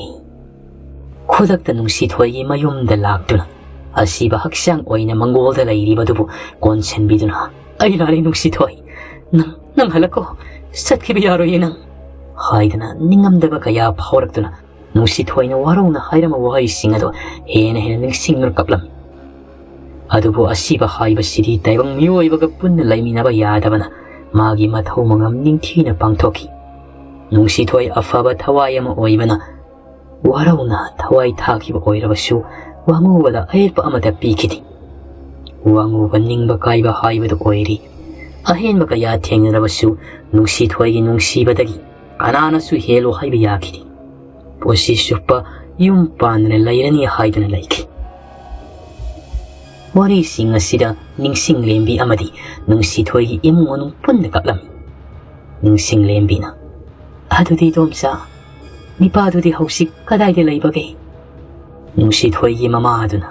ꯈꯨꯗꯛꯇ ꯅꯨꯡꯁꯤꯊꯣꯏꯒꯤ ꯃꯌꯨꯝꯗ ꯂꯥꯛꯇꯨꯅ ꯑꯁꯤꯕ ꯍꯛꯆꯥꯡ ꯑꯣꯏꯅ ꯃꯪꯒꯣꯜꯗ ꯂꯩꯔꯤꯕꯗꯨꯕꯨ ꯀꯣꯟꯁꯤꯟꯕꯤꯗꯨꯅ, "ꯑꯩ ꯂꯥꯜꯂꯦ ꯅꯨꯡꯁꯤꯊꯣꯏ, ꯅꯪ, ꯅꯪ ꯍꯜꯂꯛꯀꯣ, ꯆꯠꯈꯤꯕ ꯌꯥꯔꯣꯏꯌꯦ ꯅꯪ" ꯍꯥꯏꯗꯅ ꯅꯤꯡꯉꯝꯗꯕ ꯀꯌꯥ ꯐꯥꯎꯔꯛꯇꯨꯅ ꯅꯨꯡꯁꯤꯊꯣꯏꯅ ꯋꯥꯔꯧꯅ ꯍꯥꯏꯔꯝꯕ ꯋꯥꯍꯩꯁꯤꯡ ꯑꯗꯨ ꯍꯦꯟꯅ ꯍꯦꯟꯅ ꯅꯤꯡꯁꯤꯡꯗꯨꯅ ꯀꯞꯂꯝꯃꯤ꯫ ꯑꯗꯨꯕꯨ ꯑꯁꯤꯕ ꯍꯥꯏꯕꯁꯤꯗꯤ ꯇꯥꯏꯕꯪ ꯃꯤꯑꯣꯏꯕꯒ ꯄꯨꯟꯅ ꯂꯩꯃꯤꯟꯅꯕ ꯌꯥꯗꯕꯅ ꯃꯥꯒꯤ ꯃꯊꯧ ꯃꯉꯝ ꯅꯤꯡꯊꯤꯅ ꯄꯥꯡꯊꯣꯛꯈꯤ꯫ ꯅꯨꯡꯁꯤꯊꯣꯏ ꯑꯐꯕ ꯊꯋꯥꯏ ꯑꯃ ꯑꯣꯏꯕꯅ ꯋꯥꯔꯧꯅ ꯊꯋꯥꯏ ꯊꯥꯈꯤꯕ ꯑꯣꯏꯔꯕꯁꯨ ꯋꯥꯉꯨꯕꯗ ꯑꯌꯦꯠꯄ ꯑꯃꯠꯇ ꯄꯤꯈꯤꯗꯦ꯫ ꯋꯥꯉꯨꯕ ꯅꯤꯡꯕ ꯀꯥꯏꯕ ꯍꯥꯏꯕꯗꯨ ꯑꯣꯏꯔꯤ꯫ ꯑꯍꯦꯟꯕ ꯀꯌꯥ ꯊꯦꯡꯅꯔꯕꯁꯨ ꯅꯨꯡꯁꯤꯊꯣꯏꯒꯤ ꯅꯨꯡꯁꯤꯕꯗꯒꯤ ꯀꯅꯥꯅꯁꯨ ꯍꯦꯜꯂꯨ ꯍꯥꯏꯕ ꯌꯥꯈꯤꯗꯦ꯫ ꯄꯨꯟꯁꯤ ꯆꯨꯞꯄ ꯌꯨꯝ ꯄꯥꯟꯗꯅ ꯂꯩꯔꯅꯤ ꯍꯥꯏꯗꯨꯅ ꯂꯩꯈꯤ꯫ ꯋꯥꯔꯤꯁꯤꯡ ꯑꯁꯤꯗ ꯅꯤꯡꯁꯤꯡꯂꯦꯝꯕꯤ ꯑꯃꯗꯤ ꯅꯨꯡꯁꯤꯊꯣꯏꯒꯤ ꯏꯃꯨꯡ ꯃꯅꯨꯡ ꯄꯨꯟꯅ ꯀꯞꯂꯝꯃꯤ꯫ ꯅꯤꯡꯁꯤꯡꯂꯦꯝꯕꯤꯅ, "ꯑꯗꯨꯗꯤ ꯏꯗꯣꯝꯆꯥ, ꯅꯤꯄꯥꯗꯨꯗꯤ ꯍꯧꯖꯤꯛ ꯀꯗꯥꯏꯗ ꯂꯩꯕꯒꯦ?" ꯅꯨꯡꯁꯤꯊꯣꯏꯒꯤ ꯃꯃꯥꯗꯨꯅ,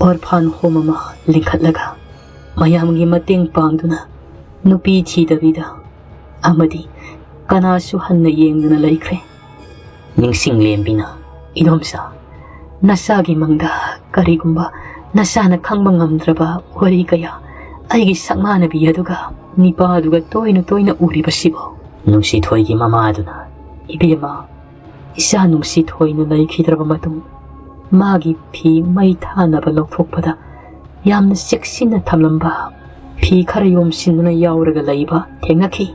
"ꯑꯣꯔꯐꯥꯟ ꯍꯣꯝ ꯑꯃ ꯂꯤꯡꯈꯠꯂꯒ ꯃꯌꯥꯝꯒꯤ ꯃꯇꯦꯡ ꯄꯥꯡꯗꯨꯅ ꯅꯨꯄꯤ ꯊꯤꯗꯕꯤꯗ ꯑꯃꯗꯤ ꯀꯅꯥꯁꯨ ꯍꯟꯅ ꯌꯦꯡꯗꯅ ꯂꯩꯈ꯭ꯔꯦ꯫" ꯅꯤꯡꯁꯤꯡꯂꯦꯝꯕꯤꯅ, "ꯏꯗꯣꯝꯆꯥ, ꯅꯆꯥꯒꯤ ꯃꯪꯗ ꯀꯔꯤꯒꯨꯝꯕ ꯅꯆꯥꯅ ꯈꯪꯕ ꯉꯝꯗ꯭ꯔꯕ ꯋꯥꯔꯤ ꯀꯌꯥ ꯑꯩꯒꯤ ꯁꯛꯃꯥꯟꯅꯕꯤ ꯑꯗꯨꯒ ꯅꯤꯄꯥꯗꯨꯒ ꯇꯣꯏꯅ ꯇꯣꯏꯅ ꯎꯔꯤꯕꯁꯤꯕꯨ?" ꯅꯨꯡꯁꯤꯊꯣꯏꯒꯤ ꯃꯃꯥꯗꯨꯅ, "ꯏꯕꯦꯝꯃ, ꯏꯆꯥ ꯅꯨꯡꯁꯤꯊꯣꯏꯅ ꯂꯩꯈꯤꯗ꯭ꯔꯕ ꯃꯇꯨꯡ ꯃꯥꯒꯤ ꯐꯤ ꯃꯩ ꯊꯥꯅꯕ ꯂꯧꯊꯣꯛꯄꯗ ꯌꯥꯝꯅ ꯆꯦꯛꯁꯤꯟꯅ ꯊꯝꯂꯝꯕ ꯐꯤ ꯈꯔ ꯌꯣꯝꯁꯤꯟꯗꯨꯅ ꯌꯥꯎꯔꯒ ꯂꯩꯕ ꯊꯦꯡꯅꯈꯤ꯫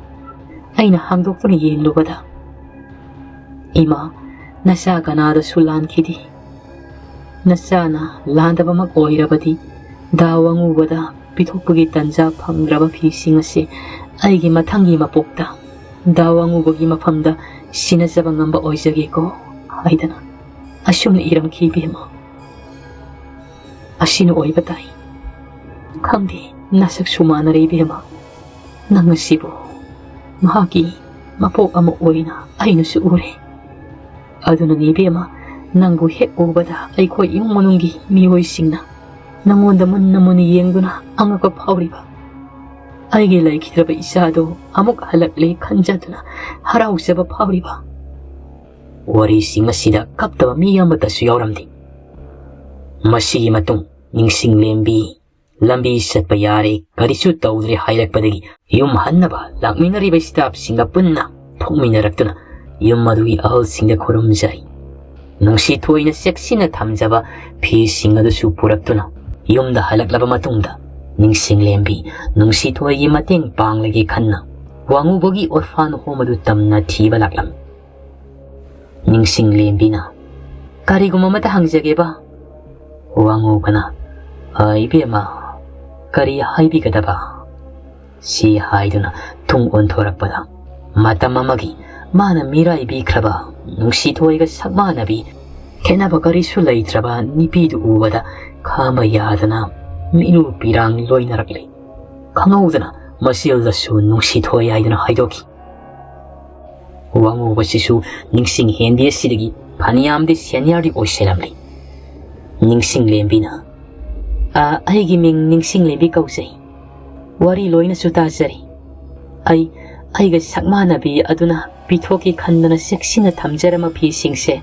ꯑꯩꯅ ꯍꯥꯡꯗꯣꯛꯇꯨꯅ ꯌꯦꯡꯂꯨꯕꯗ, ꯏꯃꯥ, ꯅꯆꯥ ꯀꯅꯥꯗꯁꯨ ꯂꯥꯟꯈꯤꯗꯦ꯫ ꯅꯆꯥꯅ ꯂꯥꯟꯗꯕꯃꯛ ꯑꯣꯏꯔꯕꯗꯤ ꯗꯥ ꯋꯥꯉꯨꯕꯗ ꯄꯤꯊꯣꯛꯄꯒꯤ ꯇꯟꯖꯥ ꯐꯪꯗ꯭ꯔꯕ ꯐꯤꯁꯤꯡ ꯑꯁꯤ ꯑꯩꯒꯤ ꯃꯊꯪꯒꯤ ꯃꯄꯣꯛꯇ ꯗꯥ ꯋꯥꯉꯨꯕꯒꯤ ꯃꯐꯝꯗ ꯁꯤꯟꯅꯖꯕ ꯉꯝꯕ ꯑꯣꯏꯖꯒꯦꯀꯣ" ꯍꯥꯏꯗꯅ ꯑꯁꯨꯝꯅ ꯏꯔꯝꯈꯤ ꯏꯕꯦꯝꯃ꯫ ꯑꯁꯤꯅ ꯑꯣꯏꯕ ꯇꯥꯏ꯫ ꯈꯪꯗꯦ, ꯅꯁꯛꯁꯨ ꯃꯥꯟꯅꯔꯦ ꯏꯕꯦꯝꯃ꯫ ꯅꯪ ꯑꯁꯤꯕꯨ ꯃꯍꯥꯛꯀꯤ ꯃꯄꯣꯛ ꯑꯃ ꯑꯣꯏꯅ ꯑꯩꯅꯁꯨ ꯎꯔꯦ꯫ ꯑꯗꯨꯅꯅꯤ ꯏꯕꯦꯝꯃ, ꯅꯪꯕꯨ ꯍꯦꯛ ꯎꯕꯗ ꯑꯩꯈꯣꯏ ꯏꯃꯨꯡ ꯃꯅꯨꯡꯒꯤ ꯃꯤꯑꯣꯏꯁꯤꯡꯅ ꯅꯪꯉꯣꯟꯗ ꯃꯨꯟꯅ ꯃꯨꯟꯅ ꯌꯦꯡꯗꯨꯅ ꯑꯉꯛꯄ ꯐꯥꯎꯔꯤꯕ꯫ ꯑꯩꯒꯤ ꯂꯩꯈꯤꯗ꯭ꯔꯕ ꯏꯆꯥꯗꯣ ꯑꯃꯨꯛ ꯍꯜꯂꯛꯂꯦ ꯈꯟꯖꯗꯨꯅ ꯍꯔꯥꯎꯖꯕ ꯐꯥꯎꯔꯤꯕ꯫ ꯋꯥꯔꯤꯁꯤꯡ ꯑꯁꯤꯗ ꯀꯞꯇꯕ ꯃꯤ ꯑꯃꯠꯇꯁꯨ ꯌꯥꯎꯔꯝꯗꯦ꯫ ꯃꯁꯤꯒꯤ ꯃꯇꯨꯡ ꯅꯤꯡꯁꯤꯡꯂꯦꯝꯕꯤ ꯂꯝꯕꯤ ꯆꯠꯄ ꯌꯥꯔꯦ, ꯀꯔꯤꯁꯨ ꯇꯧꯗ꯭ꯔꯦ ꯍꯥꯏꯔꯛꯄꯗꯒꯤ ꯌꯨꯝ ꯍꯟꯅꯕ ꯂꯥꯛꯃꯤꯟꯅꯔꯤꯕ staffꯁꯤꯡꯒ ꯄꯨꯟꯅ ꯊꯣꯛꯃꯤꯟꯅꯔꯛꯇꯨꯅ ꯌꯨꯝ ꯑꯗꯨꯒꯤ ꯑꯍꯜꯁꯤꯡꯗ ꯈꯨꯔꯨꯝꯖꯩ꯫ ꯅꯨꯡꯁꯤꯊꯣꯏꯅ ꯆꯦꯛꯁꯤꯟꯅ ꯊꯝꯖꯕ ꯐꯤꯁꯤꯡ ꯑꯗꯨꯁꯨ ꯄꯨꯔꯛꯇꯨꯅ ꯌꯨꯝꯗ ꯍꯜꯂꯛꯂꯕ ꯃꯇꯨꯡꯗ ꯅꯤꯡꯁꯤꯡꯂꯦꯝꯕꯤ ꯅꯨꯡꯁꯤꯊꯣꯏꯒꯤ ꯃꯇꯦꯡ ꯄꯥꯡꯂꯒꯦ ꯈꯟꯅ ꯋꯥꯉꯨꯕꯒꯤ orphan home ꯑꯗꯨ ꯇꯝꯅ ꯊꯤꯕ ꯂꯥꯛꯂꯝꯃꯤ꯫ ꯅꯤꯡꯁꯤꯡꯂꯦꯝꯕꯤꯅ, "ꯀꯔꯤꯒꯨꯝꯕ ꯑꯃꯇ ꯍꯪꯖꯒꯦꯕ?" ꯋꯥꯉꯨꯕꯅ, "ꯑ, ꯏꯕꯦꯝꯃ, ꯀꯔꯤ ꯍꯥꯏꯕꯤꯒꯗꯕ?" ꯁꯤ ꯍꯥꯏꯗꯨꯅ ꯇꯨꯡ ꯑꯣꯟꯊꯣꯔꯛꯄꯗ ꯃꯇꯝ ꯑꯃꯒꯤ ꯃꯥꯅ ꯃꯤꯔꯥꯏꯕꯤꯈ꯭ꯔꯕ ꯅꯨꯡꯁꯤꯊꯣꯏꯒ ꯁꯛꯃꯥꯟꯅꯕꯤ, ꯈꯦꯠꯅꯕ ꯀꯔꯤꯁꯨ ꯂꯩꯇ꯭ꯔꯕ ꯅꯨꯄꯤꯗꯨ ꯎꯕꯗ ꯈꯥꯝꯕ ꯌꯥꯗꯅ ꯃꯤꯠꯂꯨ ꯄꯤꯔꯥꯡ ꯂꯣꯏꯅꯔꯛꯂꯦ꯫ ꯈꯪꯍꯧꯗꯅ ꯃꯆꯤꯜꯗꯁꯨ ꯅꯨꯡꯁꯤꯊꯣꯏ ꯍꯥꯏꯗꯨꯅ ꯍꯥꯏꯗꯣꯛꯈꯤ꯫ ꯋꯥꯉꯨꯕꯁꯤꯁꯨ ꯅꯤꯡꯁꯤꯡ ꯍꯦꯟꯕꯤ ꯑꯁꯤꯗꯒꯤ ꯐꯅꯌꯥꯝꯗꯤ seniorꯗꯤ ꯑꯣꯏꯁꯤꯜꯂꯝꯂꯤ꯫ ꯅꯤꯡꯁꯤꯡꯂꯦꯝꯕꯤꯅ, "ꯑ, ꯑꯩꯒꯤ ꯃꯤꯡ ꯅꯤꯡꯁꯤꯡꯂꯦꯝꯕꯤ ꯀꯧꯖꯩ꯫ ꯋꯥꯔꯤ ꯂꯣꯏꯅꯁꯨ ꯇꯥꯖꯔꯤ꯫ ꯑꯩ, ꯑꯩꯒ ꯁꯛꯃꯥꯟꯅꯕꯤ ꯑꯗꯨꯅ ꯄꯤꯊꯣꯛꯀꯦ ꯈꯟꯗꯅ ꯆꯦꯛꯁꯤꯟꯅ ꯊꯝꯖꯔꯝꯕ ꯐꯤꯁꯤꯡꯁꯦ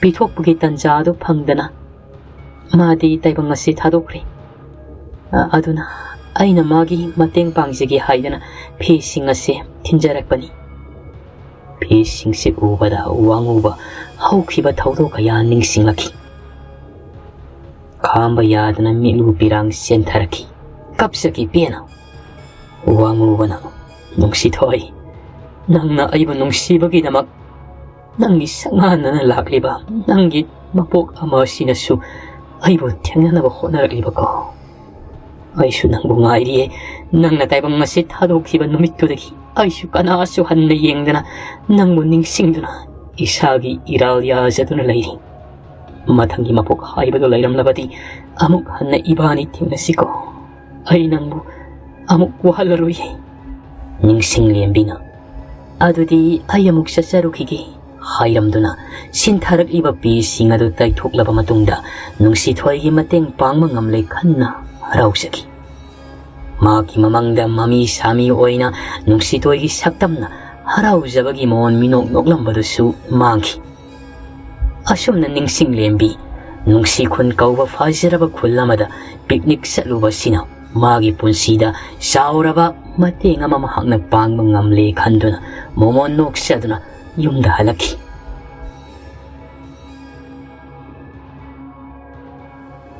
ꯄꯤꯊꯣꯛꯄꯒꯤ ꯇꯟꯖꯥ ꯑꯗꯨ ꯐꯪꯗꯅ ꯃꯥꯗꯤ ꯇꯥꯏꯕꯪ ꯑꯁꯤ ꯊꯥꯗꯣꯛꯈ꯭ꯔꯦ꯫ ꯑ-, ꯑꯗꯨꯅ ꯑꯩꯅ ꯃꯥꯒꯤ ꯃꯇꯦꯡ ꯄꯥꯡꯖꯒꯦ ꯍꯥꯏꯗꯅ ꯐꯤꯁꯤꯡ ꯑꯁꯤ ꯊꯤꯟꯖꯔꯛꯄꯅꯤ꯫" ꯐꯤꯁꯤꯡꯁꯤ ꯎꯕꯗ ꯋꯥꯉꯨꯕ ꯍꯧꯈꯤꯕ ꯊꯧꯗꯣꯛ ꯀꯌꯥ ꯅꯤꯡꯁꯤꯡꯂꯛꯈꯤ꯫ ꯈꯥꯝꯕ ꯌꯥꯗꯅ ꯃꯤꯠꯂꯨ ꯄꯤꯔꯥꯡ ꯆꯦꯟꯊꯔꯛꯈꯤ꯫ ꯀꯞꯆꯈꯤ ꯄꯦꯟꯅ꯫ ꯋꯥꯉꯨꯕꯅ, "ꯅꯨꯡꯁꯤꯊꯣꯏ, ꯅꯪꯅ ꯑꯩꯕꯨ ꯅꯨꯡꯁꯤꯕꯒꯤꯗꯃꯛ ꯅꯪꯒꯤ ꯁꯛꯉꯥꯟꯅꯅ ꯂꯥꯛꯂꯤꯕ ꯅꯪꯒꯤ ꯃꯄꯣꯛ ꯑꯃ ꯑꯁꯤꯅꯁꯨ ꯑꯩꯕꯨ ꯊꯦꯡꯅꯅꯕ ꯍꯣꯠꯅꯔꯛꯂꯤꯕꯀꯣ꯫ ꯑꯩꯁꯨ ꯅꯪꯕꯨ ꯉꯥꯏꯔꯤꯌꯦ꯫ ꯅꯪꯅ ꯇꯥꯏꯕꯪ ꯑꯁꯤ ꯊꯥꯗꯣꯛꯈꯤꯕ ꯅꯨꯃꯤꯠꯇꯨꯗꯒꯤ ꯑꯩꯁꯨ ꯀꯅꯥꯁꯨ ꯍꯟꯅ ꯌꯦꯡꯗꯅ ꯅꯪꯕꯨ ꯅꯤꯡꯁꯤꯡꯗꯨꯅ ꯏꯁꯥꯒꯤ ꯏꯔꯥꯜ ꯌꯥꯖꯗꯨꯅ ꯂꯩꯔꯤ꯫ ꯃꯊꯪꯒꯤ ꯃꯄꯣꯛ ꯍꯥꯏꯕꯗꯨ ꯂꯩꯔꯝꯂꯕꯗꯤ ꯑꯃꯨꯛ ꯍꯟꯅ ꯏꯕꯥꯅꯤ ꯊꯦꯡꯅꯁꯤꯀꯣ꯫ ꯑꯩ ꯅꯪꯕꯨ ꯑꯃꯨꯛ ꯋꯥꯍꯜꯂꯔꯣꯏꯌꯦ꯫" ꯅꯤꯡꯁꯤꯡꯂꯦꯝꯕꯤꯅ, "ꯑꯗꯨꯗꯤ ꯑꯩ ꯑꯃꯨꯛ ꯆꯠꯆꯔꯨꯈꯤꯒꯦ" ꯍꯥꯏꯔꯝꯗꯨꯅ ꯁꯤꯟꯊꯔꯛꯂꯤꯕ ꯄꯤꯁꯤꯡ ꯑꯗꯨ ꯇꯩꯊꯣꯛꯂꯕ ꯃꯇꯨꯡꯗ ꯅꯨꯡꯁꯤꯊꯣꯏꯒꯤ ꯃꯇꯦꯡ ꯄꯥꯡꯕ ꯉꯝꯂꯦ ꯈꯟꯅ ꯍꯔꯥꯎꯖꯈꯤ꯫ ꯃꯍꯥꯛꯀꯤ ꯃꯃꯪꯗ ꯃꯃꯤ ꯁꯥꯃꯤ ꯑꯣꯏꯅ ꯅꯨꯡꯁꯤꯇꯣꯏꯒꯤ ꯁꯛꯇꯝꯅ ꯍꯔꯥꯎꯖꯕꯒꯤ ꯃꯣꯟ ꯃꯤꯅꯣꯛ ꯅꯣꯛꯂꯝꯕꯗꯨꯁꯨ ꯃꯥꯡꯈꯤ꯫ ꯑꯁꯨꯝꯅ ꯅꯤꯡꯁꯤꯡ ꯂꯦꯝꯕꯤ ꯅꯨꯡꯁꯤ ꯈꯨꯟ ꯀꯧꯕ ꯐꯖꯔꯕ ꯈꯨꯜ ꯑꯃꯗ ꯄꯤꯛꯅꯤꯛ ꯆꯠꯂꯨꯕꯁꯤꯅ ꯃꯥꯒꯤ ꯄꯨꯟꯁꯤꯗ ꯆꯥꯎꯔꯕ ꯃꯇꯦꯡ ꯑꯃ ꯃꯍꯥꯛꯅ ꯄꯥꯡꯕ ꯉꯝꯂꯦ ꯈꯟꯗꯨꯅ ꯃꯣꯃꯣꯟ ꯅꯣꯛꯆꯗꯨꯅ ꯌꯨꯝꯗ ꯍꯜꯂꯛꯈꯤ꯫